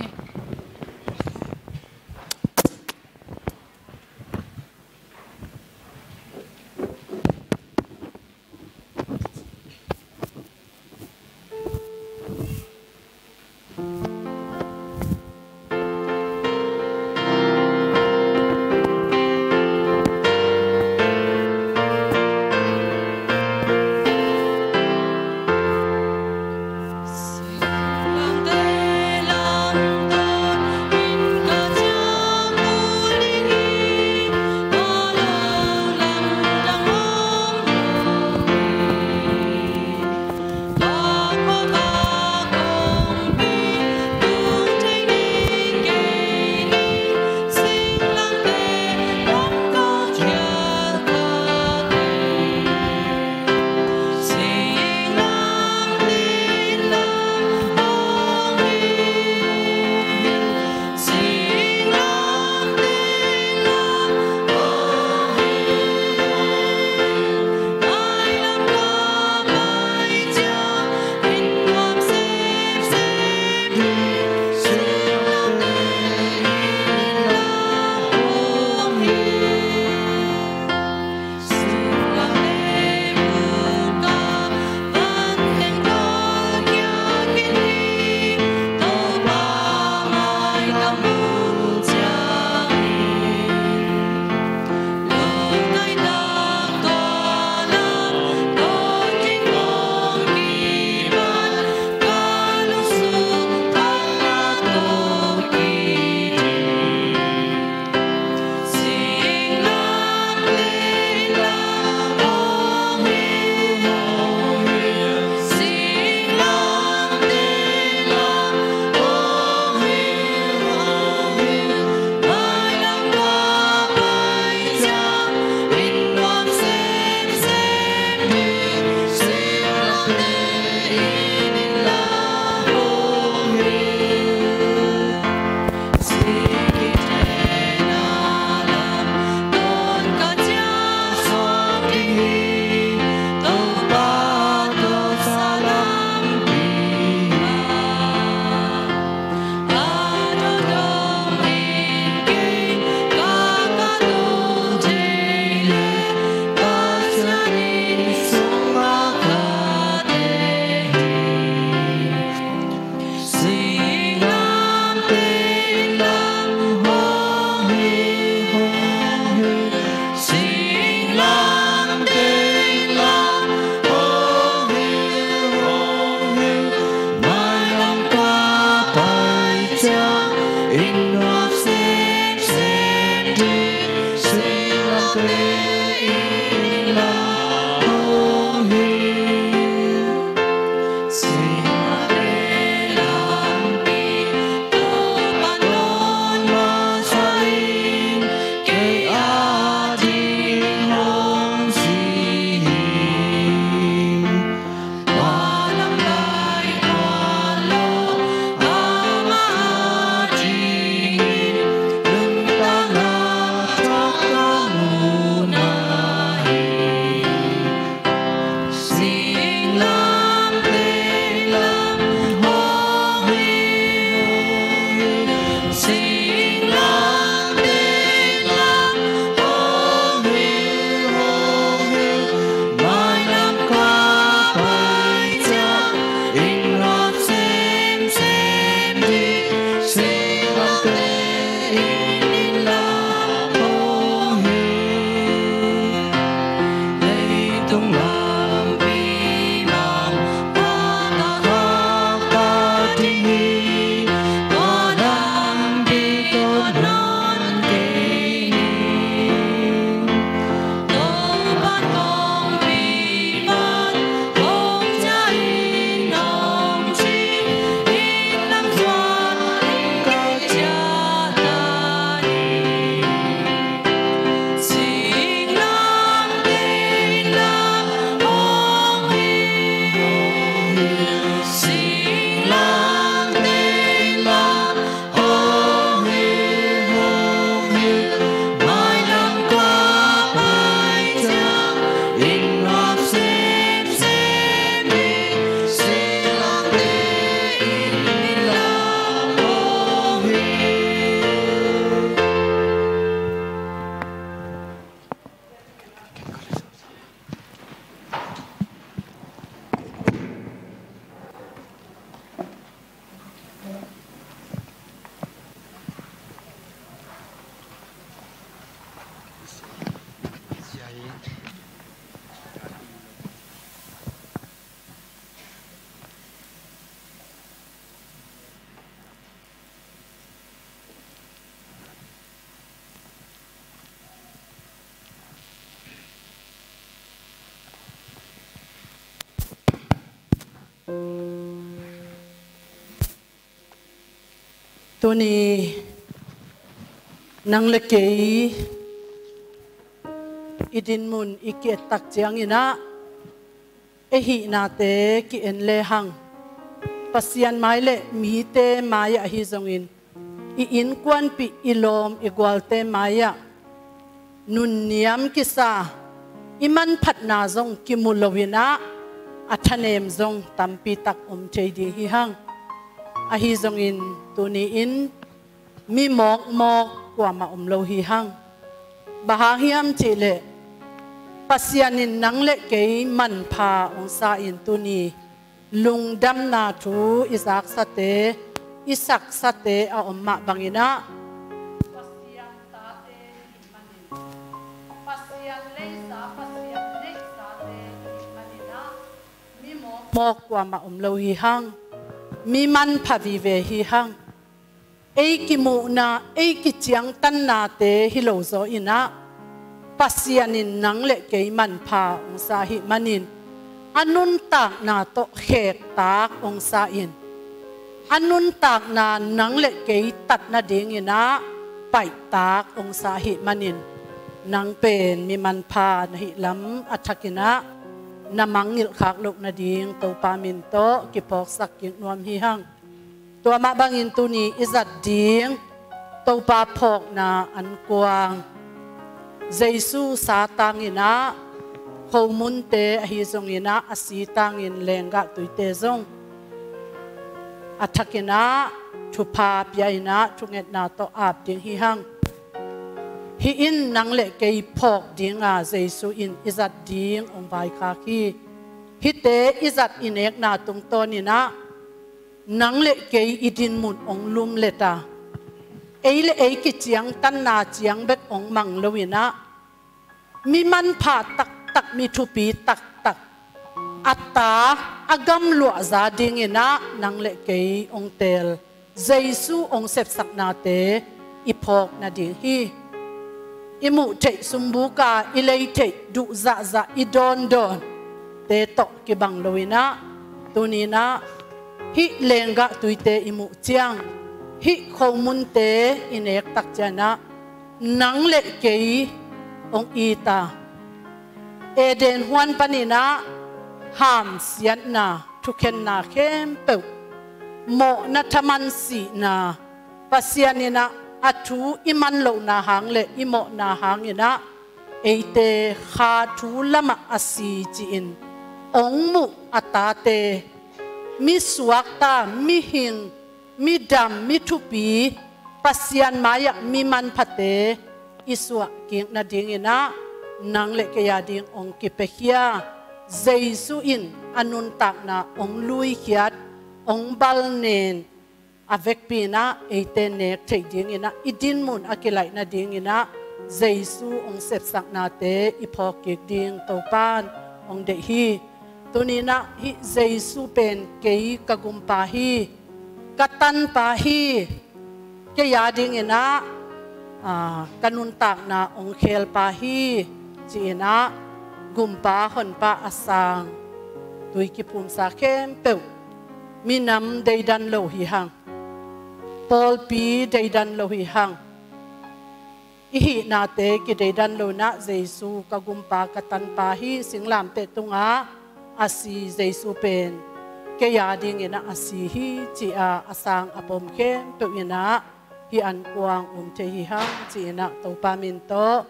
Tuni nang le kei i dinmun i ki-ettak ciangin ah, ei hihnate ki-en lehang, Pasian mai le mite mai-ah ahi zongin, i innkuanpih, i lawm, i gualte mai-ah nunniam kisa, i manphatna zong kimu lo-in ah, a thanem zong tampitak om thei ding hi hang. Ahi zongin tuni-in mi mawkmawk kuamah om lo hi hang. Bang hang hiam cihleh, Pasian in nang le kei manpha hong sa-in, tuni lungdamna thu i zaksate, i saksate a om mah bangin ah, Pasian tate i hih manin, Pasian leisa, Pasian neihsate i hih manin ah, mi mawkmawk kuamah om lo hi hang. Mi manpha vive hi hang. Ei kimuhna, ei kiciangtannate hi lo zaw-in ah, Pasian in nang le kei manpha hong sa ahih manin, a nuntakna tawh khektak hong sa-in, a nuntakna nang le kei tat nadingin ah paihtak hong sa ahih manin, nang pen mi manpha na hih lam a thakin ah na mangngilh khak loh nading Topa min tawh kiphawksak kik nuam hi hang. Tua mah bangin tuni i zat ding Topa phawkna ankuang, Jesu sa tangin ah, khomunte ahi zongin ah, a si tangin lenggah tuite zong a thakin ah thupha pia-in ah, thungetna tawh ap ding hi hang. Hih in nang le kei phawk dinga Jesu in i zat ding hong vaikhak hi. Hihte i zat i nekna tungtawnin ah, nang le kei i dinmun hong lumlet a, ei le ei kiciangtanna ciang bek hong mang lo-in ah, mi manpha taktak, mi thupi taktak, a ta, a gamluahza dingin ah nang le kei hong teel Jesu hong sepsaknate i phawk nading hi. I muh theih sumbuka, i lei theih duhzahzah, i dawndawnte tawh kibang lo-in ah, tuni-in ah hih lenggah tuite i muh ciang, hih khomunte i nek tak ciangin ah, nang le kei hong it a, Eden huan panin ah hamsiatna, thukhenna khempeuh, mawhna thaman sihna, Pasian in ah a thu i man lohna hang le i mawhna hangin ah, eite kha thu lamah a si ci-in hong muh a tate, mi suakta, mi hing, mi dam, mi thupi, Pasian mai-ah mi manphate i suah kik nadingin ah, nang le kei a ding hong kipiakhia Jesu in a nuntakna hong luikhiat, hong balnen, a vekpi-in ah eite nek theih dingin ah, i dinmun a kilaih nadingin ah, Jesu hong sepsaknate i phawk kik ding Topa in hong deih hi. Tuni-in ah hih Jesu pen kei ka gumpa hi, ka tanpa hi, kei a dingin ah, aa, ka nuntakna hong khelpa hi, ci-in ah gumpa, honpa a sang, tui kiphumsa khempeuh, minam deidan lo hi hang, pawlpi deidan lo hi hang. I hihnate kideidan lo-in ah, Jesu ka gumpa, ka tanpa hi, singlamteh tungah a si Jesu pen kei a dingin ah a si hi, ci-a a sang a pom khempeuh in ah, hih ankuang um thei hi hang, ci-in ah Topa min tawh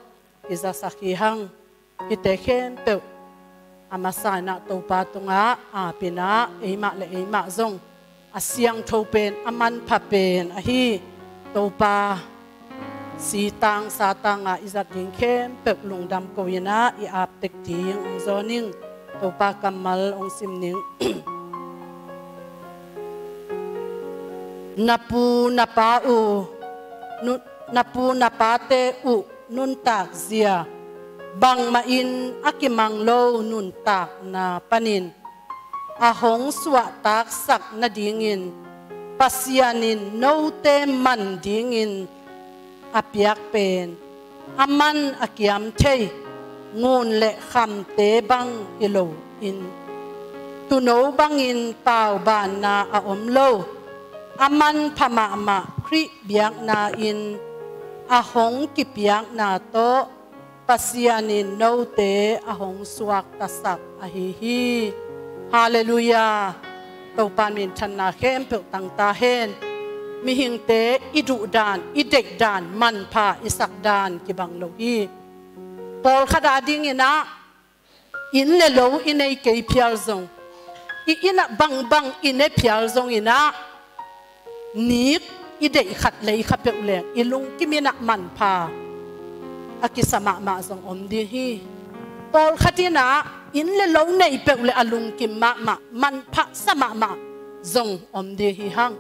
i zasak hi hang. Hihte khempeuh a masa-in ah Topa tungah ap-in ah, eimah le eimah zong a siangtho pen, a manpha pen ahi Topa si tang sa tanga i zat ding khempeuh lungdam ko-in ah i ap tek ding. Hong zawn ning, Topa kammal hong sim ning. Na pu na pa uh, nu-, na pu na pate uh nuntakzia, bangmah in a kimang lo nuntakna panin a hong suahtaksak nadingin Pasian in note man dingin a piak pen, a man a kiam thei ngun le khamte bang hi loin, tuuno bangin paubaanna a om lo, a manpha mahmah, Khrih biakna-in a hong kipiakna tawh Pasian in note a hong suaktasak ahi hi. Halleluiah. Topa minthanna khempeuh tangta hen. Mihingte i duhdan, i deihdan, manpha i sakdan kibang lo hi. Pawlkhat adingin ah inn le lo i nei kei phial zong, i inn ah bangbang i ne phial zongin ah, nik i deih khat lei kha peuh leng i lungkim in ah manpha a kisa mahmah zong om ding hi. Pawlkhat in ah inn le lo nei peuh le a lungkim mahmah, manpha sa mahmah zong om ding hi hang.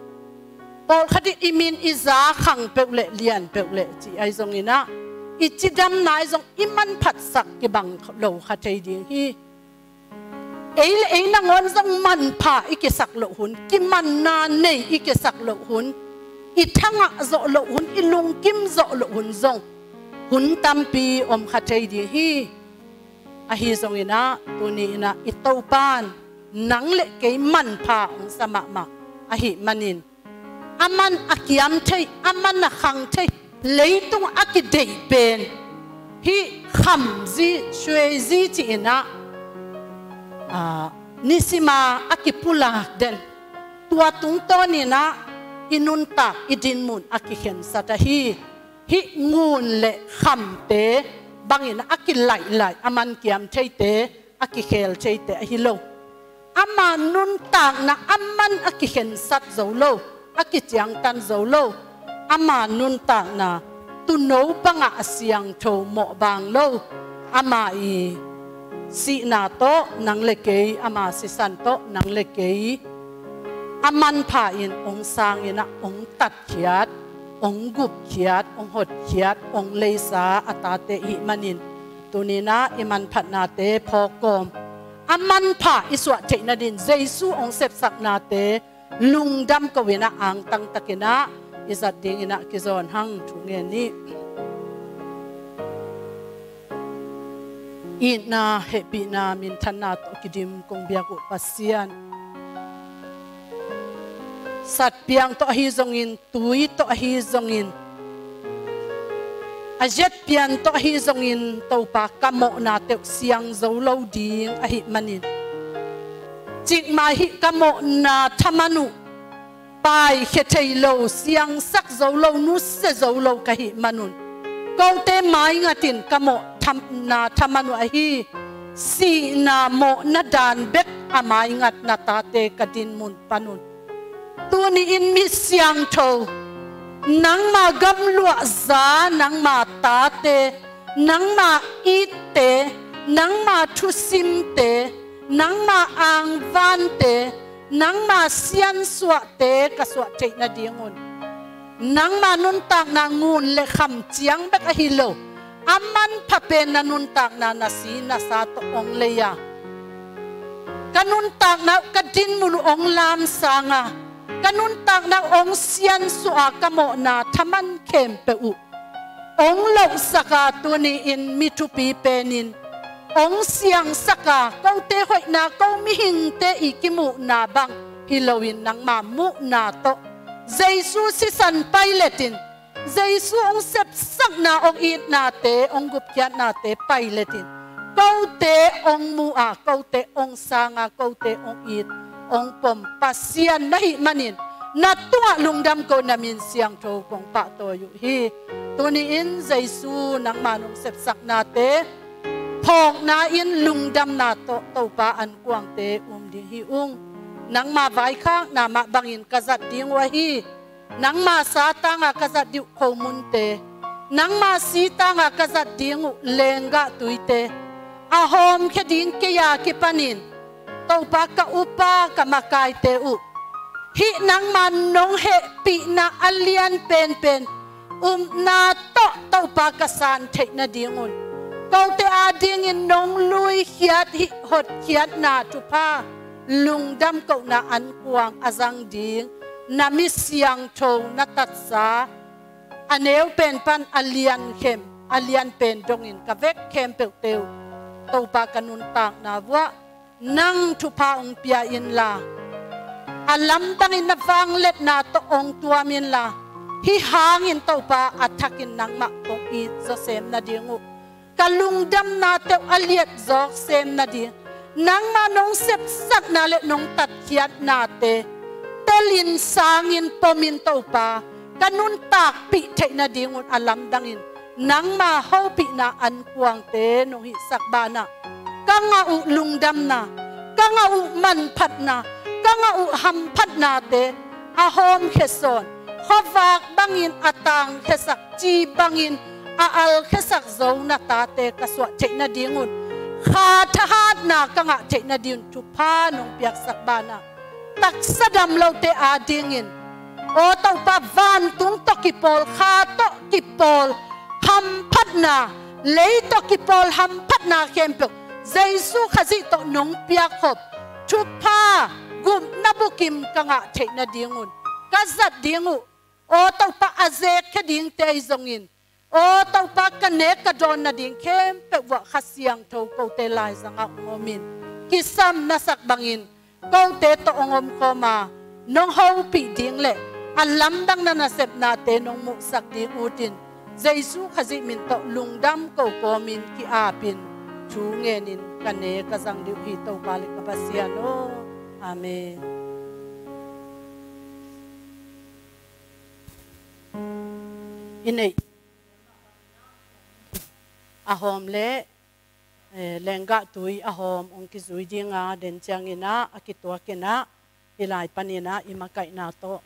Pawlkhat in i min i za khang peuh le lian peuh le ci ahi zongin ah, i cidamna ahi zong i manphatsak kibang lo kha thei ding hi. Ei le ei nangawn zong manpha i kisak loh hun, kimanna nei i kisak loh hun, i thangah zawh loh hun, i lungkim zawh loh hun zong hun tampi om kha thei ding hi. Ahi zongin ah tuni in ah i Topan nang le kei manpha hong sa mahmah ahih manin, a man a kiam thei, a man a khang thei, leitung a kideih pen hih khamzi, suaizi ci-in ah, aa, nisima a kipulak den, tua tungtawnin ah i nuntak, i dinmun a kikhensat ahi. Hih ngun le khamte bangin a kilaihlah, a man kiam theite, a kikhel theite ahi lo. Ama nuntakna a man a kikhensat zo lo, a kiciangtan zo lo. Ama nuntakna tuuno bangah a siangtho mawhbang lo. Ama i sihna tawh nang le kei, ama sisan tawh nang le kei a manpha in hong sangin ah hong tatkhiat, hong gupkhiat, hong hotkhiat, hong leisa a tate i hih manin, tuni in ah i manphatnate phawk kawm, a manpha i suah theih nadin Jesu hong sepsaknate lungdam ko in ah angtang takin ah i zat dingin ah kizawn hang. Thu ngen ni. Itna, hehpihna, minthanna tawh kidim kong biak uh Pasian, satpiang tawh ahi zongin, tui tawh ahi zongin, a zet pian tawh ahi zongin, Topa, ka mawhnate uh siang zo lo ding ahih manin, cikmah hih ka mawhna thaman uh paikhia thei lo, siangsak zo lo, nusia zo lo ka hih manun, kote maingatin ka mawh tham-, na thaman uh ahi, sihna mawhna dan bek a maingat na tate ka dinmun panun, tuni-in mi siangtho, nangma gamluahza, nangma tate, nangma itte, nangma thusimte, nangma angvante, nangma siansuahte ka suah theih nadingun, nangma nuntakna ngun le kham ciang bek ahi lo, a manpha pen na nuntakna na si na sa tawh hong lei a, ka nuntakna uh, ka dinmun uh hong lamsang a, ka nuntakna uh hong siansuah a, ka mawhna thaman khempeuh uh hong lohsak a, tuni-in mi thupi penin hong siangsak a, kote hoihna, ko mihingte i kimuhna bang hi loin nangma muhna tawh, Jesu sisan pailetin, Jesu hong sepsakna, hong itnate, hong gupkhiatnate pailetin, kote hong mu a, kote hong sang a, kote hong it, hong pom Pasian na hih manin, na tungah lungdam ko, na min siangtho kong pahtawi uh hi. Tuni-in Jesu nangma nong sepsaknate phawkna in lungdamna tawh Topa ankuangte um ding hi ung. Nangma vaikhakna mah bangin ka zat ding uh ahi, nangma sa tanga ka zat ding uh khomunte, nangma si tanga ka zat ding uh lenggah tuite, a hawmkhia ding kei a kipanin, Topa, ka upa, ka makaite uh, hih nangma nong hehpihna a lian penpen upna tawh, Topa, ka san theih nadingun, kote adingin nong luikhiat hih hotkhiatna thupha, lungdam kohna ankuang a zang ding na mi siangtho, na tatsa a neu pen pan a lian khem, a lian pen dongin ka vek khempeuhte uh, Topa, ka nuntakna vuah nang thupha hong pia inla, a lamdangin na vangliatna tawh hong tuam inla, Hih hangin Topa a thakin nangmah kong it zaw sem nading uh, ka lungdamnate uh a liat zawk sem nading, nangmah nong sepsakna le nong tatkhiatnate telin sangin pomin Topa ka nuntakpih theih nadingun a lamdangin nangma hopihna ankuangte nong hihsak banah ka ngah uh lungdamna, ka ngah uh manphatna, ka ngah uh hamphatnate a hawmkhia sawn, khuavak bangin a tangkhiasak, ci bangin a alkhiasak zo na tate ka suah theih nadingun, kha thahatna ka ngah theih nadingun thupha nong piaksak banah taksa dam lote adingin, aw Topa, vantung tawh kipawl, kha tawh kipawl hamphatna, lei tawh kipawl hamphatna khempeuh Jesu Khazih tawh nong piakkhop thupha, gupna bukim ka ngah theih nadingun ka zat ding uh, aw Topa, a zekkhia dingte ahi zongin, aw Topa, ka nek ka dawn nading khempeuh uah Kha Siangtho kote laizangah hong omin, kisam na sak bangin kote tawh hong omkhawma nong hopih ding le a lamdang na nasepnate nong muhsak ding utin, Jesu Khazih min tawh lungdam ko kawmin ki-apin thu ngenin ka ne ka zang dih uh hi, Topa le ka Pasian aw. Amen. I neih a hawm le, eh, lenggah tui a hawm hong kizui dinga, den ciangin ah a kituakin ah i lai panin ah i makaihna tawh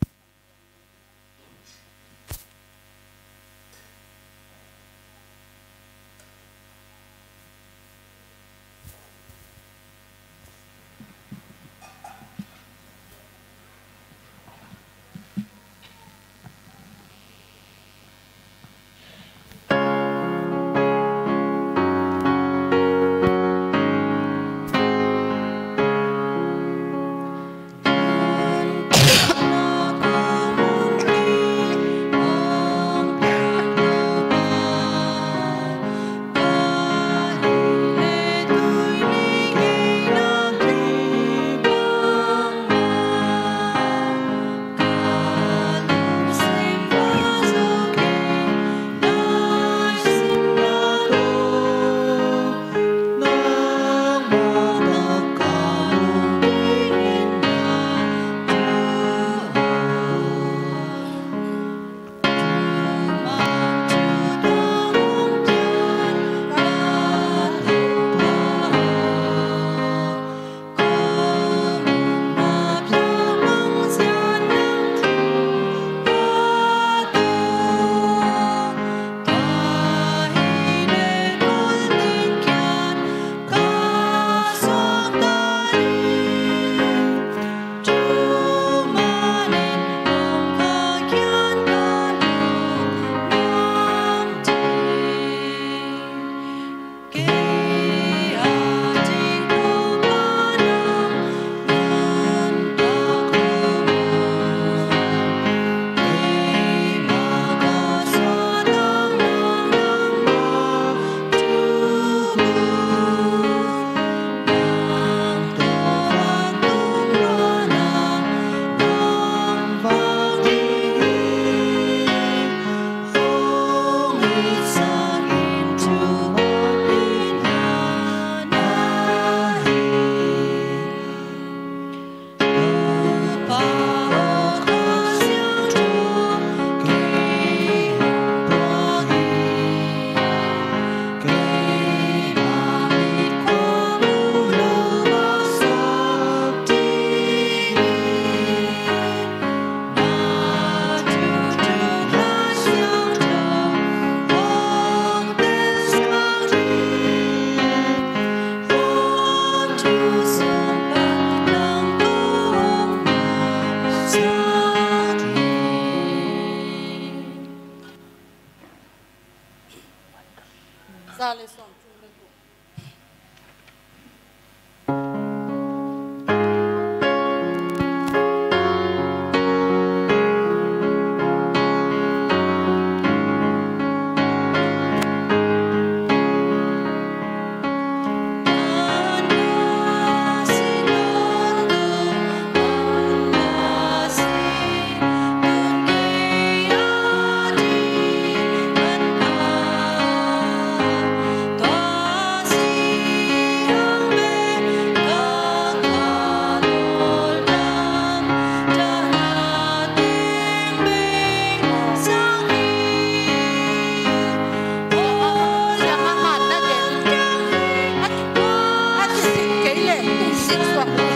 Suak ni.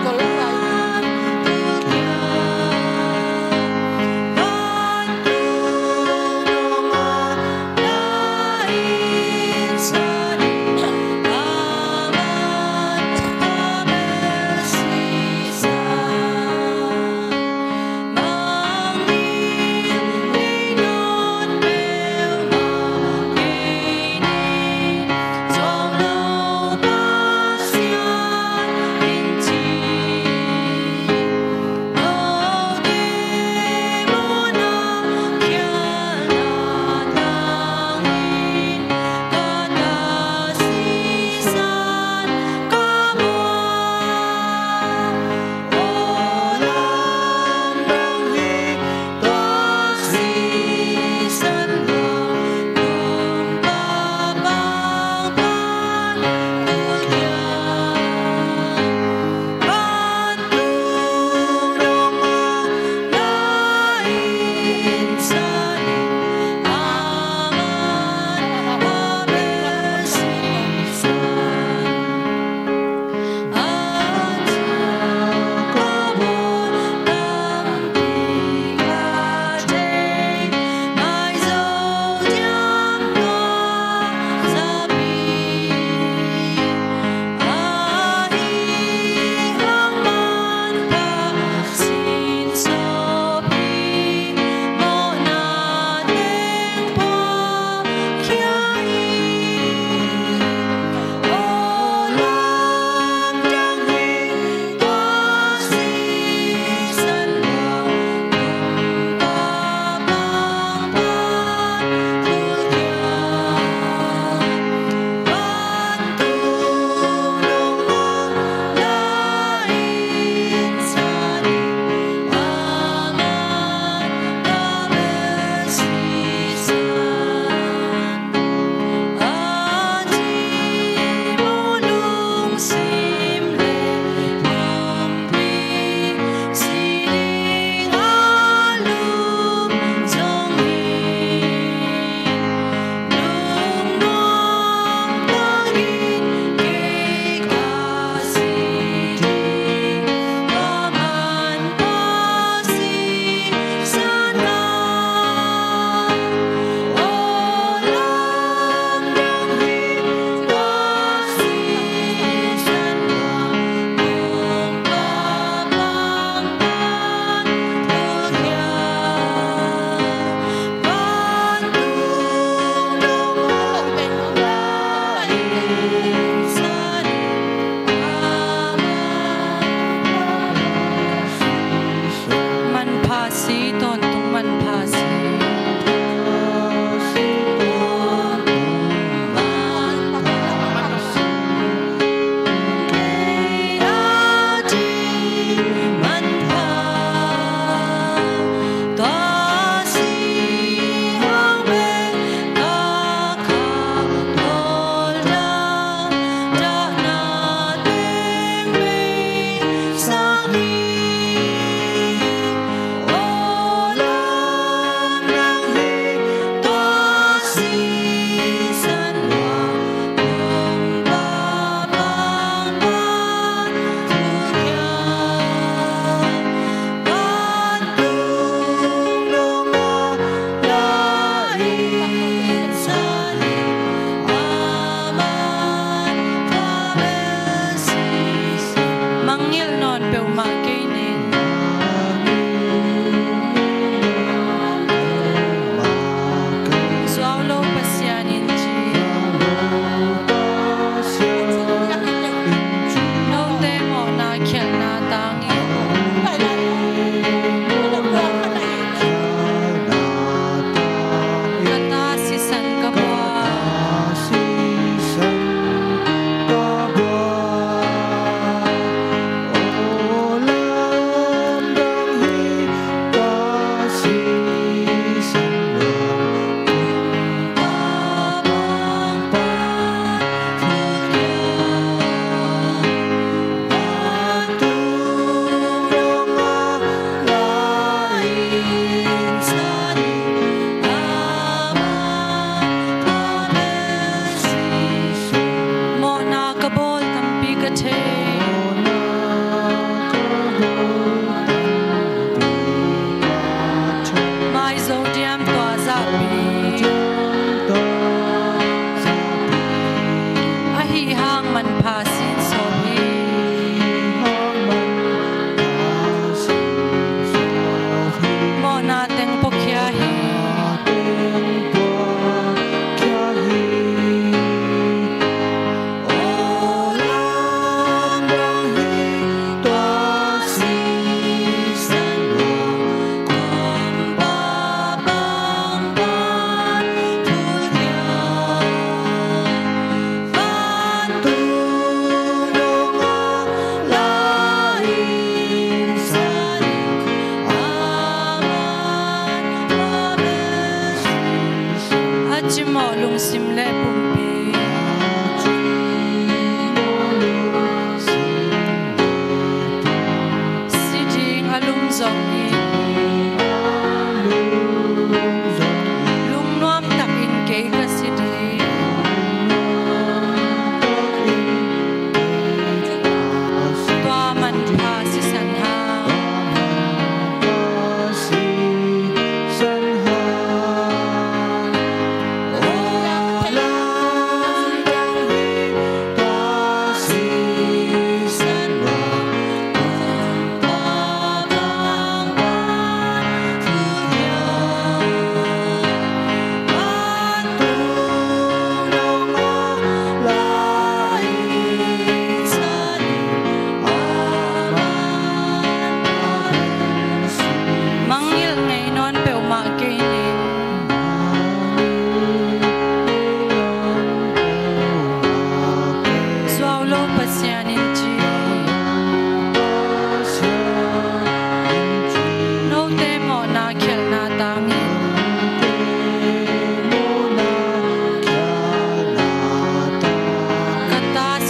Kol lai.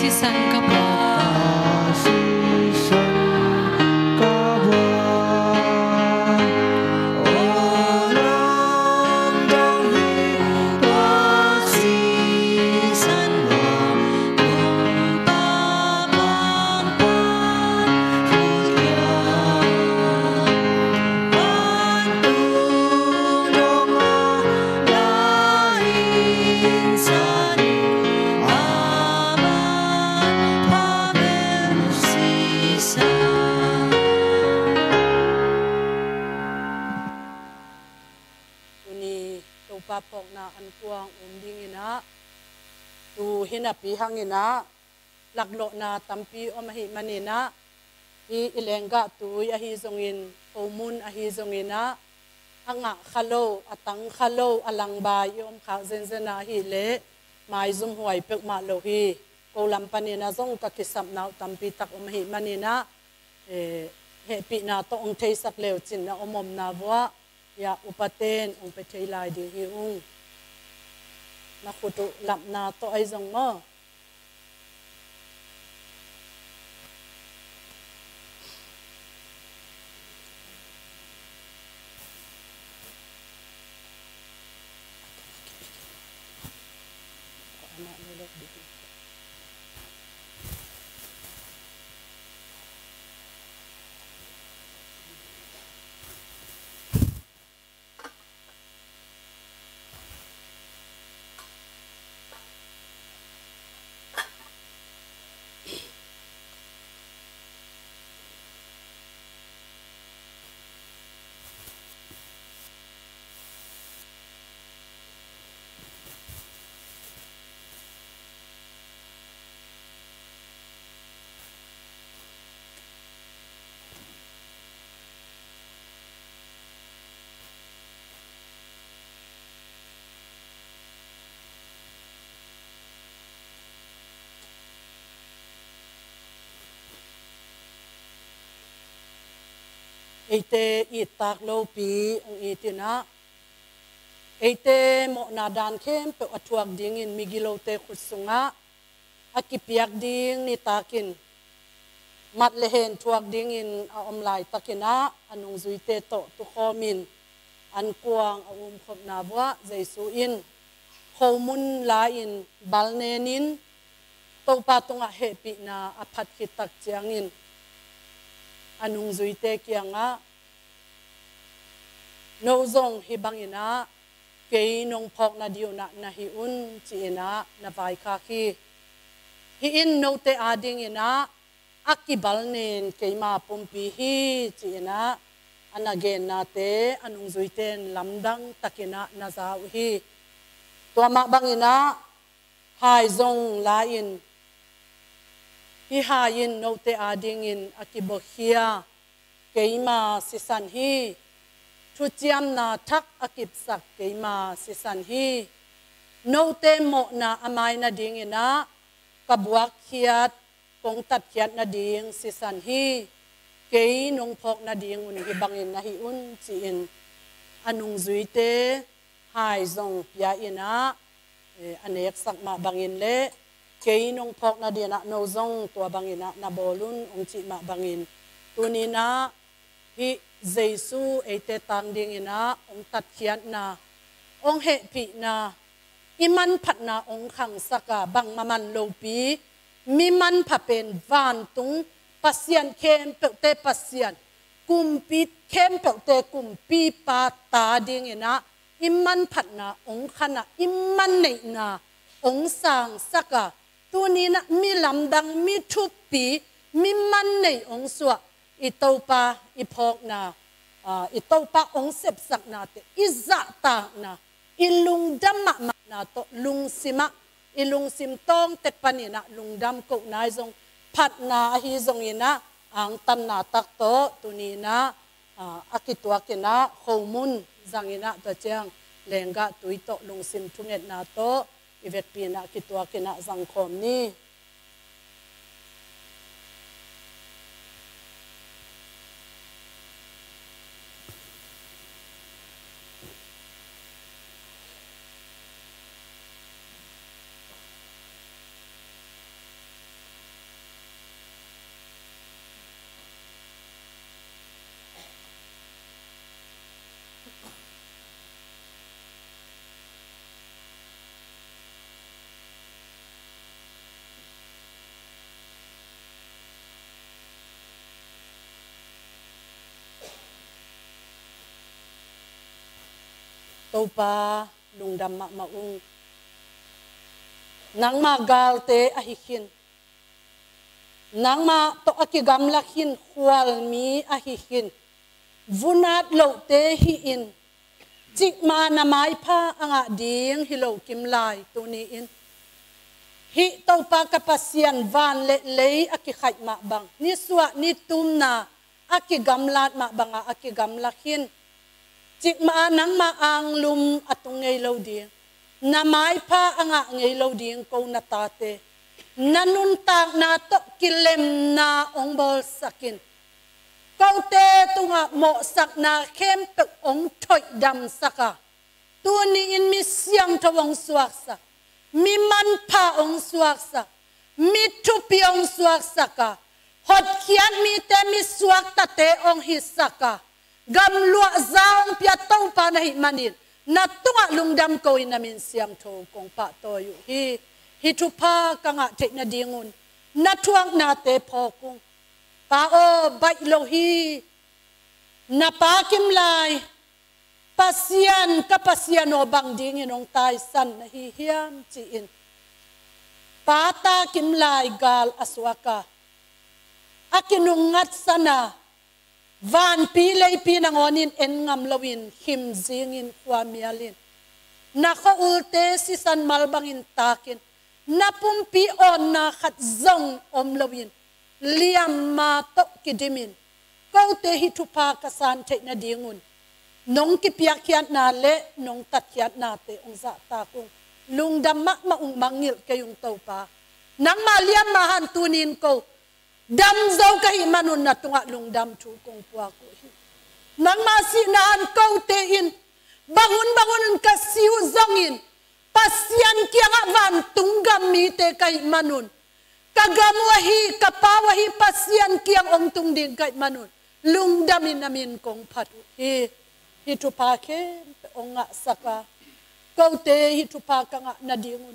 Sisan ka buak. Sisan ka buak. Tuni Topa phawkna an kuang um dinginah, tu hi napi hanginah laklawhna tampi om ahi maninah, hi i lenggah tui ahi zongin, khomun ahi zonginah, a ngah kha lo, a tang kha lo, a langbai i om khak zenzenah ahileh maizum huai peuhmah lo hi. Ko lam paninah zong ka kisapna uh tampi tak om ahi maninah, eh, hehpihna tawh ong theisak leucin na om omna vuah, ya, upaten ong pe thei lai ding hi ung. Na khut uh lapna tawh ahi zong maw? Eite it tak lopi ong itinah, eite mawhna dan khempeuh a thuak dingin migilote khut sungah a kipiak ding nitakin mat le hen thuak dingin a om laitakinah, a nungzuite tawh tukhawmin an kuang a umkhopna vuah Jesu in khomun la-in balnenin Topa tungah hehpihna a phat khit tak ciangin a nungzuite kiangah, no zong hih banginah kei nong phawkna ding unah na hi un, ci-inah na vaikhak hi. Hih in note adinginah a kibalnen keima pumpi hi, ci-inah a na gennate a nungzuite in lamdang takinah na za uh hi. Tua mah banginah hai zong la-in, hih hai in note adingin a kibuakhia keima sisan hi. Thuciamna thak a kipsak keima sisan hi. Note mawhna a mai nadinginah ka buakkhiat, kong tatkhiat nading sisan hi. Kei nong phawk nading un hih bangin na hi un, ci-in a nungzuite hai zong pia-inah, eh, a neksak mah bangin le kei nong phawk nadinah no zong tua banginah na bawl un, ong cih mah bangin, tuninah hih Jesu eite tang dinginah ong tatkhiatna, ong hehpihna, i manphatna ong khangsak a, bangmah man lopi mi manpha pen vantung Pasian khempeuhte Pasian, kumpi khempeuhte Kumpipa ta dinginah i manphatna ong khan a, i manneihna ong sangsak a, tuninah mi lamdang, mi thupi, mi manneih ong suah, i Topa i phawkna, ah, i Topa ong sepsaknate i zahtakna, i lungdam mahmahna tawh lungsimah, i lungsim tawngtek paninah lungdam kohna i zong phatna ahi zonginah angtanna tak tawh tuninah, ah, a kituakinah khomun zanginah tua ciang lenggah tui tawh lungsim thungetna tawh i vekpi inah kituakinah zangkhawm ni. Topa, lungdam mahmah ung. Nangmah galte ahi khin, nangmah tawh a kigamla khin khualmi ahi khin, vunat lohte hi-in, cikmah na maipha a ngah ding hi lo kimlai tuni-in, hih Topa ka Pasian, van le lei a kikhaih mah bang, nisuah nitumna a kigamlat mah banga a kigamla khin, cikmah a nangmah anglum a tung ngei lo ding, na maipha a ngah ngei lo ding ko na tate, na nuntakna tawh kilemna hong bawlsak in, kote tungah mawhsakna khempeuh hong thoihdamsak a, tuni-in mi siangtho hong suaksak, mi manpha hong suaksak, mi thupi hong suaksak a, hotkhiat mite mi suaktate hong hisak a, gamluahza hong pia Topa na hih manin, na tungah lungdam ko-in na min siangtho kong pahtawi uh hi. Hih thupha ka ngah theih nadingun na thuaknate phawk ung. Pa aw, baih lo hi. Na pa kimlai, Pasian, ka Pasian aw, bang dingin hong taisan na hi hiam, ci-in pata kimlai gal a suak a, a kinungngatsan a, vanpi leipi nangawnin en ngam loin khim zingin khua mialin, na khua-ulte sisan mal bangin takin, na pumpi awnna khat zong om loin, liamma tawh kidimin, kote hih thupha ka san theih nadingun nong kipiakkhiatna le nong tatkhiatnate hong zahtak ung. Lungdam mahmah ung, mangngilh kei ung Topa. Nangmah liamma han tuni-in ko damzo ka hih manun na tungah lungdam thu kong puak uh hi. Nangmah sihna han kote in banghun banghun un ka si uh zongin, Pasian kiangah vantung gam mite ka hih manun, ka gam uh ahi, ka pa uh ahi Pasian kiang hong tung ding ka hih manun, lungdamin na min kong phat uh hi. Hih thupha khempeuh hong ngahsak a, kote hih thupha ka ngah nadingun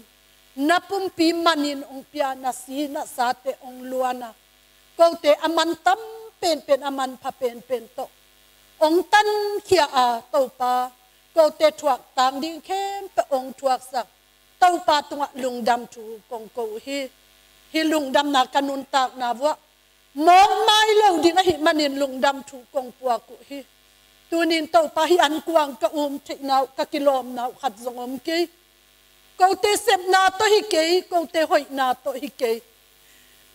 na pumpi manin hong pia, na si na sate hong luan a, kote a man tam penpen, a manpha penpen tawh hong tankhia a, Topa, kote thuak tang ding khempeuh hong thuaksak Topa tungah lungdam thu kong ko uh hi. Hih lungdamna ka nuntakna vuah mawk mai lo ding ahih manin lungdam thu kong puak uh hi. Tuni-in Topa, hih ankuang ka um theihna uh, ka kilawmna uh khat zong om kei. Kote sepna tawh hi kei, kote hoihna tawh hi kei,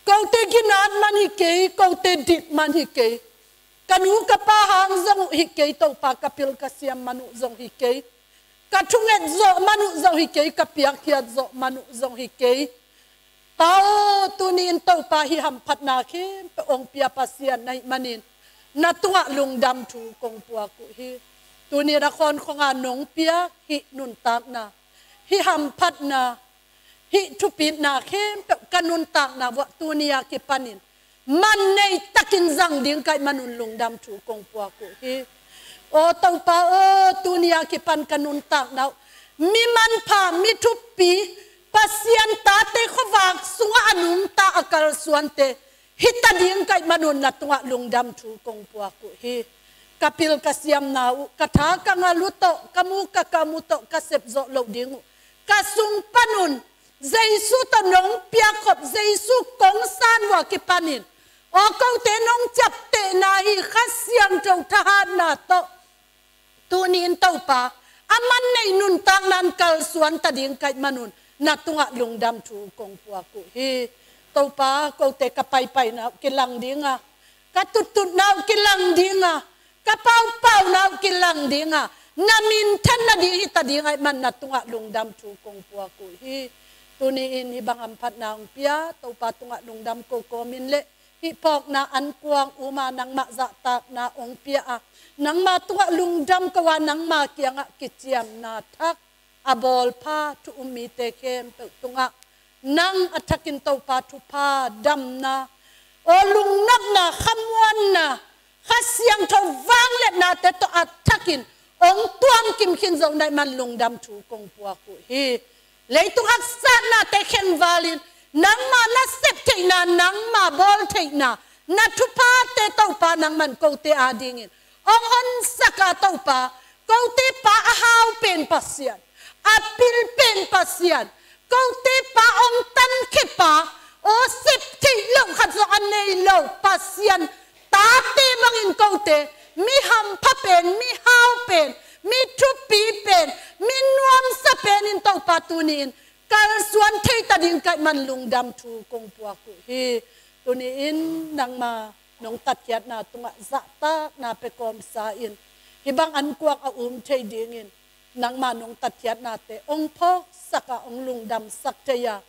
kote ginat man hi kei, kote dik man hi kei, ka nu ka pa hang zong uh hi kei, Topa, ka pil ka siam man uh zong hi kei, ka thunget zawh man uh zong hi kei, ka piakkhiat zawh man uh zong hi kei. Pa aw, tuni-in Topa, hih hamphatna khempeuh hong pia Pasian na hih manin na tungah lungdam thu kong puak uh hi. Tuni-in a khawnkhonga nong piak hih nuntakna, hih hamphatna, hih thupitna khempeuh ka nuntakna vuah tuni a kipanin man nei takin zang ding ka hih manun lungdam thu kong puak uh hi. Aw Topa aw, tuni a kipan ka nuntakna uh mi manpha, mi thupi, Pasian tate khuavak sungah a nungta a kalsuante hi ta ding ka hih manun na tungah lungdam thu kong puak uh hi. Ka pil ka siamna uh, ka tha ka ngal uh tawh, ka mu ka kam uh tawh ka sep zawh loh ding uh, ka sung panun Jesu tawh nong piakkhop, Jesu kong san uh a kipanin aw kote nong ciaptehna, hih Kha Siangtho thahatna tawh tuni-in Topa, a man neih nuntakna in kalsuan ta ding ka hih manun na tungah lungdam thu kong puak uh hi. Topa, kote ka paipaina uh kilang dinga, ka tuttutna uh kilang dinga, ka paupauna uh kilang dinga, na minthan nading hi ta ding ahih man na tungah lungdam thu kong puak uh hi. Tuni-in hih bang hamphatna hong pia Topa tungah lungdam ko kawmin le hih phawkna ankuang uma nangmah zahtakna hong pia a, nangma tungah lungdam ko a, nangma kiangah kiciamna thak a bawlpha thu um mite khempeuh tungah nang a thakin Topa thupha, damna, aw lungnopna, khamuanna, Kha Siangtho vangliatnate tawh a thakin hong tuamkim khin zo na hih man lungdam thu kong puak uh hi. Leitung haksatnate khenvalin nangma na sep theihna, nangma bawl theihna, na thuphate Topa nangman kote adingin hong honsak a Topa, Kote pa a hau pen Pasian, a pil pen Pasian, kote pa ong tankhia pa, aw sep theih loh khat zong a nei lo Pasian tate bangin kote mi hampha pen, mi hau pen, mi thupi pen, mi nuamsa pen in Topa tuni-in kalsuan thei ta ding ka hih man lungdam thu kong puak uh hi. Tuni-in nangma nong tatkhiatna tungah zahtakna pia kawmsa in, hih bang ankuang a um thei dingin nangma nong tatkhiatnate ong phawksak a, ong lungdamsak thei a,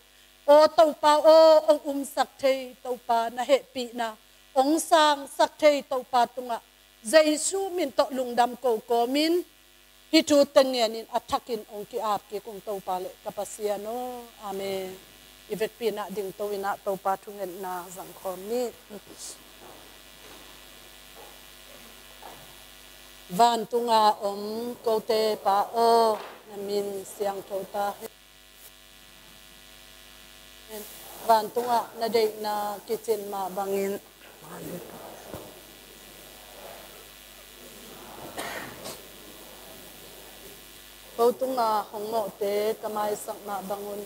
aw Topa aw, ong umsak thei Topa na hehpihna ong sangsak thei Topa tungah Jesu min tawh lungdam ko kawmin hih thu teng ngenin a thakin ong ki-ap kik ung Topa le ka Pasian aw. Amen. I vekpi-in ah dingto-in ah Topa thungetna zangkhawm ni. Vantunga om kote Pa aw, na min siangtho ta hen. Vantungah na deihna kicin mah bangin ko tungah hong mawhte ka maisak mah bangun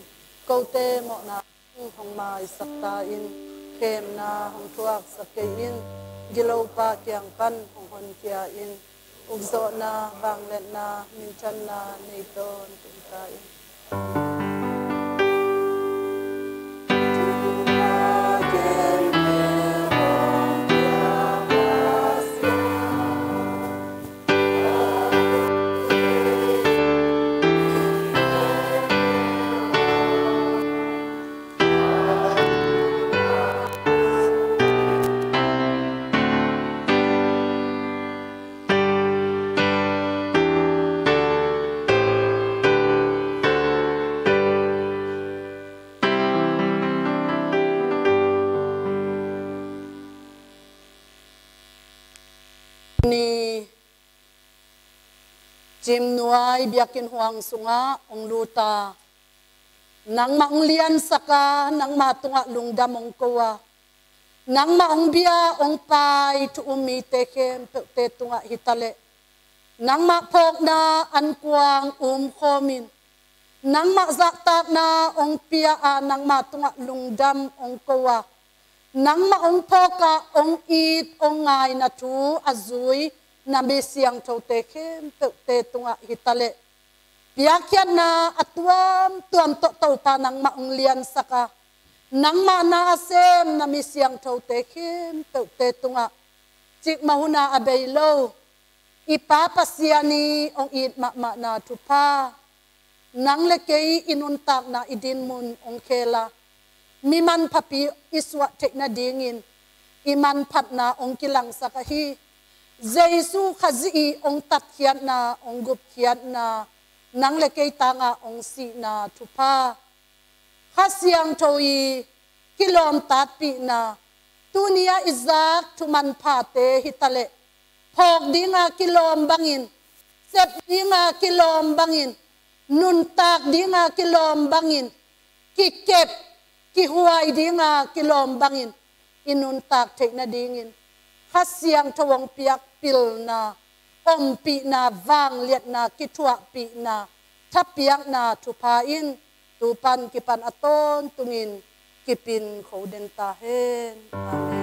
kote mawhna hong maisak ta in, khemna hong thuaksak kei in, gilopa kiang pan hong honkhia in, ukzawhna, vangliatna, minthanna nei tawntung ta in. Ni Cimnuai biakinn huang sungah hong lut a, nangmah hong liansak a, nangmah tungah lungdam hong ko a, nangmah hong bia hong pai thu um mite khempeuhte tungah hi ta leh, nangmah phawkna ankuang um khawmin, nangmah zahtakna hong pia a, nangmah tungah lungdam hong ko a, nangmah hong phawk a, hong it hong ngaina thu a zui na mi siangthote khempeuhte tungah hi ta leh, piakkhiatna a tuamtuam tawh Topa nangmah hong liansak a, nangmah na a sem na mi siangthote khempeuhte tungah cikmah hun a a bei lo i Pa Pasian i hong it mahmahna thupha, nang le kei i nuntakna i dinmun hong khel a, mi manphapi i suah theih nadingin i manphatna hong kilangsak ahi Jesu Khazih i hong tatkhiatna, hong gupkhiatna, nang le kei tangah hong sihna thupha, Kha Siangtho i kilawm tatpihna, tuni-a i zak thu manphate hi ta leh, phawk dinga kilawm bangin, sep dinga kilawm bangin, nuntak dinga kilawm bangin, kikep, kihuai dinga kilawm bangin i nuntak theih nadingin Kha Siangtho hong piak pilna, ompihna, vangliatna, kithuahpihna, thapiakna thupha in tu pan kipan a tawntungin kipin kho den ta hen. Amen.